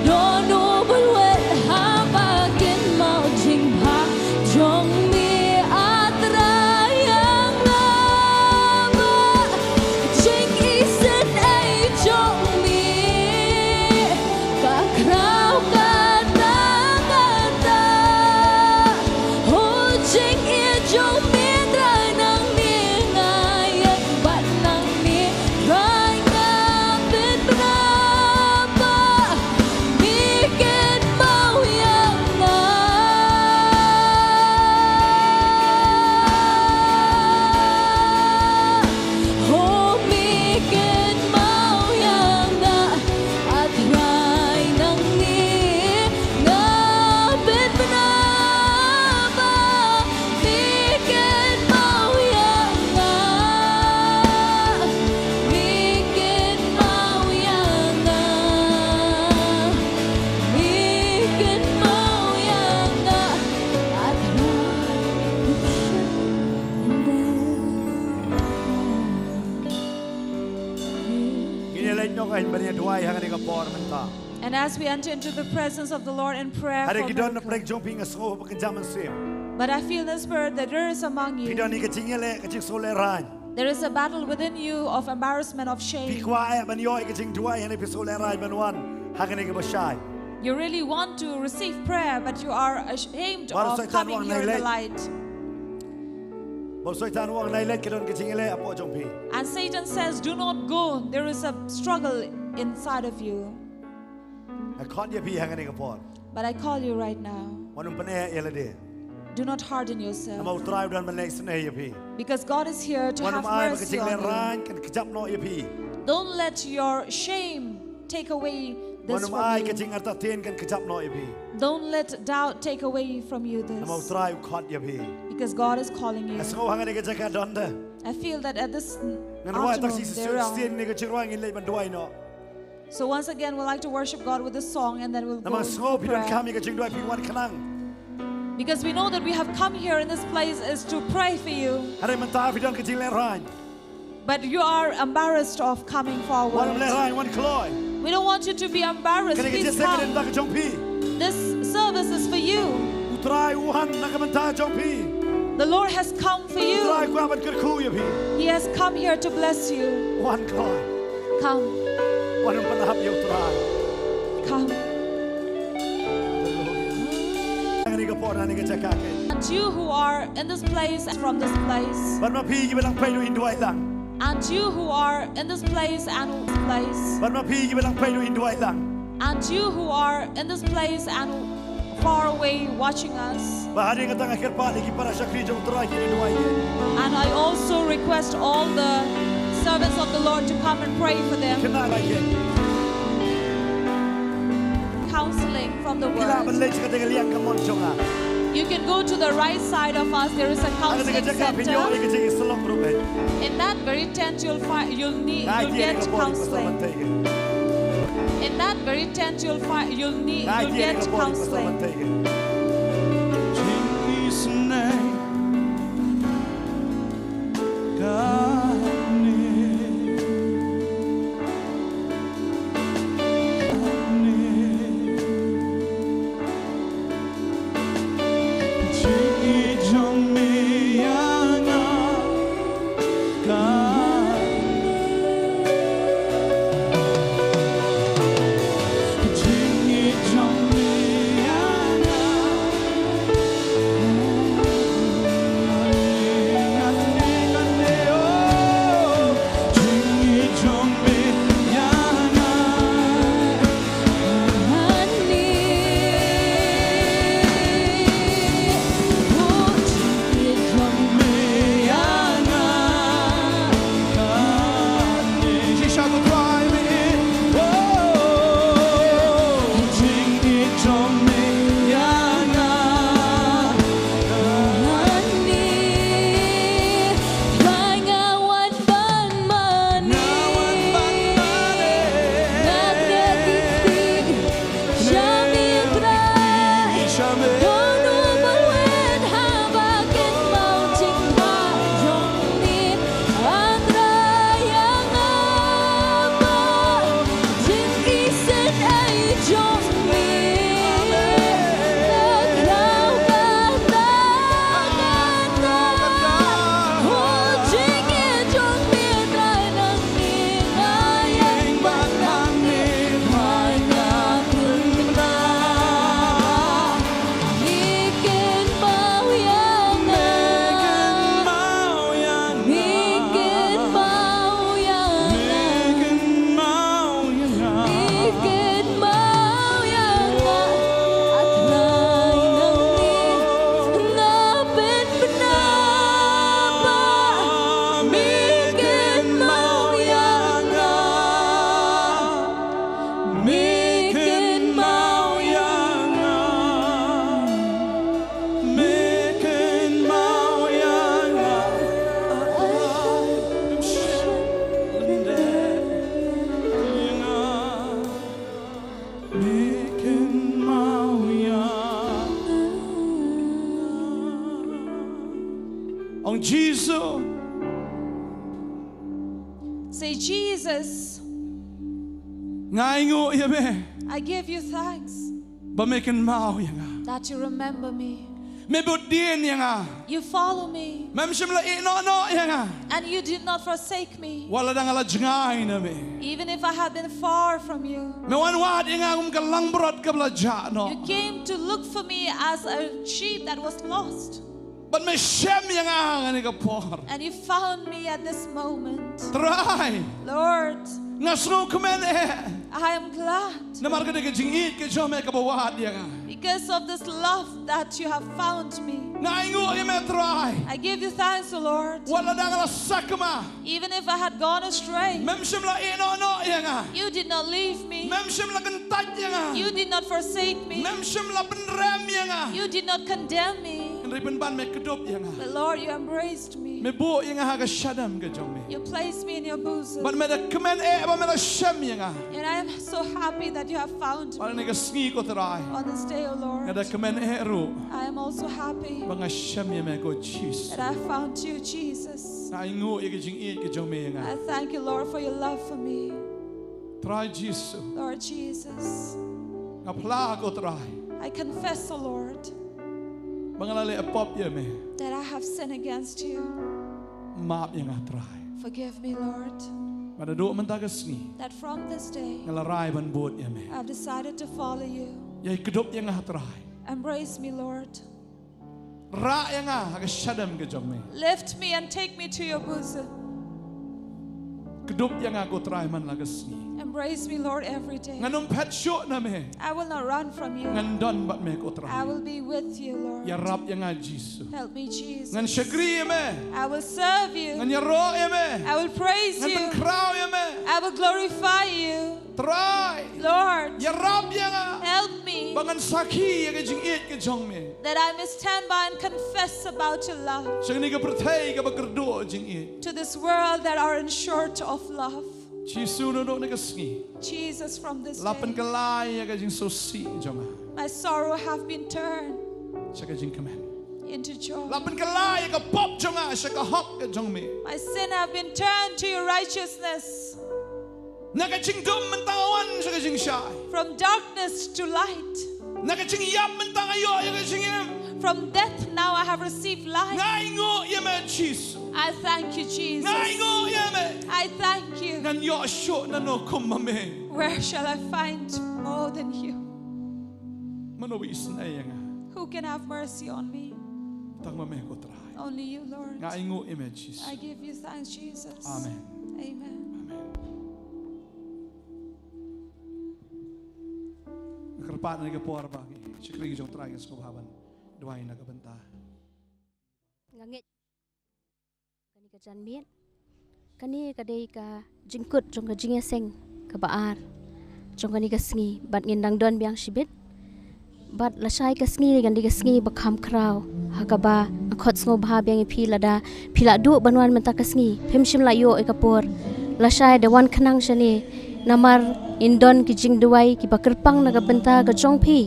don u bynwit ha ba kynmaw jingbha jong me, A Trai, ïa nga ba jingïaseng ei jong me ka khraw kata kata. Ho jingïeit jong me Trai nangne nga ïeng bad nangne Trai nga pynbna ba me kynmaw ïa nga. Ho me kynmaw ïa nga, A Trai nangne nga pynbna ba me kynmaw ïa nga, me kynmaw ïa nga, me kynmaw ïa nga, A Trai. Ngin ïa leit noh, ngin ïa duwai ha kane ka por mynta. And as we enter into the presence of the Lord in prayer for miracle. Hynrei ki don na pdeng jong phi, nga sngew ba kynja mynsiem. But I feel in the spirit that there is among you. Phi don ïa ka jingïaleh, ka jingsngewlehraiñ. There is a battle within you of embarrassment, of shame. Phi kwah eh ban ïoh ïa ka jingduwai, hynrei phi sngewlehraiñ ban wan ha kane kaba shai. You really want to receive prayer, but you are ashamed of coming here in the light. Bad u Soitan u ong, nai leit. Bad u Soitan u ong, nai leit, ka don ka jingïaleh hapoh jong phi. And Satan says, do not go. There is a struggle inside of you. Nga khot ïa phi ha kane ka por. But I call you right now. Wat nym pyneh ïa lade. Do not harden yourself. Namar U Trai u don ban leh isynei ïa phi. Because God is here to have mercy on you. Wat nym ai ba ka jinglehrain kan kjap noh ïa phi. Don't let your shame take away this from you. Wat nym ai ka jingartatien kan kjap noh ïa phi. Don't let doubt take away from you this. Namar U Trai u khot ïa phi. Because God is calling you. Nga sngew hangne ha ka jaka don da. I feel that at this afternoon there are. Ngan rwai tang shi sien ne ka jingrwai ngin leit ban duwai noh. So once again, we'd like to worship God with this song, and then we'll go into prayer. Namar nga sngew phi donkam ïa ka jingduwai, phi wan khnang. Because we know that we have come here in this place is to pray for you. Hynrei mynta phi don ka jinglehrain. But you are embarrassed of coming forward. Wat nym lehrain, wat nym kloi. We don't want you to be embarrassed. Please come. Kane ka jingïaseng ka dei na ka bynta jong phi. This service is for you. U Trai u wan na ka bynta jong phi. The Lord has come for you. U Trai u kwah ban kyrkhu ïa phi. He has come here to bless you. Wat nym kloi. Come. Wat nym pynïap ïa U Trai. Come. Hynrei ka por, hynrei ka jaka ka. And you who are in this place, from this place. Bad ma phi kiba dang peit ruh, ngin duwai lang. And you who are in this place and place. Bad ma phi kiba dang peit ruh, ngin duwai lang. And you who are in this place and far away watching us. Bad hadien kata nga kyrpad ïa ki para shakri jong U Trai kin duwai ïa. And I also request all the servants of the Lord to come and pray for them. Kin duwai ïa. Counseling from the word. Phi lah ban leit sha katei ka liang kamon jong nga. You can go to the right side of us. There is a counseling center. Ha kata ka jaka phin ïoh ïa ka jingïasyllok ruh. In that very tent you'll find, you'll need, you'll get counseling. In that very tent you'll find, you'll need, you'll get counseling. Ong Jisu. Say, "Jesus, nga ainguh ïa me, I give you thanks ba me kynmaw ïa nga, that you remember me. Me bud dien ïa nga. You follow me. Mem shym la ïehnoh noh ïa nga. And you did not forsake me. Wat la dang la jngai na me. Even if I have been far from you." Me wan wad ïa nga kum ka langbrot kaba la jah noh. You came to look for me as a sheep that was lost. Bad me shem ïa nga ha kane ka por. And you found me at this moment. Trai. Lord. Nga sngewkmen eh. I am glad. Namar ka dei ka jingïeit ka jong me kaba wad ïa nga. Because of this love that you have found me. Nga ainguh ïa me Trai. I give you thanks, O Lord. Wat lada nga la sakma. Even if I had gone astray. Mem shym la ïehnoh noh ïa nga. You did not leave me. Mem shym la kyntait ïa nga. You did not forsake me. Mem shym la pynrem ïa nga. You did not condemn me. Hynrei pynban me kdup ïa nga. But Lord, you embraced me. Me buh ïa nga ha ka shadem ka jong me. You placed me in your bosom. Bad me da kmen eh ba me da shem ïa nga. And I am so happy that you have found me. Bad ha kane ka sngi ko Trai. On this day, O Lord. Nga da kmen eh ruh. I am also happy. Ba nga shem ïa me ko Jisu. That I found you, Jesus. Nga ainguh ïa ka jingïeit ka jong me ïa nga. I thank you, Lord, for your love for me. Trai Jisu. Lord Jesus. Nga phla ko Trai. I confess, O Lord. Ba nga la leh pop ïa me. That I have sinned against you. Map ïa nga Trai. Forgive me, Lord. Ba naduh mynta ka sngi. That from this day. Nga la rai ban bud ïa me. I've decided to follow you. Ïai kdup ïa nga Trai. Embrace me, Lord. Rah ïa nga ha ka shadem ka jong me. Lift me and take me to your bosom. Kdup ïa nga ko Trai man la ka sngi. Embrace me, Lord, every day. Ngan ym phet shuh na me. I will not run from you. Ngan don bad me ko Trai. I will be with you, Lord. Ïarap ïa nga Jisu. Help me, Jesus. Ngan shakri ïa me. I will serve you. Ngan ïaroh ïa me. I will praise you. Ngan pynkhraw ïa me. I will glorify you. Trai. Lord. Ïarap ïa nga. Help me. Ba ngan sakhi ïa ka jingïeit ka jong me. That I may stand by and confess about your love. Sha kane ka pyrthei kaba kyrduh jingïeit. To this world that are in short of love. Jisu naduh kane ka sngi. Jesus, from this day. La pynkylla ïa ka jingsngewsih jong nga. My sorrow have been turned. Sha ka jingkmen. Into joy. La pynkylla ïa ka pop jong nga sha ka hok ka jong me. My sin have been turned to your righteousness. Na ka jingdum mynta nga wan sha ka jingshai. From darkness to light. Na ka jingïap mynta nga ïoh ïa ka jingim. From death now I have received life. Nga ainguh ïa me Jisu. I thank you, Jesus. Nga ainguh ïa me. I thank you. Ngan ïoh shuh nano kum ma me. Where shall I find more than you? Mano ba isynei ïa nga? Who can have mercy on me? Tang ma me ko Trai. Only you, Lord. Nga ainguh ïa me Jisu. I give you thanks, Jesus. Amen. Amen. Amen. Nga kyrpad na ka por ba ki shakri jong Trai ki sngewbha ban duwai na ka bynta. Nga ngeit kane ka janmiet. Kane ka dei ka jingkut jong ka jingïaseng kaba ar jong kane ka sngi bad ngin dang don biang shibit. Bad lashai ka sngi kan dei ka sngi ba kham khraw ha kaba nga khot sngewbha biang ïa phi lada phi la duh ban wan mynta ka sngi phim shym la ïoh ïa ka por. Lashai da wan khnang shane namar ngin don ki jingduwai kiba kyrpang na ka bynta ka jong phi.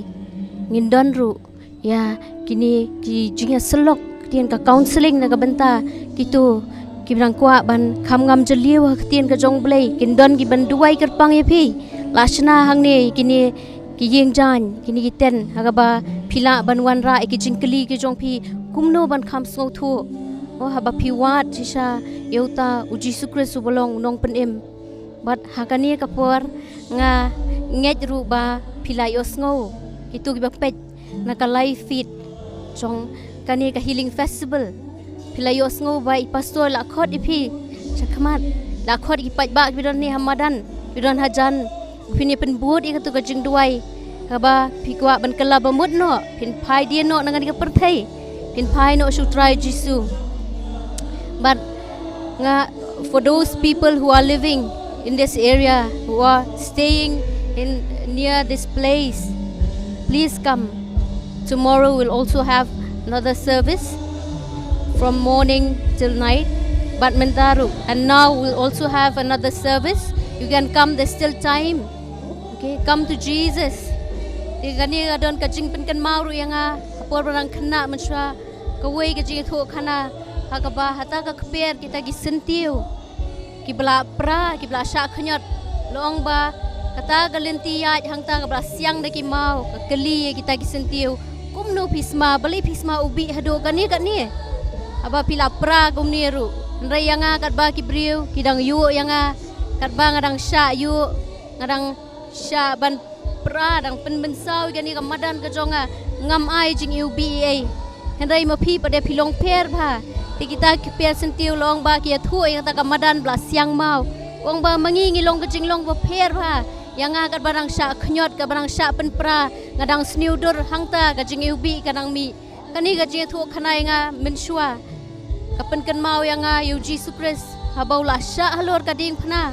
Ngin don ruh ïa kine ki jingïasyllok ktien ka counseling na ka bynta kito kiba dang kwah ban kham ngam jylliew ha ktien ka jong U Blei kin don kiban duwai kyrpang ïa phi. La shna hangne kine ki ïing jaiñ kine ki tent ha kaba phi lah ban wanrah ïa ki jingkylli ki jong phi kumno ban kham sngewthuh. O haba phi wad shisha ïa uta u Jisu Khrist uba long u nongpynim. Bad ha kane ka por nga ngeit ruh ba phi la ïohsngew kito kiba peit na ka live feed jong kane ka healing festival. Phi la ïohsngew ba i pastor la khot ïa phi shakhmat, la khot ïa ki paidbah kiba don ne ha madan, kiba don hajan, phin ïa pynbud ïa kato ka jingduwai kaba phi kwah ban kylla ba mut noh, phin phai dien noh na kane ka pyrthei, phin phai noh sha u Trai Jisu. But nga, for those people who are living in this area, who are staying in near this place, please come. Tomorrow we'll also have another service from morning till night. Bad mynta ruh, and now we'll also have another service. You can come, there's still time. Okay, come to Jesus. Te kane ka don ka jingpynkynmaw ruh ïa nga ha por ba nga khynnah mynshuwa, kawei ka jingïathuhkhana ha kaba hata ka kper kita ki syntiew kiba la pra, kiba la shah khñiot, la ong ba kata ka lynti ïaid hangta kaba la siang da ki maw ka kylli ïa kita ki syntiew, kumno phi sma, balei phi sma u bih haduh kane kane? Haba phi la pra kumne ruh. Hynrei ïa nga katba ki briew ki dang ïuh ïa nga, katba nga dang shah ïuh, nga dang shah ban pra, dang pynbynsaw ïa kane ka madan ka jong nga, ngam ai jingïohi ei ei. Hynrei ma phi pat de phi long pher bha. Te kita ki pher syntiew la ong ba ki ïathuh ïa kata ka madan ba la siang maw. Ka Ong ba ma ngi ngi long ka jinglong ba pher bha ïa nga, katba dang shah khñiot, katba dang shah pynpra, nga dang sniew dur hangta, ka jingiwbih ka dang mih. Kane ka jingïathuh khana ïa nga mynshuwa ka pynkynmaw ïa nga ïa u Jisu Khrist haba u la shah halor ka diengphna.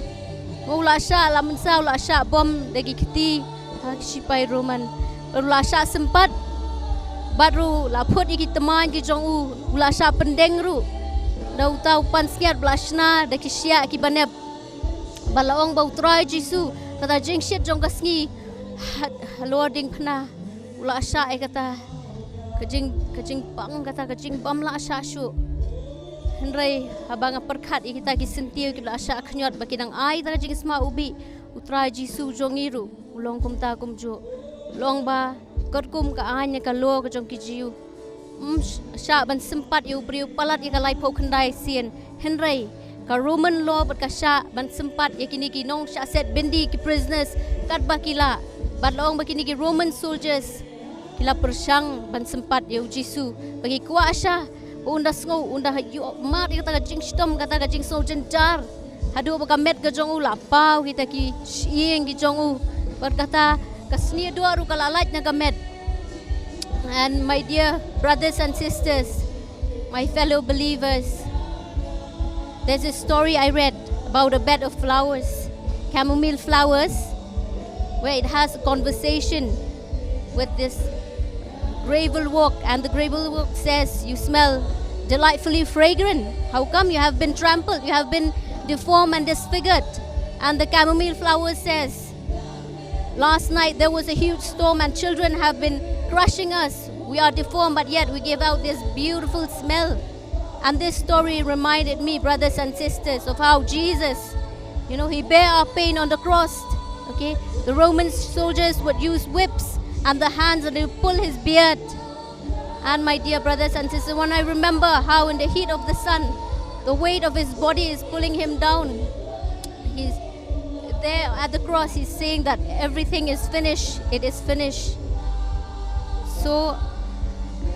Nga, u la shah, la mynsaw, u la shah bom da ki kti ha ki shipai Roman. Bad u la shah sympat, bad ruh la phut ïa ki tymmen ki jong u, u la shah pyndeng ruh da uta u pansngiat ba la shna da ki shiah kiba nep. Bad la ong ba u Trai Jisu, kata jingshit jong ka sngi, ha, halor diengphna, u la shah ïa kata ka jing, ka jingpang, kata ka jingbym lah shah shuh. Hynrei haba nga pyrkhat ïa kita ki syntiew kiba la shah khñiot ba ki dang ai kata ka jingsma ubih, u Trai Jisu jong ngi ruh u long kumta kumjuh. U long ba katkum ka aiñ ne ka law ka jong ki Jiw, ym sh-, shah ban sympat ïa u briew palat ïa ka laiphew khyndai sien. Hynrei ka Roman law bad ka shah ban sympat ïa kine ki nongshah set byndi, ki prisoners, katba ki lah. Bad la ong ba kine ki Roman soldiers ki la pyrshang ban sympat ïa u Jisu, ba ki kwah shah, ba un da sngew, un da ïoh mad ïa kata ka jingshitom, kata ka jingsngew jynjar, haduh ba ka met ka jong u la paw kita ki shyieng ki jong u. Bad kata ka sniewduh ruh ka la lait na ka met. And my dear brothers and sisters, my fellow believers, there's a story I read about a bed of flowers, chamomile flowers, where it has a conversation with this gravel walk, and the gravel walk says, "You smell delightfully fragrant. How come you have been trampled? You have been deformed and disfigured." And the chamomile flower says, "Last night there was a huge storm and children have been crushing us. We are deformed, but yet we give out this beautiful smell." And this story reminded me, brothers and sisters, of how Jesus, you know, he bear our pain on the cross. Okay? The Roman soldiers would use whips and the hands, and they pull his beard. And my dear brothers and sisters, when I remember how in the heat of the sun, the weight of his body is pulling him down, he's there at the cross, he's saying that everything is finished, it is finished. So,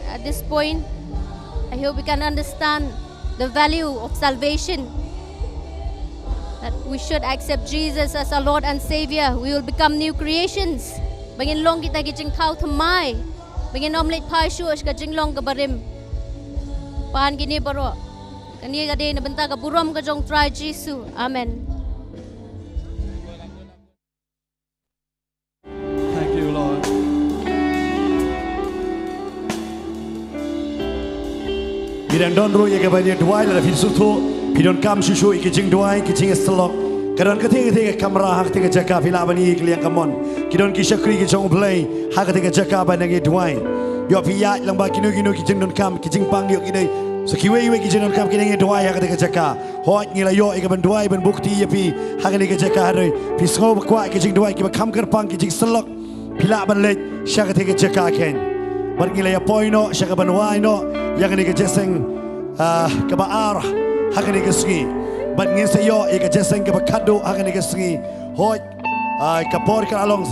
at this point, I hope we can understand the value of salvation, that we should accept Jesus as our Lord and Savior. We will become new creations. Ba ngin long kita ki jingthaw thymmai, ba ngin ym leit phai shuh sha ka jinglong kaba rim. Pan kine baroh, kane ka dei na bynta ka burom ka jong Trai Jisu. Amen. Thank you, Lord. Phi dang don ruh ïa ka ban ïa duwai, lada phi sngewthuh phi donkam shuh shuh ïa ki jingduwai, ki jingïasyllok. Ka don katei katei ka kamra ha katei ka jaka, phi lah ban ïa ka liang kamon. Ki don ki shakri ki jong U Blei ha katei ka jaka ban ïa duwai. Ïoh phi ïaid lang ba kino kino ki jingdonkam, ki jingpang ïoh ki dei. So kiwei kiwei ki jingdonkam ki dang ïa duwai ha katei ka jaka. Hooid, ngi la ïoh ïa ka ban duwai ban buh kti ïa phi ha kane ka jaka, hynrei phi sngew ba kwah ki jingduwai kiba kham kyrpang, ki jingïasyllok, phi lah ban leit sha katei ka jaka kein. Bad ngi la ïa poi noh sha ka ban wai noh ïa kane ka jingïaseng, ah, kaba ar ha kane ka sngi. Bad ngin sa ïoh ïa ka jingïaseng kaba khatduh ha kane ka sngi. Hooid, ah, ka por ka la long,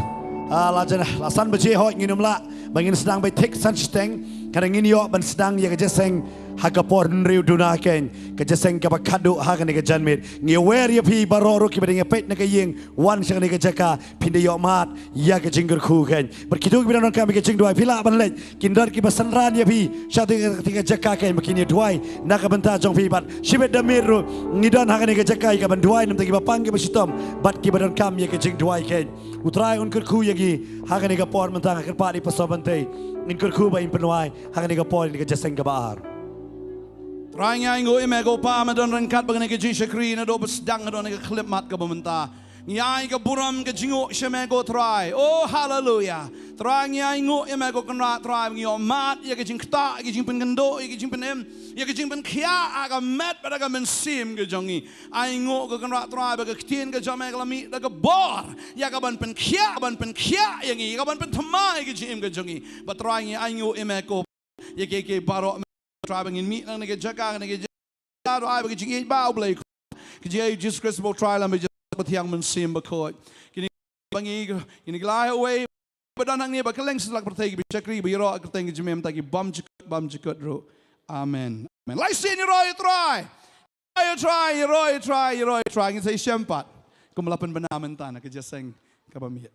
ah, la jan, la san baje, hooid, ngin ym lah ba ngin sdang beit thik san shiteng, ka dang ngin ïoh ban sdang ïa ka jingïaseng ha ka por hynriew duna kein, ka jingïaseng kaba khatduh ha kane ka janmiet. Ngi wer ïa phi baroh ruh kiba dang ïa peit na ka ïing, wan sha kane ka jaka, phin da ïoh mad ïa ka jingkyrkhu kein. Bad kito kiba dang donkam ïa ka jingduwai, phi lah ban leit, kin don kiba synran ïa phi sha katei ka jaka kein ba kin ïa duwai na ka bynta jong phi. Bad shibit da miet ruh ngi don ha kane ka jaka ïa ka ban duwai na ka bynta kiba pang kiba shitom bad kiba donkam ïa ka jingduwai kein. U Trai un kyrkhu ïa ngi ha kane ka por mynta. Nga kyrpad ïa i Pastor Bantei, ngin kyrkhu ba in pynduwai ha kane ka por ïa ka jingïaseng kaba ar. Trai, ngi ainguh ïa me ko Pa, me don ryngkat bad kane ka jingshakri naduh ba sdang haduh kane ka khyllipmat kaba mynta. Ngi ai ka burom ka jingnguh sha me ko Trai. Oh, haleluya. Trai, ngi ainguh ïa me ko Kynrad Trai, ngi ïoh mad ïa ka jingktah, ïa ka jingpynkynduh, ïa ka jingpynim, ïa ka jingpynkhiah ha ka met bad ha ka mynsiem ka jong ngi. Ainguh ko Kynrad Trai ba ka ktien ka jong me ka la mih da ka bor ïa ka ban pynkhiah, ban pynkhiah ïa ngi, ïa ka ban pynthymmai ïa ka jingim ka jong ngi. Bad Trai, ngi ainguh ïa me ko, ïa kiei kiei baroh, Trai, ba ngin mih na kane ka jaka, kane ka jaka, Trai, ba ka jingïeit ba U Blei, ka jingïeit Jisu Khrist ba U Trai, Lam ba Jisu, ba Thiang Mynsiem Bakhuid. Kine ba ngi, kine ki lai uwei ba don hangne, ba kylleng satlak pyrthei, kiba shakri, ba ïaroh kyrteng ka jong me mynta, ki bym jukut, bym jukut ruh. Amen. Amen. Lai sien ïaroh ïa Trai. Ïaroh ïa Trai, ïaroh ïa Trai, ïaroh ïa Trai. Ngin sa ïashem pat. Kum la pynbna mynta na ka jingïaseng kaba miet.